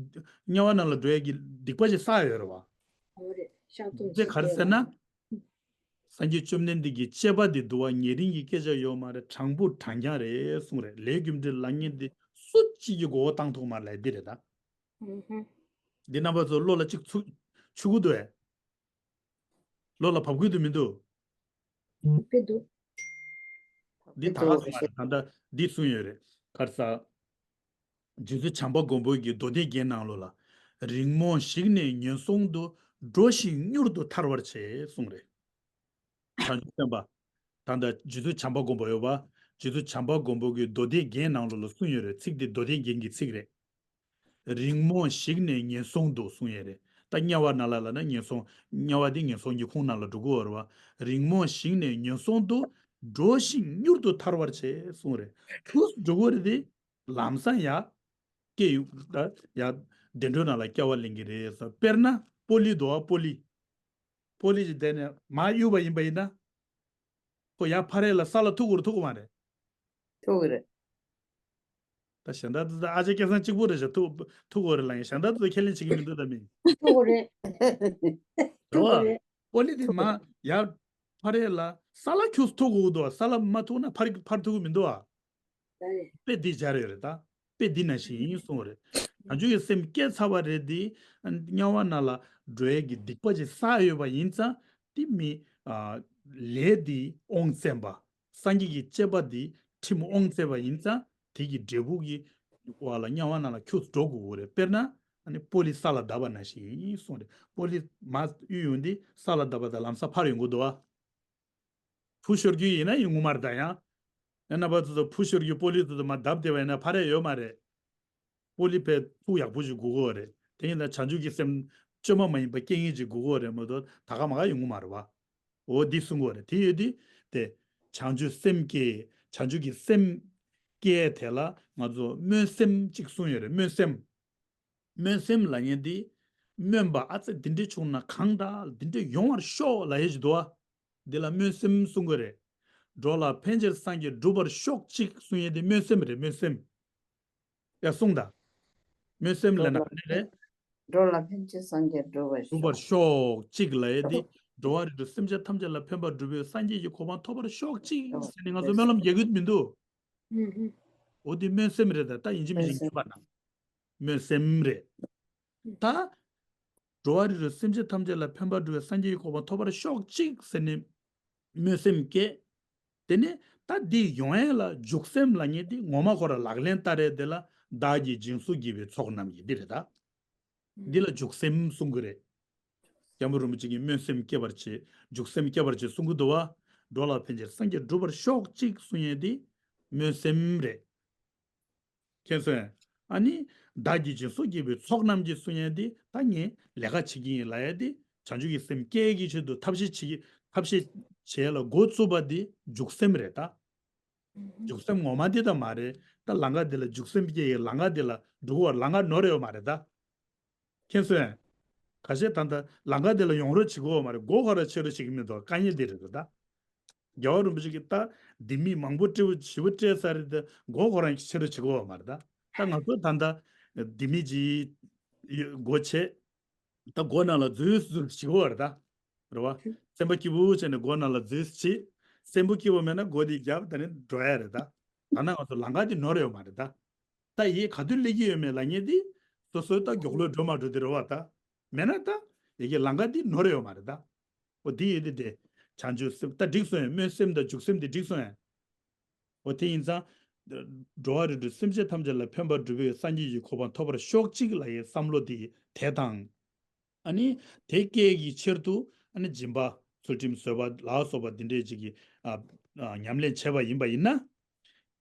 དམྱལ་བ་ནང་ལ་འགྲོ་ཡས་ཀྱི་སྡིག་པ་ཞིག་བསགས་ཡོད་རེད་བ། འོ་རེད། བཤགས་སྡོམ་དེ་ག་རེ་ཟེར་ན། སངས་རྒྱས་བཅོམ་ལྡན་འདས་ཀྱི་བཅས་པ་འདི་འདུལ་བ་ཉེ་རིང་གི་སྐད་ཆ་ཡོད་མ་རེད། དྲང་པོ་དྲང་རྐྱང་རེད་གསུངས་རེད། ལས་རྒྱུ་འབྲས་ལབ་མཁན་འདི་སུ་གཅིག་གིས་མགོ་བོ་བཏང་ཐུབ་མ་རེད་ལབ་འདི་རེད་ད། ཨུ་ཧུ། འདི་རྣམ་པ་ཚོ་བློ་ལ་གཅིག་ཚུགས་ཆུད་གི་འདུག་ཨེ། བློ་ལ་བབས་ཀྱི་འདུག་མི་འདུག་ཕེ་འདུག་འདི་ད་ག་སོང་བ་རེད། ད་ལྟ་འདི་གསུངས་ཡོད་རེད། ག་རེ་ཟ། རྗེ་བཙུན་བྱམས་པ་མགོན་པོ་གི་མདོ་སྡེ་རྒྱན་ནང་ལོགས་ལ། རིང་མོ་ཞིག་ནས་ངན་སོང་དུ། འགྲོ་ཞིང་མྱུར་དུ་ཐར་བར་བྱེད་གསུངས་རེད། བྱང་ཆུབ་སེམས་དཔའ། ད་ལྟ་རྗེ་བཙུན་བྱམས་པ་མགོན་པོ་ཡོད་པ། རྗེ་བཙུན་བྱམས་པ་མགོན་པོ་གི་མདོ་སྡེ་རྒྱན་ནང་ལོགས་ལ་གསུངས་ཡོད་རེད། ཚིག་དེ་མདོ་སྡེ་རྒྱན་གྱི་ཚིག་རེད། རིང་མོ་ཞིག་ནས་ངན་སོང་དུ་གསུངས་ཡོད་རེད། ད་དམྱལ་བ་ནང་ལ་ལབ་ན་ངན་སོང་། དམྱལ་བ་འདི་ངན་སོང་གི་ཁོངས་ནང་ལ་འགྲོ་གི་ཡོད་རེད་བ། རིང་མོ་ཞིག་ནས་ངན་སོང་དུ། འགྲོ་ཞིང་མྱུར་དུ་ཐར་བར་བྱེད་གསུངས་རེད། ཁྱུག་ཙམ་འགྲོ་གི་རེད་དེ། ལམ་སང་ཡར། སྐྱེ་ཡོང་ད་ཡར་བདེ་འགྲོ་ནང་ལ་སྐྱེ་བ་ལེན་གྱི་རེད་ཟེར། དཔེར་ན་སྤོ་ལི་འདུག་བ། སྤོ་ལི། སྤོ་ལི་ཅིག་བསྡད་ནས་མར་གཡུགས་པ་ཡིན་པ་ཡིན་ན། ཁོ་ཡར་ཕར་རེད་ལ་ས་ལ་ཐུག་དགོས་རེད་ཐུག་གི་མ་རེད། ཐུག་གི་རེད། ད་གཞན་དག་ཚོ་ད་ཨ་ཅེ་སྐལ་བཟང་གཅིག་པུ་རེད་ཤག་ཐུག་ཐུག་དགོས་རེད་ལབ་ཡིན། གཞན་དག་ཚོ་ཁས་ལེན་བྱེད་ཀྱི་མི་འདུག་ད་མིན། ཐུག་གི་རེད། ཐུག་གི་རེད། སྤོ་ལི་དེ་མར་ཡར་ཕར་རེད་ལ་ས་ལ་ཁྱུག་ཙམ་ཐུག་དགོས་འདུག་ས་ལ་མ་ཐུག་ན་ཕར་ཕར་ཐུག་གི་མི་འདུག་ཨ། དཔེ་འདི་སྦྱར་ཡོད་རེད་ད། དཔེ་འདི་ནང་བཞིན་ཡིན་གསུངས་རེད། བྱང་ཆུབ་ཀྱི་སེམས་སྐྱེས་ཚར་བ་རེད་དེ། དམྱལ་བ་ནང་ལ་འགྲོ་ཡས་ཀྱི་སྡིག་པ་ཅིག་བསགས་ཡོད་པ་ཡིན་ཙང་དེ་མི། ལས་འདི་དབང་བཙན་པ། སངས་རྒྱས་ཀྱི་བཅས་པ་འདི་ཁྲིམས་དབང་བཙན་པ་ཡིན་ཙང་དེ་གི་འབྲས་བུ་གི་བ་ལ་དམྱལ་བ་ནང་ལ་ཁྱུག་ཙམ་འགྲོ་དགོས་རེད། དཔེར་ན་ཨ་ནི་སྤོ་ལི་ས་ལ་བརྡབས་པ་ནང་བཞིན་ཡིན་གསུངས་རེད། སྤོ་ལི་མར་གཡུག་ཡོང་དུས་ས་ལ་བརྡབས་པ་དང་ལམ་སང་ཕར་ཡོང་གི་འདུག་བ། བུ་ཤོར་རྒྱུ་ཡིན་ན་ཡིན་ངོ་མ་རེད་ད། ཡང་ཡང་རྣམ་པ་ཚོ་ཚོ་བུ་ཤོར་རྒྱུ་སྤོ་ལི་ཚོ་ཚོ་མར་བརྡབས་བསྡད་པ་ཡིན་ན་ཕར་རེད་ཡོད་མ་རེད། སྤོ་ལི་ཕར་ཐུག་ཡག་པོ་ཞིག་དགོས་ཀྱི་ཡོད་རེད། དེ་ཡིན་ན་བྱང་ཆུབ་ཀྱི་སེམས་བཅོས་མ་མ་ཡིན་པ་སྐྱེ་མཁན་ཅིག་དགོས་ཀྱི་ཡོད་རེད་མ་གཏོགས་ད་ག་མ་ག་ཡོང་གི་མ་རེད་བ། འོ་འདི་གསུང་གི་ཡོད་རེད། དེ་ཡོད་དུས་དེ་བྱང་ཆུབ་སེམས་སྐྱེ། བྱང་ཆུབ་ཀྱི་སེམས་སྐྱེ་དེ་ལ་ང་ཚོ་སྨོན་སེམས་ཅིག་གསུངས་ཡོད་རེད། སྨོན་སེམས། སྨོན་སེམས་ལབ་མཁན་འདི། སྨོན་པ་ཨ་ཙི་འདི་འདྲ་བྱུང་ན་གང་འདྲ་འདི་འདྲ་ཡོང་བར་ཤོག་ལབ་ཡས་ཅིག་འདུག་བ། འདི་ལ་སྨོན་སེམས་གསུང་གི་རེད། འགྲོ་ལ་ཕན་ཕྱིར་སངས་རྒྱས་འགྲུབ་པར་ཤོག་ཅིག་གསུང་ཡས་དེ་སྨོན་སེམས་རེད། སྨོན་སེམས། ཡ་གསུངས་དང་། སྨོན་སེམས་ལབ་ན་ག་ནས་རེད། འགྲོ་ལ་ཕན་ཕྱིར་སངས་རྒྱས་འགྲུབ་པར་འགྲུབ་པར་ཤོག་ཅིག་ལབ་ཡས་དེ། འགྲོ་བ་རིགས་དྲུག་སེམས་ཅན་ཐམས་ཅད་ལ་ཕན་པར་འགྲུབ་པའི་སངས་རྒྱས་ཀྱི་གོ་འཕང་ཐོབ་པར་ཤོག་ཅིག་ཟེར་ནས་ང་ཚོ་སྨོན་ལམ་རྒྱག་གི་མི་འདུག་འོ་དེ་སྨོན་སེམས་རེད། ད་ད་ཡིན་གཅིག་མིན་གཅིག་ཉན་པ་ན། སྨོན་སེམས་རེད། ད། འགྲོ་བ་རིགས་དྲུག་སེམས་ཅན་ཐམས་ཅད་ལ་ཕན་པར་འགྲོ་བའི་སངས་རྒྱས་ཀྱི་གོ་འཕང་ཐོབ་པར་ཤོག་ཅིག་ཟེར་ནས་སྨོན་སེམས་བསྐྱེད། དེ་ནས་ད་འདི་ཡོང་ཡས་ལ་འཇུག་སེམས་ལབ་མཁན་དེ་ངོ་མ་ཁོ་ར་ལག་ལེན་བསྟར་ཡས་དེ་ལ་བདག་གིས་སྦྱིན་སོགས་བགྱིས་པའི་ཚོགས་རྣམས་ཀྱིས་འདི་རེད་ད། འདི་ལ་འཇུག་སེམས་གསུང་གི་རེད། སྐྱབས་མགོན་རིན་པོ་ཆེ་གིས་སྨོན་སེམས་བསྐྱེད་པར་བྱེད། འཇུག་སེམས་བསྐྱེད་པར་བྱེད་གསུང་གི་འདུག་བ། འགྲོ་ལ་ཕན་ཕྱིར་སངས་རྒྱས་འགྲུབ་པར་ཤོག་ཅིག་གསུང་ཡས་དེ་སྨོན་སེམས་རེད། མཁྱེན་སོང་ངས། ཨ་ནི། བདག་གིས་སྦྱིན་སོགས་བགྱིས་པའི་ཚོགས་རྣམས་ཀྱིས་གསུང་ཡས་དེ་ད་ངས་ལས་ཀ་བྱེད་ཀྱི་ཡིན་ལབ་ཡས་དེ་བྱང་ཆུབ་ཀྱི་སེམས་སྐྱེ་ཡས་ཀྱི་ཆེད་དུ་ཐབས་ཤེས་བྱེད་ཀྱི་ཐབས་ཤེས་བྱེད་ཡས་ལ་འགོ་བཙུགས་པ་དེ་འཇུག་སེམས་རེད་ད། འཇུག་སེམས་ངོ་མ་དེ་ད་མ་རེད། ད་ལམ་ཁ་དེ་ལ་འཇུག་སེམས་སྐྱེ་ཡས་ལམ་ཁ་དེ་ལ་འགྲོ་གི་བ། ལམ་ཁ་ནོར་ཡོད་མ་རེད་ད། མཁྱེན་སོང་ངས། ཁ་ཤས་ད་ལྟ་ལམ་ཁ་དེ་ལ་ཡོང་རོགས་བྱེད་དགོས་བ་མ་རེད། སྒོ་ཁ་ར་ཕྱེ་རོགས་བྱེད་ཀྱི་མི་འདུག་དཀའ་ངལ་དེ་རེད་འདུག་ད། རྒྱལ་བ་རིན་པོ་ཆེ་གིས་ད་ལྡེ་མིག་མང་པོ་སྤྲད་པ་ཞེ་པོ་སྤྲད་ཚར་རེད་དེ་སྒོ་ཁོ་རང་གིས་ཕྱེ་རོགས་བྱེད་དགོས་བ་མ་རེད་ད། ད་ང་ཚོ་ད་ལྟ་ལྡེ་མིག་ཅིག་སྒོ་ཕྱེ། ད་སྒོ་ནང་ལ་འཛུལ་འཛུལ་བྱེད་དགོས་བ་རེད་ད། རེད་བ། སེམས་པ་སྐྱིད་པོ་བྱས་ནས་སྒོ་ནང་ལ་འཛུལ་བྱེད། སེམས་པ་སྐྱིད་པོ་མེད་ན་སྒོ་དེ་བརྒྱབ་ད་ནི་འགྲོ་ཡ་རེད་ད། ད་ནང་ང་ཚོ་ལམ་ཁ་དེ་ནོར་ཡོད་མ་རེད་ད། ད་ཡིག་ག་དུས་སླེབས་ཀྱི་ཡོད་མེད་ལབ་མཁན་དེ། སོ་སོའི་ད་མགྱོགས་ལོས་འགྲོ་མ་འགྲོ་དེ་རེད་བ་ད། མེད་ན་ད། ཡི་གེ་ལམ་ཁ་འདི་ནོར་ཡོད་མ་རེད་ད། འོ་འདི་ཡོད་དེ་དེ། བྱང་ཆུབ་སེམས་ད་འགྲིག་སོང་ངས། སྨོན་སེམས་དང་འཇུག་སེམས་དེ་འགྲིག་སོང་ངས། འོ་དེ་ཡིན་ཙང་། འགྲོ་བ་རིགས་དྲུག་སེམས་ཅན་ཐམས་ཅད་ལ་ཕན་པར་འགྲུབ་པའི་སངས་རྒྱས་ཀྱི་གོ་འཕང་ཐོབ་པར་ཤོག་ཅིག་ལབ་ཡའི་བསམ་བློ་དེ་དེ་དང་། ཨ་ནི། དེ་སྐྱེ་གི་ཕྱིར་དུ་ཨ་ནི་སྦྱིན་པ་ཚུལ་ཁྲིམས་བཟོད་པ་ལ་སོགས་པ་འདི་འདྲའི་ཅིག་གི་ཨ་ཨ་ཉམས་ལེན་བྱས་པ་ཡིན་པ་ཡིན་ན།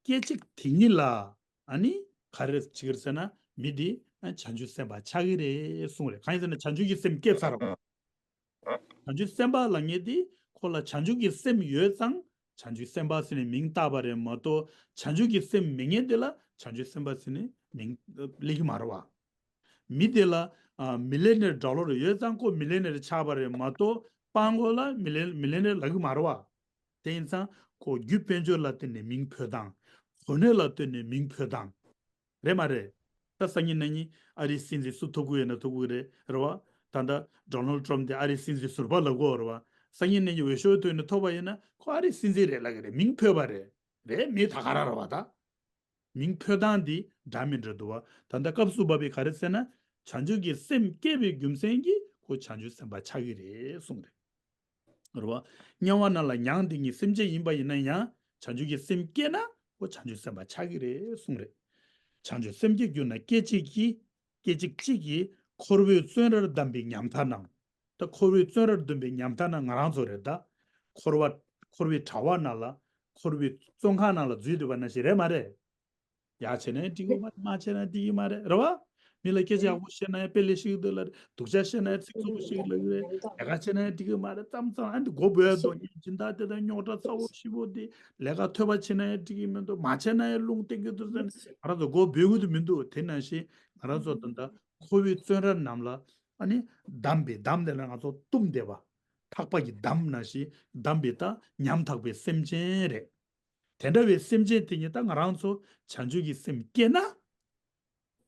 སྐད་ཅིག་དེ་ཉིད་ལ། ཨ་ནི། ག་རེ་བྱེད་ཀྱི་རེད་ཟེར་ན། མི་འདི་ཨ་བྱང་ཆུབ་སེམས་དཔའ་ཆགས་ཀྱི་རེད་གསུངས་རེད། གང་ཡིན་ཟེར་ན་བྱང་ཆུབ་ཀྱི་སེམས་སྐྱེས་ཚར་བ། བྱང་ཆུབ་སེམས་དཔའ་ལབ་མཁན་དེ་ཁོ་ལ་བྱང་ཆུབ་ཀྱི་སེམས་ཡོད་ཙང་བྱང་ཆུབ་སེམས་དཔའ་ཟེར་ནས་མིང་བཏགས་པ་རེད་མ་གཏོགས། བྱང་ཆུབ་ཀྱི་སེམས་མེད་མཁན་དེ་ལ་བྱང་ཆུབ་སེམས་དཔའ་ཟེར་ནས་མིང་སླེབས་ཀྱི་མ་རེད་བ། མི་དེ་ལ་ཨ་མི་ལེ་ནེར་སྒྲ་གློག་ཡོད་ཙང་ཁོ་མི་ལེ་ནེར་ཆགས་པ་རེད་མ་གཏོགས། སྤྲང་པོ་ལ་མི་ལེ་མི་ལེ་ནེར་ལབ་ཀྱི་མ་རེད་བ། དེ་ཡིན་ཙང་ཁོ་རྒྱུ་དཔལ་འབྱོར་ལ་བརྟེན་ནས་མིང་འཕོས་སྟངས། གོ་གནས་ལ་བརྟེན་ནས་མིང་འཕོས་སྟངས། རེད་མ་རེད། ད་སང་ཉིན་གནངས་ཉིན་ཨ་རིའི་སྲིད་འཛིན་སུ་ཐོབ་ཀྱི་ཡོད་ན་ཐོབ་ཀྱི་རེད། རེད་བ། ད་ལྟ་ཌོ་ནལ་ཊམ་དེ་ཨ་རིའི་སྲིད་འཛིན་ཟུར་པ་ལབ་ཀྱི་ཡོད་རེད་བ། སང་ཉིན་གནངས་ཉིན་འོས་ཤོག་ཐོན་ནས་ཐོབ་པ་ཡིན་ན་ཁོ་ཨ་རིའི་སྲིད་འཛིན་རེད་ལབ་ཀྱི་རེད། མིང་འཕོས་པ་རེད། རེད། མི་ད་ག་རང་རེད་བ་ད། མིང་འཕོས་སྟངས་འདི་འདྲ་མི་འདྲ་འདུག་བ། ད་ལྟ་སྐབས་སུ་བབས་པའི་ག་རེ་ཟེར་ན། བྱང་ཆུབ་ཀྱི་སེམས་བསྐྱེད་པའི་རྒྱུ་མཚན་གྱིས་ཁོ་བྱང་ཆུབ་སེམས་དཔའ་ཆགས་ཀྱི་རེད་གསུངས་རེད། རེད་བ། དམྱལ་བ་རྣམས་ལ་མྱང་འདས་ཀྱི་སེམས་ཅན་ཡིན་པ་ཡིན་ན་ཡང་བྱང་ཆུབ་ཀྱི་སེམས་བསྐྱེད་ན་ཁོ་བྱང་ཆུབ་སེམས་དཔའ་ཆགས་ཀྱི་རེད་གསུངས་རེད། བྱང་ཆུབ་སེམས་བསྐྱེད་གྱུར་ན་སྐད་ཅིག་གིས། སྐད་ཅིག་གཅིག་གིས་འཁོར་བའི་བཙོན་རར་བསྡམས་པའི་ཉམ་ཐག་རྣམས། ད་འཁོར་བའི་བཙོན་རར་བསྡམས་པའི་ཉམ་ཐག་རྣམས་ང་རང་ཚོ་རེད་ད། འཁོར་བ། འཁོར་བའི་དྲ་བ་ནང་ལ། འཁོར་བའི་བཙོན་ཁང་ནང་ལ་འཛུལ་སྡོད་པ་ནང་བཞིན་རེད་མ་རེད། ཡག་བྱས་ན་ཡང་འགྲིག་གི་མ་རེད། མ་བྱས་ན་འགྲིག་གི་མ་རེད། རེད་བ། མི་ལ་སྐད་ཆ་ཡག་པོ་བཤད་ན་ཡང་དཔེ་ལེགས་ཤིག་འདུག་ལ་རེད། སྡུག་ཅག་བཤད་ན་ཡང་ཚིག་རྩུབ་པོ་ཞིག་ལབ་ཀྱི་རེད། ལས་ཀ་བྱས་ན་ཡང་འགྲིག་གི་མ་རེད། ཙམ་ཙམ་ཨ་འདི་མགོ་སྦོས་འདུག་སྦྱིན་བདག་དེ་དང་རྙོག་དྲ་ཚ་བོ་ཞེ་པོ་དེ། ལས་ཀ་ཐོས་པ་བྱས་ན་ཡང་འགྲིག་གི་མི་འདུག་མ་བྱས་ན་ཡང་རླུང་བསྟན་གྱི་འདུག་ཟེར་ནས་ང་རང་ཚོ་མགོ་སྦོས་ཀྱི་འདུག་མི་འདུག་དེ་ནང་བཞིན་ང་རང་ཚོ་ད་ལྟ་འཁོར་བའི་བཙོན་ར་རྣམས་ལ་ཨ་ནི་བསྡམས་པའི། བསྡམས་དེ་ལ་ང་ཚོ་བཏུམས་བསྡད་པ། ཐག་པ་གིས་བསྡམས་ནང་བཞིན་བསྡམས་པའི་ད་ཉམ་ཐག་པའི་སེམས་ཅན་རེད། དེ་འདྲ་བའི་སེམས་ཅན་དེ་ཉིད་ད་ང་རང་ཚོ་བྱང་ཆུབ་ཀྱི་སེམས་བསྐྱེད་ན།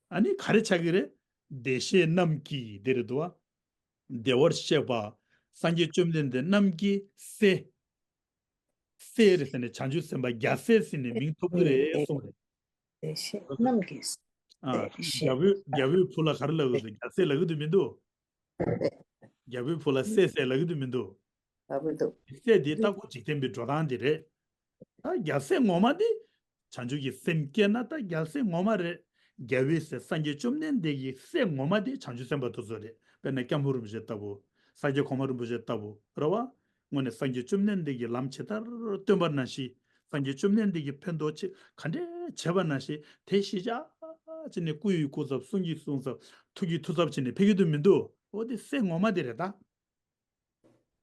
ཨ་ནི་ག་རེ་ཆགས་ཀྱི་རེད། བདེ་གཤེགས་རྣམས་ཀྱིས་དེ་རེད་འདུག་བ། བདེ་བར་གཤེགས་པ་སངས་རྒྱས་བཅོམ་ལྡན་འདས་རྣམས་ཀྱི་སྲས། སྲས་རེད་ཟེར་ནས་བྱང་ཆུབ་སེམས་དཔའ་རྒྱལ་སྲས་ཟེར་ནས་མིང་ཐོབ་ཀྱི་རེད་གསུངས་རེད། བདེ་གཤེགས་རྣམས་ཀྱི་སྲས། ཨ། རྒྱལ་པོའི་རྒྱལ་པོའི་བུ་ལ་ག་རེ་ལབ་ཀྱི་འདུག་རྒྱལ་སྲས་ལབ་ཀྱི་འདུག་མི་འདུག་རྒྱལ་པོའི་བུ་ལ་སྲས་ཟེར་ལབ་ཀྱི་འདུག་མི་འདུག་ལབ་ཀྱི་འདུག་སྲས་དེ་ལྟ་བུ་འཇིག་རྟེན་པའི་འགྲོ་སྟངས་དེ་རེད། ད་རྒྱལ་སྲས་ངོ་མ་དེ་བྱང་ཆུབ་ཀྱི་སེམས་བསྐྱེད་ན་ད་རྒྱལ་སྲས་ངོ་མ་རེད། རྒྱལ་བའི་སྲས་སངས་རྒྱས་བཅོམ་ལྡན་འདས་ཀྱི་སྲས་ངོ་མ་དེ་བྱང་ཆུབ་སེམས་དཔའ་དེ་ཚོ་རེད། དཔེར་ན་སྐྱབས་མགོན་རིན་པོ་ཆེ་ལྟ་བུ། ས་སྐྱ་གོང་མ་རིན་པོ་ཆེ་ལྟ་བུ་རེད་བ། དངོས་གནས་སངས་རྒྱས་བཅོམ་ལྡན་འདས་ཀྱི་ལམ་ཇི་ལྟར་སྟོན་པ་ནང་བཞིན། སངས་རྒྱས་བཅོམ་ལྡན་འདས་ཀྱི་ཕན་ཐོགས་ཆེད་ག་འདྲས་བྱས་པ་ནང་བཞིན་དེ་གཞིར་བཞག་བྱས་ནས་སྐུ་ཡི་སྐུ་ཚབ། གསུང་གི་གསུང་ཚབ། ཐུགས་ཀྱི་ཐུགས་ཚབ་བྱས་ནས་ཕེབས་ཀྱི་འདུག་མི་འདུག་འོ་དེ་སྲས་ངོ་མ་དེ་རེད་ད།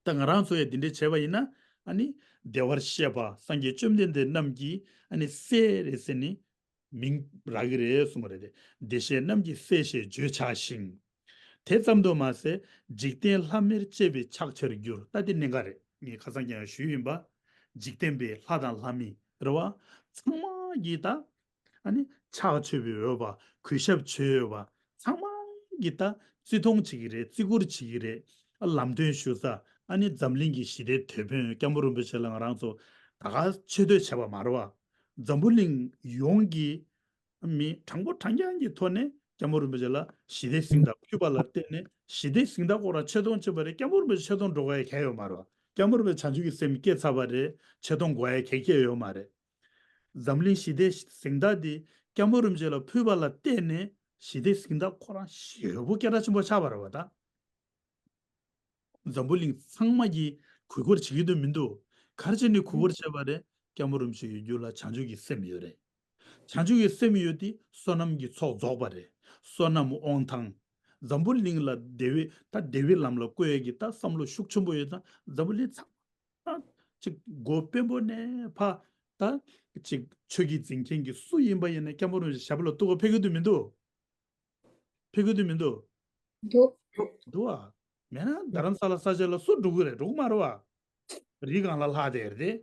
ད་ང་རང་ཚོ་ཡང་འདི་འདྲས་བྱས་པ་ཡིན་ན། ཨ་ནི་བདེ་བར་གཤེགས་པ་སངས་རྒྱས་བཅོམ་ལྡན་འདས་རྣམས་ཀྱི་ཨ་ནི་སྲས་རེད་ཟེར་ནས་མིང་རག་གི་རེད་གསུངས་པ་རེད་དེ། བདེ་གཤེགས་རྣམས་ཀྱི་སྲས་ཞེས་བརྗོད་བྱ་ཞིང་། དེ་ཙམ་དུ་མ་ཟད། འཇིག་རྟེན་ལྷ་མིར་བཅས་པའི་ཕྱག་ཕྱིར་འགྱུར། ད་དེ་གནད་འགག་རེད། ངས་ཁ་སང་ཀྱང་ཞུས་ཡིན་པ། འཇིག་རྟེན་པའི་ལྷ་དང་ལྷ་མི་རེད་བ། ཚང་མ་གིས་ད། ཨ་ནི་ཕྱག་མཆོད་པའི་འོས་པ། གུས་ཞབས་བྱེད་འོས་པ། ཚང་མ་གིས་ད་བརྩི་མཐོང་བྱེད་ཀྱི་རེད། བརྩི་བཀུར་བྱེད་ཀྱི་རེད། ཨ། ལམ་སྟོན་ཞུ་ས། ཨ་ནི་འཛམ་གླིང་གི་ཞི་བདེའི་དེད་དཔོན་སྐྱབས་མགོན་རིན་པོ་ཆེ་ལ་ང་རང་ཚོ་ད་ག་ཆེ་བསྟོད་བྱས་པ་མ་རེད་བ། འཛམ་བུ་གླིང་ཡོངས་ཀྱི་མི་དྲང་པོ་དྲང་རྐྱང་གི་ཐོག་ནས་སྐྱབས་མགོན་རིན་པོ་ཆེ་ལ་ཞི་བདེའི་གཟེངས་རྟགས་ཕུལ་བ་ལ་བརྟེན་ནས། ཞི་བདེའི་གཟེངས་རྟགས་ཁོ་རང་ཆེ་མཐོང་ཕྱིན་པ་རེད། སྐྱབས་མགོན་རིན་པོ་ཆེ་ཆེ་མཐོང་འགྲོ་དགོས་ཡ་གང་ཡང་ཡོད་མ་རེད་བ། སྐྱབས་མགོན་རིན་པོ་ཆེ་བྱང་ཆུབ་ཀྱི་སེམས་བསྐྱེད་ཚར་བ་རེད། ཆེ་མཐོང་དགོས་ཡ་གང་ཡང་ཡོད་མ་རེད། འཛམ་གླིང་ཞི་བདེའི་གཟེངས་རྟགས་འདི་སྐྱབས་མགོན་རིན་པོ་ཆེ་ལ་ཕུལ་བ་ལ་བརྟེན་ནས། ཞི་བདེའི་གཟེངས་རྟགས་ཁོ་རང་ཞེ་པོ་སྐད་གྲགས་ཆེན་པོ་ཆགས་པ་རེད་བ་ད། འཛམ་བུ་གླིང་ཚང་མ་གིས་གུས་བཀུར་བྱེད་ཀྱི་འདུག་མི་འདུག་ག་རེ་བྱས་ནས་གུས་བཀུར་བྱས་པ་རེད། སྐྱབས་མགོན་རིན་པོ་ཆེ་ཡི་རྒྱུད་ལ་བྱང་ཆུབ་ཀྱི་སེམས་ཡོད་རེད། བྱང་ཆུབ་ཀྱི་སེམས་ཡོད་དེ་བསོད་ནམས་ཀྱི་ཚོགས་རྫོགས་པ་རེད། བསོད་ནམས་དབང་ཐང་། འཛམ་བུ་གླིང་ལ་བདེ་བའི་ད་བདེ་བའི་ལམ་ལ་བཀོད་ཡས་ཀྱི་ད་བསམ་བློ་ཤུགས་ཆེན་པོ་ཡོད་ཙང་། འཛམ་བུ་གླིང་ཚང་མ་ཅིག་སྒོ་དཔོན་པོ་ནས་ཕར་ད་ཅིག་ཆོས་ཀྱི་འཛིན་མཁན་གྱི་སུ་ཡིན་པ་ཡིན་ན་སྐྱབས་མགོན་རིན་པོ་ཆེ་ཞབས་ལ་གཏུག་ག་ཕེབས་ཀྱི་འདུག་མི་འདུག་ཕེབས་ཀྱི་འདུག་མི་འདུག་འདུག་འདུག་ཨ། མེད་ན་རྡ་རམ་ས་ལ་ས་ཆ་ལ་སུ་འགྲོ་གི་རེད། འགྲོ་གི་མ་རེད་བ། རི་སྒང་ལ་ལྷག་བསྡད་རེད་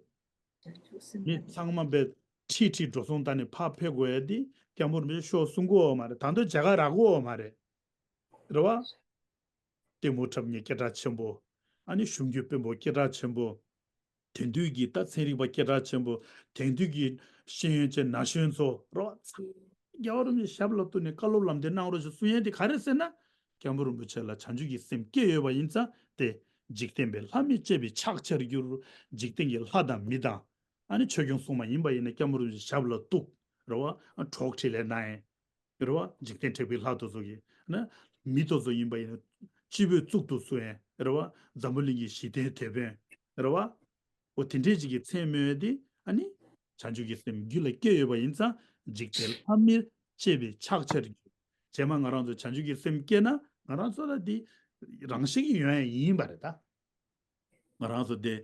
དེ། མི་ཚང་མ་བས་ཁྲིད་ཁྲིད་འགྲོ་སོང་བཏང་ནས་ཕར་ཕེབས་དགོས་ཡ་དེ་སྐྱབས་མགོན་རིན་པོ་ཆེ་ཤོག་གསུང་གི་ཡོད་མ་རེད། ད་དུང་མཇལ་ཁ་རག་གི་ཡོད་མ་རེད། རེད་བ། གཏི་མུག་གྲབས་གཉིས་སྐད་གྲགས་ཆེན་པོ། ཨ་ནི་གཞུང་གི་དཔོན་པོ་སྐད་གྲགས་ཆེན་པོ། དེང་དུས་ཀྱི་ད་ཚན་རིག་པ་སྐད་གྲགས་ཆེན་པོ། དེང་དུས་ཀྱི་ཤེས་ཡོན་ཅན་ན་གཞོན་ཚོ་རོ། རྒྱལ་བ་རིན་པོ་ཆེ་ཞབས་ལ་གཏུགས་ནས་བཀའ་སློབ་ལམ་སྟོན་གནང་རོགས་ཞེས་གསུང་ཡས་དེ་ག་རེ་ཟེར་ན། སྐྱབས་མགོན་རིན་པོ་ཆེ་ལ་བྱང་ཆུབ་ཀྱི་སེམས་སྐྱེས་ཡོད་པ་ཡིན་ཙང་། དེ་འཇིག་རྟེན་པའི་ལྷ་མིར་བཅས་པའི་ཕྱག་ཕྱིར་འགྱུར། འཇིག་རྟེན་གྱི་ལྷ་དང་མི་དང་། ཨ་ནི་ཆོས་སྐྱོང་སྲུང་མ་ཡིན་པ་ཡིན་ན་སྐྱབས་མགོན་རིན་པོ་ཆེ་ཞབས་ལ་གཏུགས། རེད་བ། གྲོགས་འཕྲིན་ལས་གནང་ཡས། རེད་བ། འཇིག་རྟེན་དྲེགས་པའི་ལྷ་དེ་ཚོ་གི་ན། མི་དེ་ཚོ་ཡིན་པ་ཡིན་ན་སྤྱི་བོས་གཙུག་ཏུ་བཟུང་ཡས། རེད་བ། འཛམ་བུ་གླིང་གི་ཞི་བདེའི་དེད་དཔོན། རེད་བ། འོ་དེ་འདྲས་ཅིག་གི་མཚན་སྨོས་ཏེ། ཨ་ནི་བྱང་ཆུབ་ཀྱི་སེམས་རྒྱུད་ལ་སྐྱེས་ཡོད་པ་ཡིན་ཙང་། འཇིག་རྟེན་ལྷ་མིར་བཅས་པའི་ཕྱག་ཕྱིར་འགྱུར། རྗེས་མ་ང་རང་ཚོ་བྱང་ཆུབ་ཀྱི་སེམས་སྐྱེས་ན་ང་རང་ཚོ་ལ་འདི་རང་བཞིན་གྱིས་ཡོང་ཡ་ཡིན་པ་རེད་ད། ང་རང་ཚོ་དེ་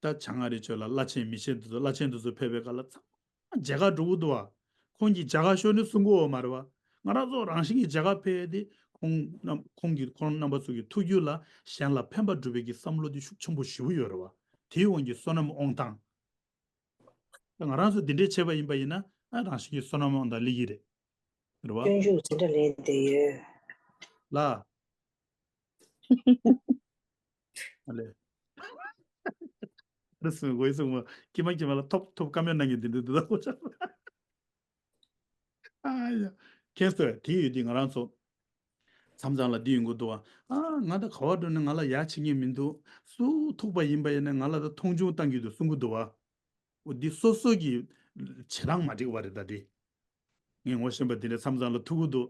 ད་བྱང་ཨ་རི་ཕྱོགས་ལ་བླ་ཆེན་མི་ཆེན་དེ་ཚོ་བླ་ཆེན་དེ་ཚོ་ཕེབས་པའི་སྐབས་ལ་ཚང་མ་མཇལ་ཁ་འགྲོ་གི་འདུག་བ། ཁོང་གིས་མཇལ་ཁ་ཤོར་ནས་གསུང་གི་ཡོད་མ་རེད་བ། ང་རང་ཚོ་རང་བཞིན་གྱིས་མཇལ་ཁ་ཕེབས་ཏེ་ཁོང་རྣམ་ཁོང་གི་ཁོང་རྣམ་པ་ཚོ་གི་ཐུགས་རྒྱུད་ལ་གཞན་ལ་ཕན་པ་སྒྲུབ་པའི་གི་བསམ་བློ་དེ་ཤུགས་ཆེན་པོ་ཞེ་པོ་ཡོད་རེད་བ། དེའི་དབང་གིས་བསོད་ནམས་དབང་ཐང་། ད་ང་རང་ཚོ་འདི་འདྲས་བྱས་པ་ཡིན་པ་ཡིན་ན། ཨ། རང་བཞིན་གྱིས་བསོད་ནམས་དབང་ཐང་སླེབས་ཀྱི་རེད། རེད་བ། སྤྱོད་འཇུག་འཛིན་གྲྭ་ལེན་བསྡད་ཡོད། ལ། ཨ་ལས། རེ་སུ་གོ་ཡི་སུ་མ། ཀྱི་མ་ཀྱི་མ་ལ་ཐོབ་ཐོབ་བཀའ་མོལ་གནང་གི་འདི་འདི་འདི་ལ་གོ་ཆག་ཨ་ཡ། ཁྱེད་ཚོས་དེ་ཡོད་དུས་ང་རང་ཚོ་མཚམས་མཚམས་ལ་འདི་ཡོང་གི་འདུག་བ། ཨ། ང་ད་ག་བ་འགྲོ་ནས་ང་ལ་ཡ་བྱེད་མཁན་མི་འདུག་སུ་ཐུག་པ་ཡིན་པ་ཡིན་ན་ང་ལ་ད་མཐོང་ཆུང་བཏང་གི་འདུག་གསུང་གི་འདུག་བ། འོ་འདི་སོ་སོ་གི་བྱེད་སྟངས་མ་འགྲིག་པ་རེད་ད་འདི། ངས་ངོ་ཤེས་པ་འདི་འདྲ་མཚམས་མཚམས་ལ་ཐུག་གི་འདུག་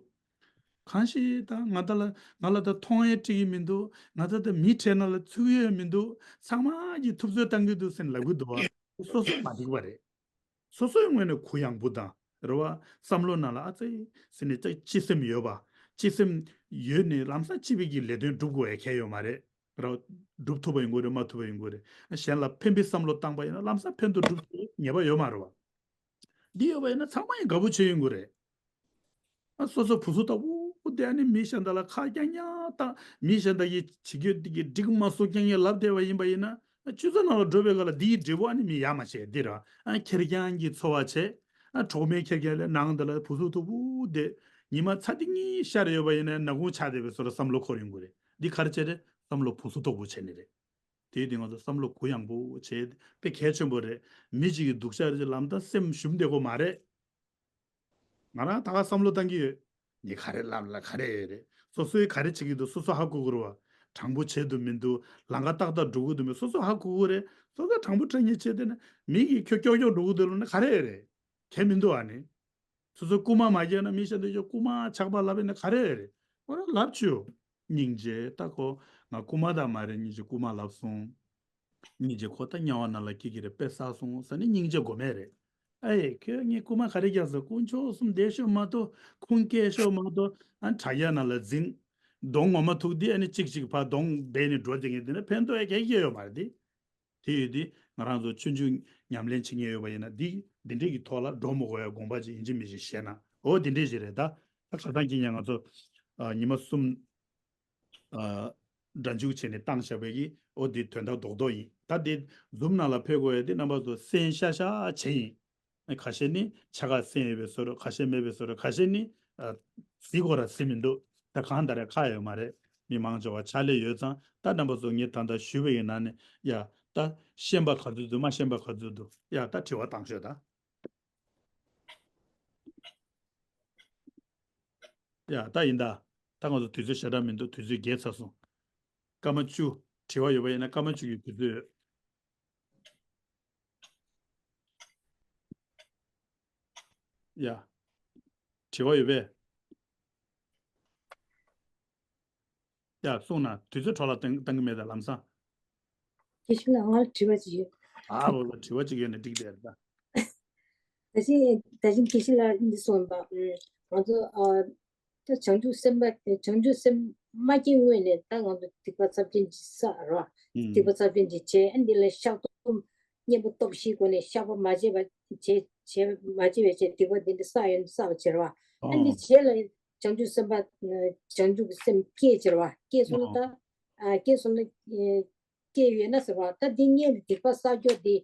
གང་ཞིག་ད་ང་ད་ལ་ང་ལ་ད་མཐོང་ཡས་འགྲིག་གི་མི་འདུག་ང་ད་ད་མི་གྲལ་ནང་ལ་ཚུད་ཡས་མི་འདུག་ཚང་མ་གིས་ཐུབ་ཚོད་བཏང་གི་འདུག་ཟེར་ནས་ལབ་གི་འདུག་བ། སོ་སོ་མ་འགྲིག་པ་རེད། སོ་སོའི་ངོས་ནས་གུ་ཡངས་པོ་དང་། རེད་བ། བསམ་བློ་ནང་ལ་ཨ་ཙི་ཟེར་ནས་ཅིག་སྤྱི་སེམས་ཡོད་པ། སྤྱི་སེམས་ཡོད་ནས་ལམ་སང་སྤྱི་པའི་གི་ལས་དོན་སྒྲུབ་དགོས་ཡ་གལ་ཡོད་མ་རེད། རེད་བ། སྒྲུབ་ཐུབ་པ་ཡིན་དགོས་རེད། མ་ཐུབ་པ་ཡིན་དགོས་རེད། གཞན་ལ་ཕན་པའི་བསམ་བློ་བཏང་པ་ཡིན་ན་ལམ་སང་ཕན་ཐོགས་སྒྲུབ་ཐུབ་ངེས་པ་ཡོད་མ་རེད་བ། འདི་ཡོད་པ་ཡིན་ན་ཚང་མ་ཡིན་དགའ་པོ་བྱེད་ཡོང་གི་རེད། ཨ། སོ་སོ་བུ་སུ་ལྟ་བུ་དེ་ཨ་ནི་མི་གཞན་དག་ལ་ཁ་རྐྱང་རྐྱང་བཏང་། མི་གཞན་དག་གིས་བྱེད་རྒྱུ་དེ་གི་འགྲིག་མ་སོང་རྐྱང་རྐྱང་ལབ་བསྡད་པ་ཡིན་པ་ཡིན་ན། ཨ། ཆུ་ཚོད་ནང་ལ་འགྲོ་བའི་སྐབས་ལ་འདིའི་འབྲས་བུ་ཨ་ནི་མི་ཡ་མ་བྱས་འདི་ར། ཨ། ཁེར་རྐྱང་གི་འཚོ་བ་བྱས། ཨ། གྲོགས་མེད་ཁེར་རྐྱང་ལས་ནང་དུ་ལ་བུ་སུ་ལྟ་བུ་དེ་ཉི་མ་ཚ་ཏིག་གཉིས་ཤར་ཡོད་པ་ཡིན་ན་ནག་ཁུང་ཆགས་བསྡད་པའི་བཟོ་འདྲ་བསམ་བློ་འཁོར་ཡོང་གི་རེད། འདི་ག་རེ་བྱས་རེད། བསམ་བློ་བུ་སུ་ལྟ་བུ་བྱས་ནི་རེད། དེའི་སྟེང་ང་ཚོ་བསམ་བློ་གུ་ཡངས་པོ་བྱས་དཔེ་གལ་ཆེན་པོ་རེད། མི་གཅིག་གི་སྡུག་ཅག་རེད་ལབ་ད་སེམས་ཞུམ་བསྡད་དགོས་མ་རེད། ང་རང་ད་ག་བསམ་བློ་བཏང་གི་ཡོད། ངས་ག་རེ་ལབ་ལ་ག་རེ་ཡོད་རེད། སོ་སོའི་ག་རེ་བྱེད་ཀྱི་འདུག་སོ་སོ་ཧ་གོ་གི་རེད་བ། དྲང་པོ་བྱེད་འདུག་མི་འདུག་ལམ་ཁ་ཏག་ཏག་འགྲོ་གི་འདུག་མི་སོ་སོ་ཧ་གོ་གི་རེད། སོ་སོ་དྲང་པོ་དྲང་ངེས་བྱས་བསྡད་ན་མི་གིས་ཁྱོད་ཀྱོག་ཀྱོག་འགྲོ་གི་འདུག་ལབ་ན་ག་རེ་ཡོད་རེད། གལ་མི་འདུག་ཨ་ནི། སོ་སོ་རྐུ་མ་མ་རྒྱག་ན་མི་གཞན་དེ་ཚོ་རྐུ་མ་ཇག་པ་ལབ་ཡིན་ན་ག་རེ་རེད། ཁོ་རང་ལབ་བྱོས། སྙིང་རྗེ་ད་ཁོ་ང་རྐུ་མ་ད་མ་རེད། སྙིང་རྗེ་རྐུ་མ་ལབ་སོང་། སྙིང་རྗེ་ཁོ་ད་དམྱལ་བ་ནང་ལ་སྐྱེ་གི་རེད་དཔེ་བསགས་སོང་ཟེར་ནས་སྙིང་རྗེ་དགོས་མེད་རེད། ཨེ་ཁྱོད་ངས་རྐུ་མ་ག་རེ་རྒྱག་སོང་། དཀོན་མཆོག་གསུམ་བསྡད་ཤོག་མ་གཏོགས་ཁུངས་སྐྱེལ་ཤོག་མ་གཏོགས་ཨ་དྲ་རྒྱ་ནང་ལ་འཛིང་། གདོང་ངོ་མ་ཐུག་དེ་ཨ་ནི་གཅིག་གཅིག་ཕར་གདོང་སྦས་ནས་འགྲོ་བསྡད་མཁན་དེ་ནི་ཕན་ཐོགས་ཡ་ག་གེ་ཡོད་མ་རེད་དེ། དེ་ཡོད་དེ་ང་རང་ཚོ་ཆུང་ཆུང་ཉམས་ལེན་བྱེད་མཁན་ཡོད་པ་ཡིན་ན་འདི་འདི་འདྲས་ཀྱི་ཐོག་ལ་འགྲོ་མི་དགོས་ཡ་དགོངས་པ་ཅིག་ཡིན་གཅིག་མིན་གཅིག་བཞེས་ན་འོ་འདི་འདྲས་ཞིག་རེད་ད། ད་ཁ་སང་གི་ཉིན་ང་ཚོ་ཨ་ཉི་མ་གསུམ་ ཨ། སྒྲ་འཇུག་བྱས་ནས་བཏང་བཞག་པའི་གི་འོ་འདི་དོན་དག་རྡོག་རྡོག་ཡིན། ད་འདི་Zoom་ནང་ལ་ཕེབས་དགོས་ཡ་དེ་རྣམ་པ་ཚོ་གསན་ཤ་ཤ་བྱས་ཡིན། ཁ་ཤས་ནི་ཆ་ག་གསན་ཡོད་པའི་བཟོ་འདྲ། ཁ་ཤས་མེད་པའི་བཟོ་འདྲ། ཁ་ཤས་ནི་ཨ། གཟིགས་དགོས་ར་གཟིགས་མི་འདུག་ད་གང་ལྟར་ཡ་ཁག་ཡོད་མ་རེད། མི་མང་ཆེ་བ་ཕྱག་ལས་ཡོད་ཙང་། ད་རྣམ་པ་ཚོ་ངས་ད་ལྟ་ཞུས་པའི་གི་ནང་ནས་ཡ་ད་ཤེས་པ་ག་ཚོད་འདུག་མ་ཤེས་པ་ག་ཚོད་འདུག་ཡ་ད་དྲི་བ་བཏང་ཤོག་ད། ཡ་ད་ཡིན་ད། ད་ང་ཚོ་དུས་ཚོད་ཞེ་དྲག་མི་འདུག་དུས་ཚོད་བརྒལ་ཚར་སོང་། སྐར་མ་བཅུ། དྲི་བ་ཡོད་པ་ཡིན་ན་སྐར་མ་བཅུ་གི་དུས་ཚོད་ཡོད། ཡ། དྲི་བ་ཡོད་པས། ཡ་གསུངས་ན་དུས་ཚོད་འཕྲོ་བརླག་བཏང་བཏང་གི་མེད་ད་ལམ་སང་། དགེ་བཤེས་ལགས་ང་ལ་དྲི་བ་ཅིག་ཡོད། ཨ་བོ་ལ་དྲི་བ་ཅིག་ཡོད་ན་འགྲིག་བསྡད་ད། ད་ཅིང་ད་ཅིང་དགེ་བཤེས་ལགས་འདི་གསུངས་པ། ང་ཚོ་ཨ། ད་བྱང་ཆུབ་སེམས་དཔའ་བྱང་ཆུབ་སེམས་མ་སྐྱེས་སྔོན་ནས་ད་ང་ཚོ་སྡིག་པ་ཚབས་ཆེན་ཅིག་བསགས་རོ། སྡིག་པ་ཚབས་ཆེན་ཅིག་བྱས། ཨ་འདི་ལ་བཤགས་སྡོམ་གཉེན་པོ་སྟོབས་བཞིའི་སྒོ་ནས་བཤགས་པ་མ་བྱས་པ་བྱས་བྱས་མ་བྱས་པའི་ཆེད་སྡིག་པ་འདི་འདྲ་བསགས་ཡོད་ན་བསགས་པ་བྱེད་རོ། ཨ་འདི་བྱས་ལ་བྱང་ཆུབ་སེམས་དཔའ་བྱང་ཆུབ་ཀྱི་སེམས་སྐྱེས་བྱེད་རོ། སྐྱེས་སོང་ན་ད་ཨ་སྐྱེས་སོང་ན། སྐྱེས་ཡོད་ན་ཟེར་བ། ད་འདི་སྔོན་ལ་སྡིག་པ་བསགས་རྒྱུ་དེ་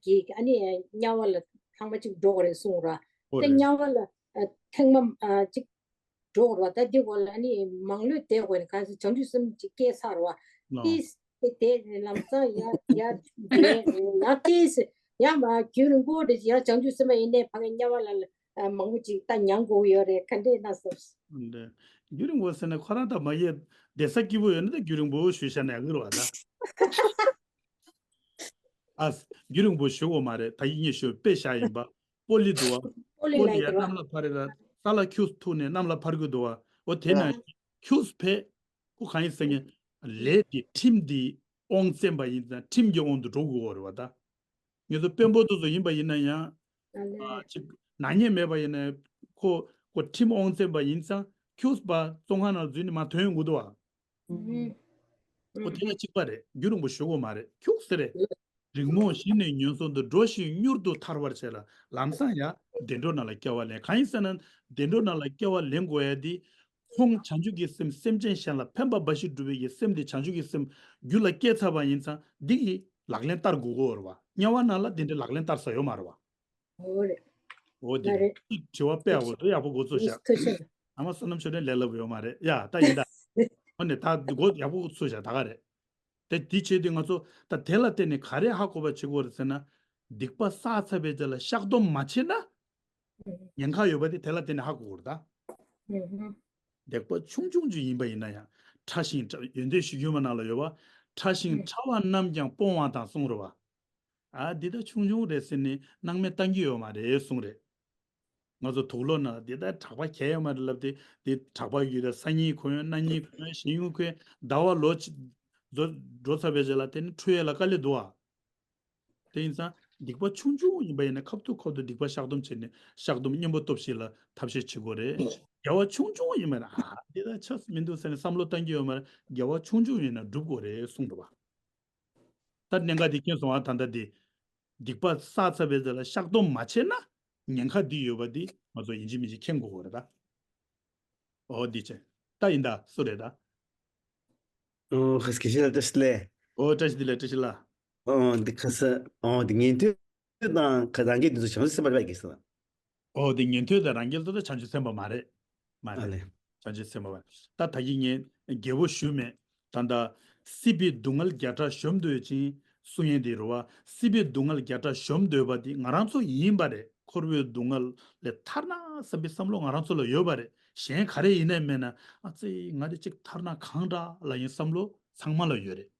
གི་ཨ་ནི་དམྱལ་བ་ལ་ལྷག་མ་གཅིག་འགྲོ་དགོས་རེད་གསུངས་ར། ཨོ་ད་རེད། དམྱལ་བ་ལ་ཨ་ཐེངས་མ་ཨ་གཅིག་འགྲོ་དགོས་ར། ད་འདི་སྐོར་ལ་ཨ་ནི་མང་ལོས་བསྡད་དགོས་རེད། གང་ཟེར་བྱང་ཆུབ་སེམས་གཅིག་སྐྱེས་ཚར་བ། ལོ། ཏིས་དེ་དེ་ལམ་སང་ཡ་ཡ་ཡ་ཏིས་ཡ་མ་རྒྱུན་རིང་པོ་དེ་ཡ་བྱང་ཆུབ་སེམས་དཔའ་ཡིན་ནའི་ཕ་གི་དམྱལ་བ་ལ་ཨ་མང་པོ་ཅིག་ད་མྱང་དགོས་ཡོད་རེད། ག་འདྲས་ན་ཟེར། འདི་རྒྱུན་རིང་པོ་ཟེར་ན་ཁོ་རང་ད་མ་ཡེ་བསྡད་ས་སྐྱིད་པོ་ཡོད་ན་ད་རྒྱུན་རིང་པོ་ཞུ་བྱ་ན་ཡག་གི་རེད་བ་ད། ཨ། རྒྱུན་རིང་པོ་ཞུ་དགོས་མ་རེད། ད་ཡིན་ངེས་ཞུ་དཔེ་བཞག་ཡིན་པ། སྤོ་ལི་འདུག་བ། སྤོ་ལི་སྤོ་ལི་ཡ་གནམ་ལ་འཕར་རེད་ད། ས་ལ་ཁྱུགས་ཐུག་ནས་གནམ་ལ་འཕར་གི་འདུག་བ། འོ་དེ་ན་ཁྱུགས་ཕེ། ཁོ་གང་ཡིན་ཟེར་ངེས། ལས་དེ་ཁྲིམས་དེ་དབང་བཙན་པ་ཡིན་ཙང་ཁྲིམས་ཀྱི་དབང་དུ་འགྲོ་དགོས་རེད་བ་ད། ངེད་ཚོ་དཔོན་པོ་དེ་ཚོ་ཡིན་པ་ཡིན་ན་ཡང་། ཨ་ལས། ཅིག་ནག་ཉེས་མེད་པ་ཡིན་ན་ཁོ་ཁོ་ཁྲིམས་དབང་བཙན་པ་ཡིན་ཙང་ཁྱུགས་པ་བཙོན་ཁང་ནང་འཛུལ་ནས་མར་ཐོན་ཡོང་གི་འདུག་བ། ཨུ། ཁོ་དེ་ལ་གཅིག་པ་རེད། རྒྱུན་རིང་པོ་ཞུ་དགོས་མ་རེད། ཁྱུགས་ཟེར་རེད། རིང་མོ་ཞིག་ནས་ཉོན་སོང་དུ་འགྲོ་ཞིང་མྱུར་དུ་ཐར་བར་བྱེད་ལ་ལམ་སང་ཡང་བདེ་འགྲོ་ནང་ལ་སྐྱེ་བ་ལེན། གང་ཡིན་ཟེར་ན་བདེ་འགྲོ་ནང་ལ་སྐྱེ་བ་ལེན་དགོས་ཡ་དེ། ཁོང་བྱང་ཆུབ་ཀྱི་སེམས་སེམས་ཅན་གཞན་ལ་ཕན་པ་འབའ་ཞིག་སྒྲུབ་པའི་གི་སེམས་དེ་བྱང་ཆུབ་ཀྱི་སེམས་རྒྱུད་ལ་སྐྱེས་ཚར་བ་ཡིན་ཙང་འདི་གི་ལག་ལེན་བསྟར་དགོས་ཀྱི་ཡོད་རེད་བ། དམྱལ་བ་ནང་ལ་འདི་འདྲའི་ལག་ལེན་བསྟར་ས་ཡོད་མ་རེད་བ། འོ་རེད། འོ་དེ་ལ་རེད། གཅིག་དྲི་བ་དཔེ་ཡག་པོ་འདུག་ཡག་པོ་འགོ་ཚུགས་ཤག་ཨ་མ་བསོད་ནམས་ཆོས་སྒྲོན་ལས་སླ་པོ་ཡོད་མ་རེད་ཡ། ད་ཡིན་ད། འོ་ནས་ད་འགོ་ཡག་པོ་འགོ་ཚུགས་ཤག་ད་ག་རེད། དེ་དེ་བྱས་དུས་ང་ཚོ་ད་དེ་ལ་བརྟེན་ནས་ག་རེ་ཧ་གོ་བ་བྱེད་དགོས་རེད་ཟེར་ན། སྡིག་པ་བསགས་ཚར་བའི་རྗེས་ལ་བཤགས་སྡོམ་མ་བྱས་ན། ཉེན་ཁ་ཡོད་པ་དེ་དེ་ལ་བརྟེན་ནས་ཧ་གོ་དགོས་རེད་ད། སྡིག་པ་ཆུང་ཆུང་ཅིག་ཡིན་པ་ཡིན་ན་ཡང་ཕྲ་ཞིང་ཕྲ། ཡོན་ཏན་གཞིར་གྱུར་མའི་ནང་ལ་ཡོད་པ། ཕྲ་ཞིང་ཕྲ་བ་རྣམས་ཀྱང་སྤོང་བ་དང་གསུངས་རེད་བ། ཨ་འདི་ད་ཆུང་ཆུང་རེད་ཟེར་ནས་སྣང་མེད་བཏང་གི་ཡོད་མ་རེད་གསུངས་རེད། ང་ཚོ་དུག་ལོག་ན་འདི་ལྟར་གྲགས་པ་གང་ཡང་མ་རེད་ལབ་སྟེ། འདི་གྲགས་པ་ཡོད་ད། སང་ཉིན་གོན། གནངས་ཉིན་གོན། གཞེས་ཡུན་གོན། ཟླ་བ་ལོ་གཅིག་འགྲོ་འགྲོ་ཚར་བའི་རྗེས་ལ་དེ་ནི་འཁྲུ་ཡས་ལ་དཀའ་ལས་འདུག་ཨ། དེ་ཡིན་ཙང་སྡིག་པ་ཆུང་ཆུང་ཡིན་པ་ཡིན་ན་ཁ་ཐུག་ཁ་ཐུག་སྡིག་པ་བཤགས་སྡོམ་བྱས་ནས་བཤགས་སྡོམ་གཉེན་པོ་སྟོབས་བཞི་ལ་ཐབས་ཤེས་བྱེད་དགོས་རེད། དགེ་བ་ཆུང་ཆུང་ཡིན་པ་ཡིན་ན་ཨ་འདི་ལ་ཆགས་མི་འདུག་ཟེར་ནས་བསམ་བློ་བཏང་གི་ཡོད་མ་རེད། དགེ་བ་ཆུང་ཆུང་ཡིན་ན་འགྲུབ་དགོས་རེད་གསུངས་འདུག་བ། ད་གནད་འགག་འདི་མཁྱེན་སོང་ཨ། ད་ལྟ་འདི། སྡིག་པ་བསགས་ཚར་བའི་རྗེས་ལ་བཤགས་སྡོམ་མ་བྱས་ན་ཉེན་ཁ་འདི་ཡོད་པ་འདི་ང་ཚོ་ཡིན་གཅིག་མིན་གཅིག་མཁྱེན་དགོས་རེད་ད། ཨོ་འདི་བྱས། ད་ཡིན་ད་སུ་རེད་ད། ཨོ་ཁ་སྐད་ཆ་ལ་བཀྲ་ཤིས་བདེ་ལེགས། ཨོ་བཀྲ་ཤིས་བདེ་ལེགས་བཀྲ་ཤིས་ལགས། ཨོ་འདི་ཁ་ས་ཨོ་འདི་ཉན་ཐོས་དང་ག་རང་རྒྱལ་འདི་ཚོ་བྱང་སེམས་པར་བས་ཀྱི་ས། ཨོ་དེ་ཉན་ཐོས་དང་རང་རྒྱལ་དེ་ཚོ་བྱང་ཆུབ་སེམས་དཔའ་མ་རེད། མ་ཨ་རེད། ལེ། བྱང་ཆུབ་སེམས་དཔའ་མ་རེད། ད་ད་གིན་ངས་རྒྱལ་པོ་ཞུས་མེད། ད་ལྟ་སྲིད་པའི་སྡུག་བསྔལ་བརྒྱ་ཕྲག་གཞོམ་འདོད་ཅིང་གསུང་ཡས་འདི་རུ་བ། སྲིད་པའི་སྡུག་བསྔལ་བརྒྱ་ཕྲག་གཞོམ་འདོད་པ་འདི་ང་རང་ཚོ་ཡིན་པ་རེད། འཁོར་བའི་སྡུག་བསྔལ་ལས་ཐར་ན་བསམ་པའི་བསམ་བློ་ང་རང་ཚོ་ལ་ཡོད་པ་རེད། གཞན་ག་རེ་ཡིན་ནའི་མེད་ན་ཨ་ཙི་ང་དེ་གཅིག་ཐར་ན་གང་འདྲ་ལབ་ཡིན་བསམ་བློ་ཚང་མ་ལ་ཡོད་རེད།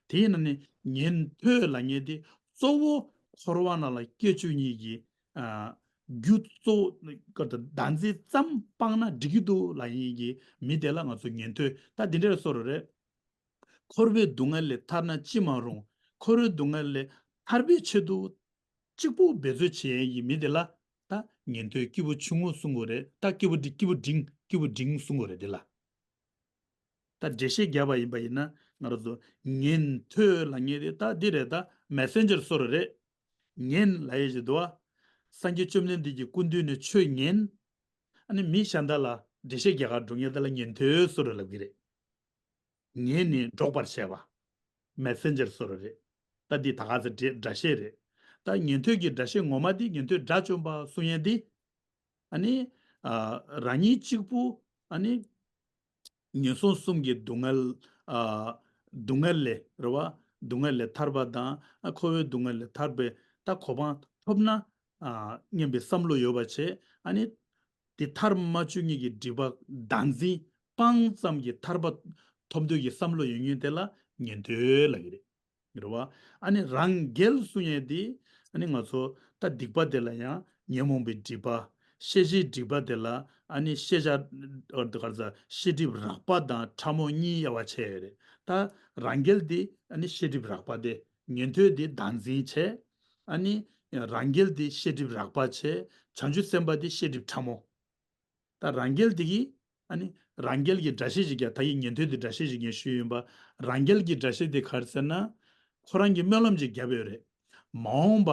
དེའི་ནང་ནས་ཉན་ཐོས་ལབ་མཁན་དེ་གཙོ་བོ་འཁོར་བ་ནང་ལ་སྐྱེ་བཅུག་མཁན་གྱི་ཨ་རྒྱུ་གཙོ་བོ་ག་ད་བདག་འཛིན་ཙམ་སྤངས་ན་འགྲིག་གི་འདུག་ལབ་མཁན་གྱི་མི་དེ་ལ་ང་ཚོ་ཉན་ཐོས། ད་འདི་འདྲ་བཟོ་འདྲ་རེད། འཁོར་བའི་སྡུག་བསྔལ་ལས་ཐར་ན་ཅི་མ་རུང་། འཁོར་བའི་སྡུག་བསྔལ་ལས་ཐར་པའི་ཆེད་དུ་གཅིག་པུ་འབད་རྩོལ་བྱེད་མཁན་གྱི་མི་དེ་ལ་ད་ཉན་ཐོས་སྐྱེས་བུ་ཆུང་ངུ་གསུང་གི་རེད། ད་སྐྱེས་བུ་འབྲིང་སྐྱེས་བུ་འབྲིང་སྐྱེས་བུ་འབྲིང་གསུང་གི་རེད་དེ་ལ། ད་འགྲེལ་བཤད་བརྒྱབ་པ་ཡིན་པ་ཡིན་ན་ང་རང་ཚོ་ཉན་ཐོས་ལབ་མཁན་དེ་ད་འདི་རེད། ད་མེ་སེན་ཇར་བཟོ་འདྲ་རེད། ཉན་ལབ་ཡས་ཅིག་འདུག་བ། སངས་རྒྱས་བཅོམ་ལྡན་འདས་ཀྱི་སྐུ་མདུན་ནས་ཆོས་ཉན། ཨ་ནི་མི་གཞན་དག་ལ་འགྲེལ་བཤད་རྒྱག་གར་འགྲོ་མཁན་དེ་ལ་ཉན་ཐོས་བཟོ་འདྲ་ལབ་ཀྱི་རེད། ངེས་ནས་འགྲོགས་པར་བྱེད་པ། མེ་སེན་ཇར་སོ་རེད། ད་འདི་ད་ག་ཚོད་འདྲ་སྒྲ་བཤད་རེད། ད་ཉན་ཐོས་ཀྱི་སྒྲ་བཤད་ངོ་མ་འདི་ཉན་ཐོས་དགྲ་བཅོམ་པ་གསུང་ཡས་འདི། ཨ་ནི། ཨ། རང་ཉིད་གཅིག་པུ། ཨ་ནི། ངན་སོང་གསུམ་གྱི་སྡུག་བསྔལ། ཨ། སྡུག་བསྔལ་ལས་རེད་བ། སྡུག་བསྔལ་ལས་ཐར་པ་དང་། ཨ། འཁོར་བའི་སྡུག་བསྔལ་ལས་ཐར་པའི་ད་གོ་འཕང་ཐོབ་ན། ཨ། སྙམ་པའི་བསམ་བློ་ཡོད་པ་བྱས། ཨ་ནི། དེ་མཐར་མ་བཅུག་ཉིད་ཀྱི་སྒྲིབ་པ་བདག་འཛིན་སྤངས་ཙམ་གྱི་ཐར་པ་ཐོབ་འདོད་ཀྱི་བསམ་བློ་ཡོད་མཁན་དེ་ལ་ཉན་ཐོས་ལབ་ཀྱི་རེད། རེད་བ། ཨ་ནི་རང་རྒྱལ་གསུང་ཡས་དེ། ཨ་ནི་ང་ཚོ་ད་སྡིག་པ་དེ་ལ་ཡང་ཉོན་མོངས་པའི་སྒྲིབ་པ། ཤེས་བྱའི་སྒྲིབ་པ་དེ་ལ། ཨ་ནི་ཤེས་བྱ། ཨ། ག་རེ་ཟ། ཤེས་སྒྲིབ་རགས་པ་དང་ཕྲ་མོ་གཉིས་དབྱེ་བ་ཕྱེ་ཡོད་རེད། ད་རང་རྒྱལ་དེ་ཨ་ནི་ཤེས་སྒྲིབ་རགས་པ་དེ། ཉན་ཐོས་དེ་བདག་འཛིན་བྱས། ཨ་ནི་རང་རྒྱལ་དེ་ཤེས་སྒྲིབ་རགས་པ་བྱས། བྱང་ཆུབ་སེམས་དཔའ་དེ་ཤེས་སྒྲིབ་ཕྲ་མོ། ད་རང་རྒྱལ་དེ་གིས། ཨ་ནི་རང་རྒྱལ་གྱི་སྒྲ་བཤད་ཅིག་རྒྱག་ད་གིན་ཉན་ཐོས་དེ་སྒྲ་བཤད་ཅིག་ངས་ཞུས་ཡིན་པ། རང་རྒྱལ་གྱི་སྒྲ་བཤད་དེ་ག་རེ་ཟེར་ན། ཁོ་རང་གིས་སྨོན་ལམ་ཅིག་བརྒྱབ་ཡོད་རེད། མ་འོངས་པ།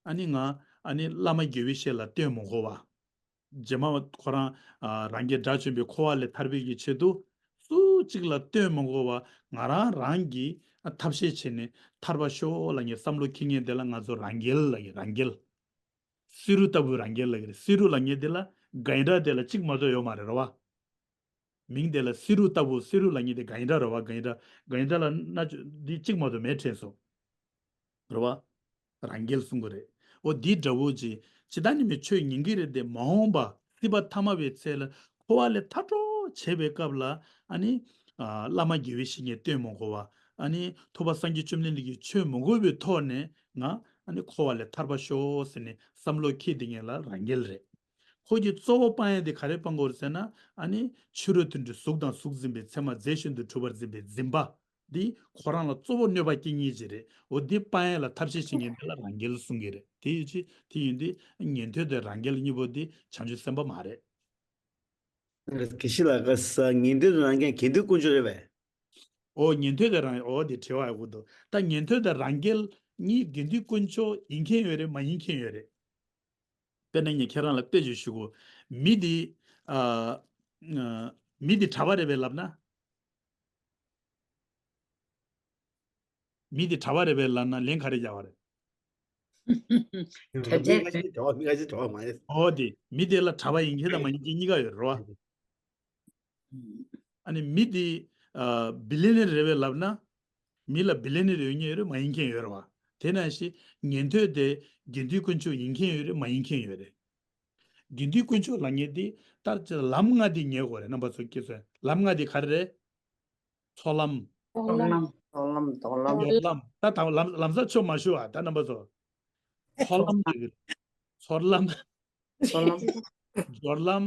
ཨ་ནི་ང་། ཨ་ནི་བླ་མ་དགེ་བའི་བཤེས་ལ་བསྟེན་མི་དགོས་པ། རྗེས་མ་ཁོ་རང་། ཨ། རང་རྒྱལ་དགྲ་བཅོམ་པའི་འཁོར་བ་ལས་ཐར་པའི་གི་ཆེད་དུ། སུ་གཅིག་ལ་བསྟེན་མི་དགོས་པ། ང་རང་རང་གིས། ཨ། ཐབས་ཤེས་བྱས་ནས་ཐར་པ་ཤོག་ལབ་མཁན་བསམ་བློ་འཁྱེར་མཁན་དེ་ལ་ང་ཚོ་རང་རྒྱལ་ལབ་ཀྱི། རང་རྒྱལ། བསེ་རུ་ལྟ་བུའི་རང་རྒྱལ་ལབ་ཀྱི་རེད། བསེ་རུ་ལབ་མཁན་དེ་ལ་ག་ཡིན་འདྲ་དེ་ལ་གཅིག་མ་གཏོགས་ཡོད་མ་རེད། རེད་བ། མིང་དེ་ལ་བསེ་རུ་ལྟ་བུ། བསེ་རུ་ལབ་མཁན་དེ་ག་ཡིན་འདྲ་རེད་བ། ག་ཡིན་འདྲ། ག་ཡིན་འདྲ་ལབ་ན་འདི་གཅིག་མ་གཏོགས་མེད་དྲན་སོང་། རེད་བ། རང་རྒྱལ་གསུང་གི་རེད། འོ་འདི་འདྲ་བོ་ཅིག་ཇི་ལྟར་ནི་མི་ཆོས་ཉན་གྱི་རེད་དེ། མ་འོངས་པ་སྲིད་པ་ཐ་མལ་པའི་ཚེ་ལ་འཁོར་བ་ལས་ཐར་འགྲོ་བྱེད་པའི་སྐབས་ལ། ཨ་ནི། ཨ། བླ་མ་དགེ་བའི་བཤེས་གཉེན་བསྟེན་མི་དགོས་པ། ཨ་ནི་ཐུབ་པ་སངས་རྒྱས་བཅོམ་ལྡན་འདས་ཀྱི་ཆོས་མི་དགོས་པའི་ཐོག་ནས་ང་། ཨ་ནི་འཁོར་བ་ལས་ཐར་པ་ཤོག་ཟེར་ནས་བསམ་བློ་འཁྱེར་དེ་ངེད་ལ་རང་རྒྱལ་རེད། ཁོ་གི་གཙོ་བོ་སྤང་ཡས་དེ་ག་རེ་སྤང་དགོས་རེད་ཟེར་ན། ཨ་ནི་ཕྱི་རོལ་དུ་འདྲི་གཟུགས་དང་གཟུགས་འཛིན་པའི་མཚན་མ་རྫས་གཞན་དུ་གྲུབ་པར་འཛིན་པའི་འཛིན་པ། འདི་ཁོ་རང་ལ་གཙོ་བོ་གནོད་པ་སྐྱེལ་མཁན་ཅིག་རེད། འོ་འདི་སྤང་ཡས་ལ་ཐབས་ཤེས་བྱེད་མཁན་དེ་ལ་རང་རྒྱལ་གསུང་གི་རེད། དེ་ཡོད་ཅི། དེ་ཡིན་དུས་ཉན་ཐོས་དང་རང་རྒྱལ་གཉིས་པོ་འདི་བྱང་ཆུབ་སེམས་དཔའ་མ་རེད། དགེ་བཤེས་ལགས། ཉན་ཐོས་དང་རང་རྒྱལ་དགེ་འདུན་དཀོན་མཆོག་རེད་པས། ཨོ། ཉན་ཐོས་དང་རང་། ཨོ་དེ་དྲི་བ་ཡག་པོ་འདུག་ད་ཉན་ཐོས་དང་རང་རྒྱལ་གཉིས་དགེ་འདུན་དཀོན་མཆོག་ཡིན་མཁན་ཡོད་རེད། མ་ཡིན་མཁན་ཡོད་རེད། དཔེར་ན་ངས་ཁྱེད་རང་ལ་དཔེ་ཅིག་ཞུ་གོ། མི་འདི། ཨ། ཨ། མི་འདི་གྲྭ་པ་རེད་པས་ལབ་ན། མི་འདི་གྲྭ་པ་རེད་པས་ལབ་ན་ལན་ག་རེ་རྒྱག་པ་རེད། གྲྭ་པ་རེད། ང་ཚོ་གྲྭ་པ་མ་རེད། ཨོ་དེ་མི་དེ་ལ་གྲྭ་པ་ཡིན་མཁན་དང་མ་ཡིན་མཁན་གཉིས་ཀ་ཡོད་རེད་བ། ཨ་ནི་མི་དེ། ཨ། བི་ལི་ནེར་རེད་པས་ལབ་ན། མི་ལ་བི་ལི་ནེར་ཡོད་མཁན་ཡོད་རེད། མ་ཡིན་མཁན་ཡོད་རེད་བ། དེ་ནང་བཞིན་ཉན་ཐོས་དེ་དགེ་འདུན་དཀོན་མཆོག་ཡིན་མཁན་ཡོད་རེད། མ་ཡིན་མཁན་ཡོད་རེད། དགེ་འདུན་དཀོན་མཆོག་ལབ་མཁན་དེ་ལྟར་ལམ་ལྔ་དེ་ཉན་དགོས་རེད། རྣམ་པ་ཚོ་སྐྱེ་ཚོ། ལམ་ལྔ་དེ་ག་རེ་རེད། ཚོགས་ལམ། ཚོགས་ལམ། ཚོགས་ལམ། ཚོགས་ལམ། སྦྱོར་ལམ། ད་ད་ལམ་ལམ་སང་ཆོས་མ་ཞུ་བ། ད་རྣམ་པ་ཚོ། ཚོགས་ལམ་ཟེར་གི། ཚོགས་ལམ། ཚོགས་ལམ། སྦྱོར་ལམ།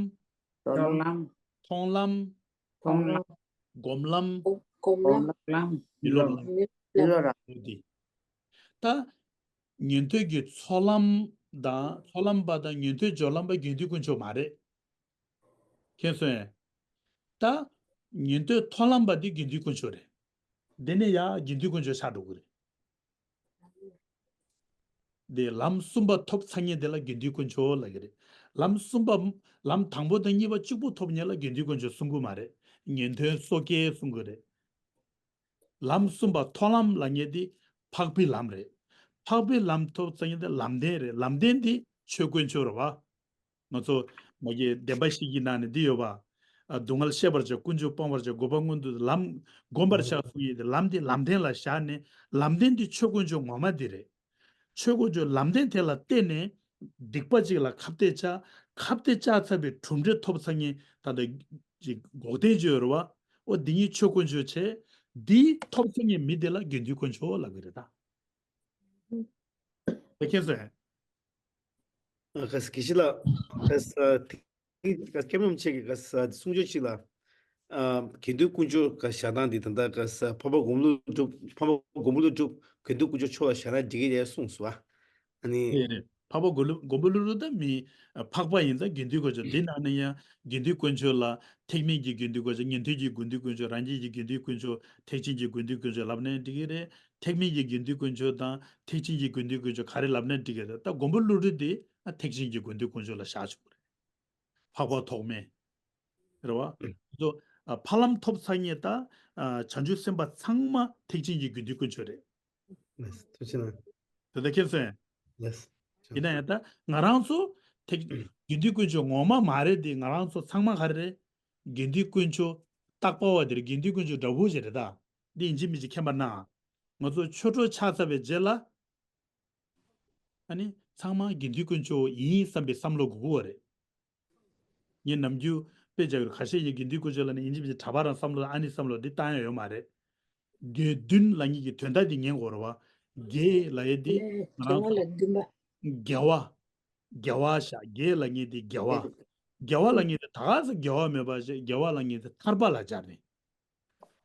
སྦྱོར་ལམ། མཐོང་ལམ། མཐོང་ལམ། སྒོམ་ལམ། སྒོམ་ལམ། མི་སློབ་ལམ། མི་སློབ་ལམ། འོ་དེ། ད་ཉན་ཐོས་ཀྱི་ཚོགས་ལམ་དང་། ཚོགས་ལམ་པ་དང་ཉན་ཐོས་སྦྱོར་ལམ་པ་དགེ་འདུན་དཀོན་མཆོག་མ་རེད། མཁྱེན་སོང་ངས། ད་ཉན་ཐོས་མཐོང་ལམ་པ་འདི་དགེ་འདུན་དཀོན་མཆོག་རེད། འདི་ནས་ཡར་དགེ་འདུན་དཀོན་མཆོག་ཆགས་འགྲོ་གི་རེད། དེ་ལམ་གསུམ་པ་ཐོབ་ཚར་མཁན་དེ་ལ་དགེ་འདུན་དཀོན་མཆོག་ལབ་ཀྱི་རེད། ལམ་གསུམ་པ། ལམ་དང་པོ་དང་གཉིས་པ་གཅིག་པུ་ཐོབ་མཁན་ལ་དགེ་འདུན་དཀོན་མཆོག་གསུང་གི་མ་རེད། ཉན་ཐོས་སོ་སྐྱེ་གསུང་གི་རེད། ལམ་གསུམ་པ་མཐོང་ལམ་ལབ་མཁན་དེ་འཕགས་པའི་ལམ་རེད། འཕགས་པའི་ལམ་ཐོབ་ཚར་མཁན་དེ་ལམ་བདེན་རེད། ལམ་བདེན་དེ་ཆོས་དཀོན་མཆོག་རེད་བ། ང་ཚོ་མ་གི་བདེན་པ་བཞི་གི་ནང་ནས་འདི་ཡོད་པ། ཨ། སྡུག་བསྔལ་ཤེས་པར་བྱ། ཀུན་འབྱུང་སྤང་བར་བྱ། འགོག་པ་མངོན་དུ། ལམ་བསྒོམ་པར་བྱ་གསུངས་ཡོད་དེ། ལམ་དེ་ལམ་བདེན་ལ་བཞག་ནས། ལམ་བདེན་དེ་ཆོས་དཀོན་མཆོག་ངོ་མ་དེ་རེད། ཆོས་དཀོན་མཆོག་ལམ་བདེན་དེ་ལ་བརྟེན་ནས་སྡིག་པ་ཅིག་ལ་ཁ་གཏད་བཅག་ཁ་གཏད་བཅག་ཚར་བའི་གྲུབ་འབྲས་ཐོབ་ཚར་མཁན་ད་ལྟ་ཅིག་འགོག་བདེན་ཅིག་ཡོད་རེད་བ། འོ་འདི་གཉིས་ཆོས་དཀོན་མཆོག་བྱས། འདི་ཐོབ་ཚར་མཁན་མི་དེ་ལ་དགེ་འདུན་དཀོན་མཆོག་ལབ་ཀྱི་རེད་ད། དེ་མཁྱེན་སོང་ངས། ཨ། ག་ས། དགེ་བཤེས་ལགས། ག་ས། དེ་ག་ས། མཁན་རིན་པོ་ཆེ་གིས་ག་ས་གསུང་ཆོས་ཅིག་ལ། ཨ། དགེ་འདུན་དཀོན་མཆོག་ག་བཞག་སྟངས་འདི་ད་ལྟ་ག་ས། འཕགས་པ་མགོན་པོ་ཀླུ་སྒྲུབ། འཕགས་པ་མགོན་པོ་ཀླུ་སྒྲུབ་དགེ་འདུན་དཀོན་མཆོག་མཆོག་ལ་བཞག་ན་འགྲིག་གི་རེད་གསུངས་སོང་བ། ཨ་ནི། དེ་རེད། འཕགས་པ་མགོན་པོ་ཀླུ་སྒྲུབ་ད་མི་འཕགས་པ་ཡིན་ཙང་དགེ་འདུན་དཀོན་མཆོག་འདི་ནང་ནས་ཡང་དགེ་འདུན་དཀོན་མཆོག་ལ་ཐེག་དམན་གྱི་དགེ་འདུན་དཀོན་མཆོག་ཉན་ཐོས་ཀྱི་དགེ་འདུན་དཀོན་མཆོག་རང་རྒྱལ་གྱི་དགེ་འདུན་དཀོན་མཆོག་ཐེག་ཆེན་གྱི་དགེ་འདུན་དཀོན་མཆོག་ལབ་ནའི་འགྲིག་གི་རེད། ཐེག་དམན་གྱི་དགེ་འདུན་དཀོན་མཆོག་དང་ཐེག་ཆེན་གྱི་དགེ་འདུན་དཀོན་མཆོག་ག་རེ་ལབ་ནའི་འགྲིག་གི་རེད། ད་མགོན་པོ་ཀླུ་སྒྲུབ་དེ་ཐེག་ཆེན་གྱི་དགེ་འདུན་དཀོན་མཆོག་ལ་བཞག་ཆོག་གི་རེད། འཕགས་པ་ཐོགས་མེད། རེད་བ། ང་ཚོ་ ཨ། ཕ་ལམ་ཐོབ་ཚར་མཁན་ད། ཨ། བྱང་ཆུབ་སེམས་དཔའ་ཚང་མ་ཐེག་ཆེན་གྱི་དགེ་འདུན་དཀོན་མཆོག་རེད། ལགས་སོ། ཐུགས་རྗེ་གནང་། དེ་ལྟར་མཁྱེན་སོང་། ལགས་སོ། ཡིན་ན་ཡང་ད་ང་རང་ཚོ་ཐེག་དགེ་འདུན་དཀོན་མཆོག་ངོ་མ་མ་རེད་དེ། ང་རང་ཚོ་ཚང་མ་ག་རེ་རེད། དགེ་འདུན་དཀོན་མཆོག་རྟག་པ་བ་དེར་དགེ་འདུན་དཀོན་མཆོག་འདྲ་བོ་ཞིག་རེད་ད། འདི་ཡིན་གཅིག་མིན་གཅིག་མཁྱེན་པ་གནང་། ང་ཚོ་ཆོས་གྲོགས་ཆགས་ཚར་བའི་རྗེས་ལ། ཨ་ནི་ཚང་མ་དགེ་འདུན་དཀོན་མཆོག་ཡིན་བསམ་པའི་བསམ་བློ་དགོས་ཀྱི་ཡོད་རེད། ངས་ནམ་རྒྱུན་དཔེ་རྒྱག་ཡོད། ཁ་ཤས་ཀྱིས་དགེ་འདུན་དཀོན་མཆོག་ལབ་ནས་ཡིན་གཅིག་མིན་གཅིག་གྲྭ་པ་རང་བསམ་བློ་ཨ་ནི་བསམ་བློ་འདི་བཏང་ཡ་ཡོད་མ་རེད། དགེ་འདུན་ལབ་མཁན་གྱི་དོན་དག་འདི་ཉན་དགོས་རེད་བ། དགེ་ལབ་ཡས་འདི་ང་རང་ཚོ་དགེ་བ། དགེ་བ་ཤ་དགེ་ལབ་མཁན་འདི་དགེ་བ། དགེ་བ་ལབ་མཁན་འདི་ད་ག་ས་དགེ་བ་མེད་པ་ཞིག་དགེ་བ་ལབ་མཁན་འདི་ཐར་པ་ལ་སྦྱར་ནས།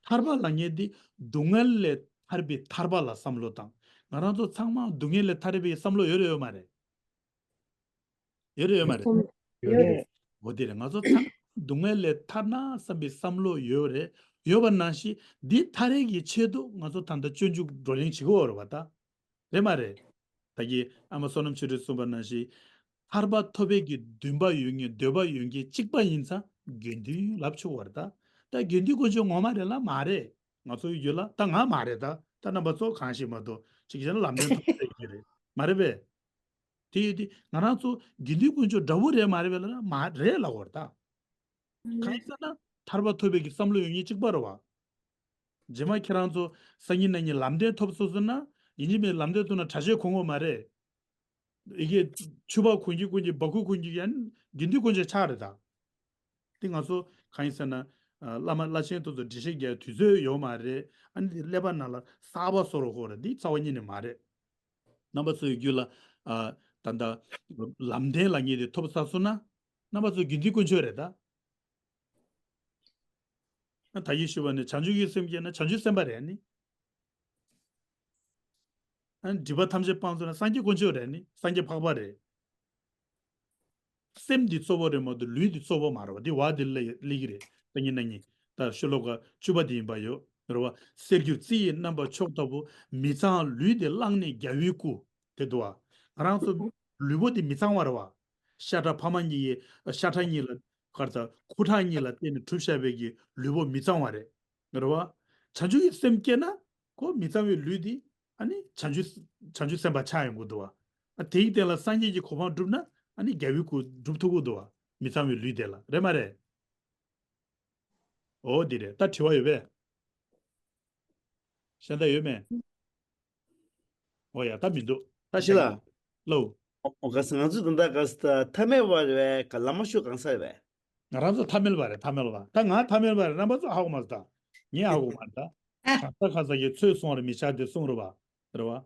ཐར་པ་ལབ་མཁན་འདི་སྡུག་བསྔལ་ལས་ཐར་པའི་ཐར་པ་ལ་བསམ་བློ་བཏང་། ང་རང་ཚོ་ཚང་མ་སྡུག་བསྔལ་ལས་ཐར་པའི་བསམ་བློ་ཡོད་རེད་ཡོད་མ་རེད། ཡོད་རེད་ཡོད་མ་རེད། ཡོད་རེད། འོ་དེ་རེད། ང་ཚོ་ཚང་མ་སྡུག་བསྔལ་ལས་ཐར་ན་བསམ་པའི་བསམ་བློ་ཡོད་རེད། ཡོད་པ་ནང་བཞིན་འདི་ཐར་ཡས་ཀྱི་ཆེད་དུ་ང་ཚོ་ད་ལྟ་སྤྱོད་འཇུག་བགྲོ་གླེང་བྱེད་ཀྱི་ཡོད་རེད་བ་ད། རེད་མ་རེད། ད་གིན་ཨ་མ་བསོད་ནམས་ཆོས་སྒྲོན་གསུངས་པ་ནང་བཞིན། ཐར་པ་ཐོབ་པའི་གི་འདུན་པ་ཡོད་མཁན་འདོད་པ་ཡོད་མཁན་གཅིག་པ་ཡིན་ཙང་དགེ་འདུན་ལབ་ཆོག་པ་རེད་ད། ད་དགེ་འདུན་དཀོན་མཆོག་ངོ་མ་རེད་ལ་མ་རེད། ང་ཚོའི་རྒྱུད་ལ་ད་ང་མ་རེད་ད། ད་རྣམ་པ་ཚོ་གང་ཞིག་མ་གཏོགས་གཅིག་བྱས་ན་ལམ་སྟོན་ཐོབ་པའི་གི་རེད་མ་རེད་པས། དེ་ཡོད་དུས་ང་རང་ཚོ་དགེ་འདུན་དཀོན་མཆོག་འདྲ་བོ་རེད་མ་རེད་པས་ལབ་ན་མ་རེད་ལབ་དགོས་རེད་ད། གང་ཡིན་ཟེར་ན་ཐར་པ་ཐོབ་པའི་གི་བསམ་བློ་ཡོད་མཁན་གཅིག་པ་རེད་བ། རྗེས་མ་ཁྱེད་རང་ཚོ་སང་ཉིན་གནངས་ཉིན་ལམ་སྟོན་ཐོབ་སོང་ཟེར་ན་ཡིན་གཅིག་མིན་ལམ་སྟོན་ཐོབ་ན་གྲྭ་ཆས་གོན་དགོས་མ་རེད། ཡི་གེ་ཕྱུ་པ་གོན་གྱི་གོན་གྱི་སྦ་ཁུག་གོན་གྱི་ཡང་དགེ་འདུན་དཀོན་མཆོག་ཆགས་རེད་ད། འདི་ང་ཚོ་གང་ཡིན་ཟེར་ན། ཨ། བླ་མ་བླ་ཆེན་དེ་ཚོ་འགྲེལ་བཤད་རྒྱག་དུས་ཚོད་ཡོད་མ་རེད། ཨ་ནི་ཀླད་པ་ནང་ལ་གསར་པ་བཟོ་རོགས་ཤོག་རེད། འདི་རྩ་བ་ཉིད་ནས་མ་རེད། རྣམ་པ་ཚོའི་རྒྱུད་ལ། ཨ། ད་ལྟ་ལམ་སྟོན་ལབ་མཁན་དེ་ཐོབ་ཚར་སོང་ན། རྣམ་པ་ཚོ་དགེ་འདུན་དཀོན་མཆོག་རེད་ད། ཨ། ད་གིན་ཞུས་པ་ནི་བྱང་ཆུབ་ཀྱི་སེམས་སྐྱེས་ན་བྱང་ཆུབ་སེམས་དཔའ་རེད་ནི། ཨ། སྒྲིབ་པ་ཐམས་ཅད་སྤངས་ཚར་ན་སངས་རྒྱས་དཀོན་མཆོག་རེད་ནི། སངས་རྒྱས་འཕགས་པ་རེད། སེམས་འདི་གཙོ་བོ་རེད་མ་གཏོགས་ལུས་འདི་གཙོ་བོ་མ་རེད་བ། འདི་བ་འདི་ལ་སླེབས་ཀྱི་རེད། ད་ཉིན་ན་ཉིན་ད་ཤོ་ལོ་ཀ་བཅུ་པ་འདི་ཡིན་པ་ཡོད་རེད་བ། གསེར་འགྱུར་རྩི་ཡི་རྣམ་པ་མཆོག་ལྟ་བུ། མི་གཙང་ལུས་འདི་བླངས་ནས་རྒྱལ་བའི་སྐུ། དེ་འདུག་བ། ང་རང་ཚོ་ལུས་པོ་འདི་མི་གཙང་བ་རེད་བ། ཤ་ཁྲག་ཕ་མ་གཉིས་ཀྱི་ཤ་ཁྲག་གཉིས་ལ་གར་ཚ་ཁུ་ཁྲག་གཉིས་ལ་བརྟེན་ནས་གྲུབ་བཞག་པའི་གི་ལུས་པོ་མི་གཙང་བ་རེད། རེད་བ། བྱང་ཆུབ་ཀྱི་སེམས་སྐྱེས་ན་ཁོ་མི་གཙང་བའི་ལུས་འདི་ཨ་ནི་བྱང་ཆུབ་བྱང་ཆུབ་སེམས་དཔའ་ཆགས་ཡོང་གི་འདུག་བ། ཨ། དེའི་སྟེང་ལ་སངས་རྒྱས་ཀྱི་གོ་འཕང་བསྒྲུབས་ན་ཨ་ནི་རྒྱལ་བའི་སྐུ་འགྲུབ་ཐུབ་ཀྱི་འདུག་བ། མི་གཙང་བའི་ལུས་དེ་ལ་རེད་མ་རེད། འོ་འདི་རེད། ད་དྲི་བ་ཡོད་པས། གཞན་དག་ཡོད་མེད། འོ་ཡ། ད་མི་འདུག་ད་ཤི་ལ། ལོ། འོ་ག་ས་ང་ཚོ་ད་ལྟ་ག་ས་ད་ཐ་མལ་བ་རེད་པས། ག་བླ་མ་ཤོད་གང་ས་རེད་པས། ང་རང་ཚོ་ཐ་མལ་བ་རེད། ཐ་མལ་བ། ད་ང་ཐ་མལ་བ་རེད། རྣམ་པ་ཚོ་ཧ་གོ་མ་སོང་ད། ངས་ཧ་གོ་མ་རེད་ད། གང་ས་ག་ས་ཀྱི་ཚོད་སོང་རེད། མི་ཆགས་དེ་སོང་རེད་བ། རེད་བ།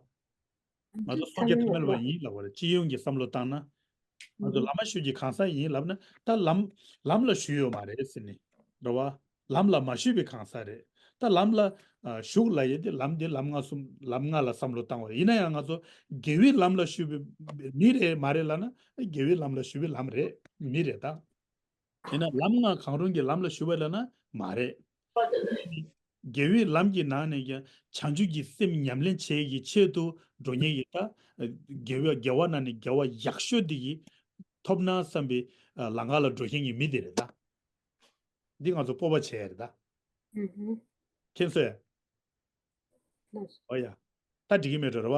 ང་ཚོ་སངས་རྒྱས་ཐ་མལ་བ་ཡིན་ལབ་པ་རེད། སྤྱི་ཡོངས་ཀྱི་བསམ་བློ་བཏང་ན། ང་ཚོ་བླ་མ་ཞུས་ཀྱི་གང་ཟག་ཡིན་ལབ་ན་ད་ལམ་ལམ་ལ་ཞུས་ཡོད་མ་རེད་ཟེར་ནས། རེད་བ། ལམ་ལ་མ་ཞུས་པའི་གང་ཟག་རེད། ད་ལམ་ལ་ཨ་ཞུགས་ལབ་ཡས་དེ་ལམ་དེ་ལམ་ལྔ་གསུམ་ལམ་ལྔ་ལ་བསམ་བློ་བཏང་བ་རེད། ཡིན་ན་ཡང་ང་ཚོ་དགེ་བའི་ལམ་ལ་ཞུགས་པའི་མི་རེད་མ་རེད་ལབ་ན་དགེ་བའི་ལམ་ལ་ཞུགས་པའི་ལམ་རེད། མི་རེད་ད། ཡིན་ན་ལམ་ལྔ་གང་རུང་གི་ལམ་ལ་ཞུགས་པ་ལབ་ན་མ་རེད། དགེ་བའི་ལམ་གྱི་ནང་ནས་ཀྱང་བྱང་ཆུབ་ཀྱི་སེམས་ཉམས་ལེན་བྱེད་ཀྱི་ཆེད་དུ་འགྲོ་མཁན་གྱི་ད་དགེ་བའི་དགེ་བ་ནང་ནས་དགེ་བ་ཡག་ཤོས་འདི་གི་ཐོབ་ན་བསམ་པའི་ལམ་ཁ་ལ་འགྲོ་མཁན་གྱི་མི་དེ་རེད་ད། འདི་ང་ཚོ་སྤོབས་པ་བྱེད་ཡ་རེད་ད། ཨུ་ཧུ། མཁྱེན་སོང་ངས། ལགས་སོ། ཨོ་ཡ། ད་འགྲིག་གི་མེད་འགྲོ་རེད་བ།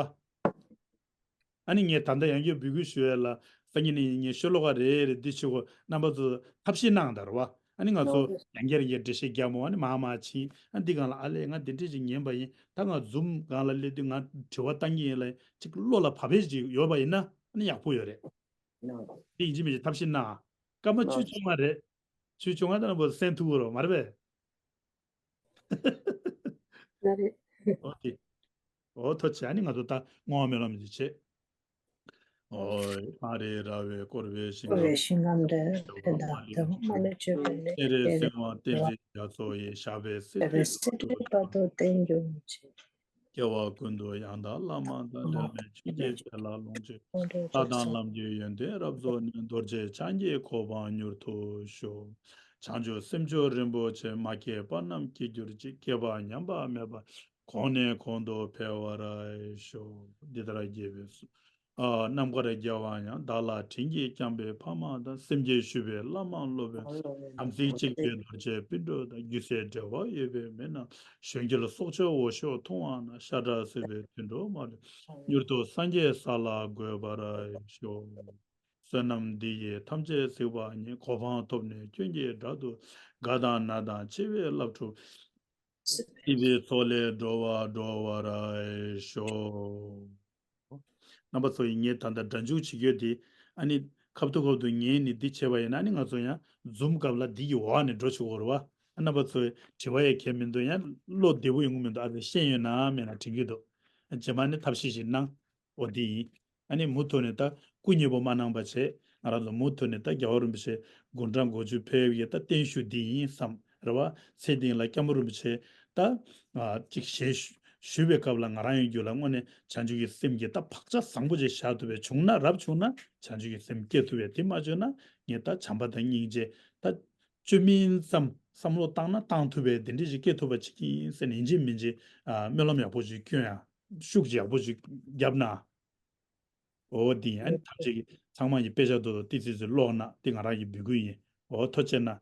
ཨ་ནི་ངས་ད་ལྟ་ཡང་བསྐྱར་འབོད་སྐུལ་ཞུ་ཡས་ལ་སང་ཉིན་ནས་ངས་ཤོ་ལོ་ཀ་རེ་རེ་འདི་བྱེད་དགོས། རྣམ་པ་ཚོ་ཐབས་ཤེས་གནང་དང་རེད་བ། ཨ་ནི་ང་ཚོ་ལགས་སོ། ཡང་བསྐྱར་ཡང་བསྐྱར་འགྲེལ་བཤད་རྒྱག་མོ། ཨ་ནི་མར་མར་ཕྱིན། ཨ་འདི་སྒང་ལ་ཨ་ལས་ང་འདི་འདྲས་ཅིག་ཉན་པ་ཡིན། ད་ང་ཛུམ་སྒང་ལ་སླེབས་དུས་ང་དྲི་བ་བཏང་གི་ཡིན་ལ་ཅིག་བློ་ལ་བབས་པ་ཅིག་ཡོད་པ་ཡིན་ན་ཨ་ནི་ཡག་པོ་ཡོད་རེད། ལགས་སོ། འདི་ཡིན་གཅིག་མིན་གཅིག་ཐབས་ཤེས་གནང་། སྐར་མ་བཅུ་ལགས་སོ། བཅོ་ལྔ་རེད། བཅུ་བཅོ་ལྔ་ད་ལྟ་བུ་གསན་ཐུབ་ཀྱི་རེད་མ་རེད་པས། ལགས་རེད། ཨོ་དེ། ཨོ་ཐུགས་རྗེ་ཆེ། ཨ་ནི་ང་ཚོ་ད་བསྔོ་བ་སྨོན་ལམ་ཅིག་བྱེད། ཨོ། ཨ་རེ་ར་བས་བསྐོར་བའི་ཞིང་ཁམས། བསྐོར་བའི་ཞིང་ཁམས་འདིར་ཕན་དང་ལྡན་པ་མ་ལུས་སྤྱོད་པའི་ལས། སྤྱན་རས་གཟིགས་དབང་བསྟན་འཛིན་རྒྱ་མཚོ་ཡི། ཞབས་པད་སྲིད་པའི་བར་དུ་བརྟན་གྱུར་ཅིག། སྐྱེ་བ་ཀུན་ཏུ་ཡང་དག་བླ་མ་དང་འབྲལ་མེད། ཆོས་ཀྱི་ཆོས་ལ་ལོངས་སྤྱོད་ལྷ་དང་ལྷ་དང་ལམ་གྱི་ཡོན་ཏན་རབ་རྫོགས་ནས། རྡོ་རྗེ་འཆང་གི་གོ་འཕང་མྱུར་དུ་ཤོག། བྱང་ཆུབ་སེམས་མཆོག་རིན་པོ་ཆེ། མ་སྐྱེས་པ་རྣམས་སྐྱེ་གྱུར་ཅིག། སྐྱེས་པ་ཉམས་པ་མེད་པར། གོང་ནས་གོང་དུ་འཕེལ་བར་ཤོག། འདི་ལྟར་དགྱེས་པའི་གསུང་ རྣམ་དཀར་རྒྱལ་བ་ཡང་། བདག་ལ་དྲིན་གྱིས་བསྐྱངས་པའི་ཕ་མ་དང་། སེམས་བསྐྱེད་ཞུས་པའི་བླ་མ་སློབ་དཔོན། དམ་ཚིག་གཅིག་པའི་རྡོ་རྗེ་སྤུན་གྲོགས་དང་། རྒྱུ་ཟས་འབྲེལ་བ་ཡོད་པའི་མི་རྣམས། གཞོན་སྐྱེས་སྲོག་ཆགས་འོ་ཞོ་འཐུང་བ་ན། ཤ་ཁྲག་བསྲེས་པའི་དུད་འགྲོ་མ་ལུས། མྱུར་དུ་སངས་རྒྱས་ས་ལ་འགོད་པར་ཤོག། བསོད་ནམས་འདི་ཡིས་ཐམས་ཅད་གཟིགས་པ་ཉིད། གོ་འཕང་ཐོབ་ནས་སྐྱོན་གྱི་དགྲ་སྡུག། རྒ་དང་ན་དང་འཆི་བའི་རླབས་འཁྲུགས། སྲིད་པའི་མཚོ་ལས་སྒྲོལ་བར་འགྲོ་བར་ཤོག། རྣམ་པ་ཚོ་ཡིས་ངས་ད་ལྟ་སྒྲ་འཇུག་བྱེད་རྒྱུ་དེ། ཨ་ནི་ཁ་ཐུག་ཁ་ཐུག་ངས་ནི་འདི་བྱས་པ་ཡིན་ན། ཨ་ནི་ང་ཚོ་ཡང་འཛུམ་སྐབས་ལ་འདི་ཡི་འོག་ནས་འགྲོ་ཆོག་གི་རེད་བ། རྣམ་པ་ཚོས་དྲི་བ་ཡང་གལ་མི་འདུག། ཡང་བློ་བདེ་པོ་ཡོང་གི་མི་འདུག། ཨ་ཙི་ཤེས་ཡོད་ན་མེད་ན་དྲན་གྱི་འདུག། རྗེས་མ་ནས་ཐབས་ཤེས་ཤིག་གནང་། འོ་འདི་ཡིན། ཨ་ནི་མུ་མཐུད་ནས་ད་སྐུ་མཉེས་པོ་མ་གནང་བ་བྱས། ང་རང་ཚོ་མུ་མཐུད་ནས་ད་རྒྱལ་བ་རིན་པོ་ཆེ་དགུང་གྲངས་དགུ་བཅུ་ཕེབས་ཡས་ད་བརྟན་བཞུགས་འདི་ཡིན་བསམ་རེད་བ། ཚེ་འདི་ལ་སྐྱབས་མགོན་རིན་པོ་ཆེ་ད་ཅིག་ཞལ་ཞུ་བའི་སྐབས་ལ་ང་རང་ཡི་རྒྱུད་ལ་དངོས་གནས་བྱང་ཆུབ་ཀྱི་སེམས་ཀྱི་ད་བག་ཆགས་བཟང་པོ་ཅིག་བཞག་ཐུབ་པའི་བྱུང་ན། རབ་བྱུང་ན་བྱང་ཆུབ་ཀྱི་སེམས་སྐྱེ་ཐུབ་པའི། དེ་མ་བྱུང་ན་ངས་ད་བྱམས་པ་དང་སྙིང་རྗེ་ད་བཅོས་མིན་ཙམ་བསམ་བློ་བཏང་ན་བཏང་ཐུབ་པའི་དེ་འདྲ་ཞིག་སྐྱེ་ཐུབ་པ་ཅིག་ཡིན་ཟེར་ནས་ཡིན་གཅིག་མིན་གཅིག་ཨ་སྨོན་ལམ་ཡག་པོ་ཅིག་སྐྱོན་ཡ། ཤུགས་ཡག་པོ་ཅིག་བརྒྱབ་ན། འོ་འདི་ཡིན། ཨ་ནི་ཐམས་ཅད་ཀྱིས་ཚང་མ་ཡིས་དཔེ་ཆ་ཏོག་ཏོག་ཏི་ཙི་ཙི་ཀློག་ན་དེ་ང་རང་གི་འབོད་སྐུལ་ཡིན། འོ་ཐུགས་རྗེ་གནང་།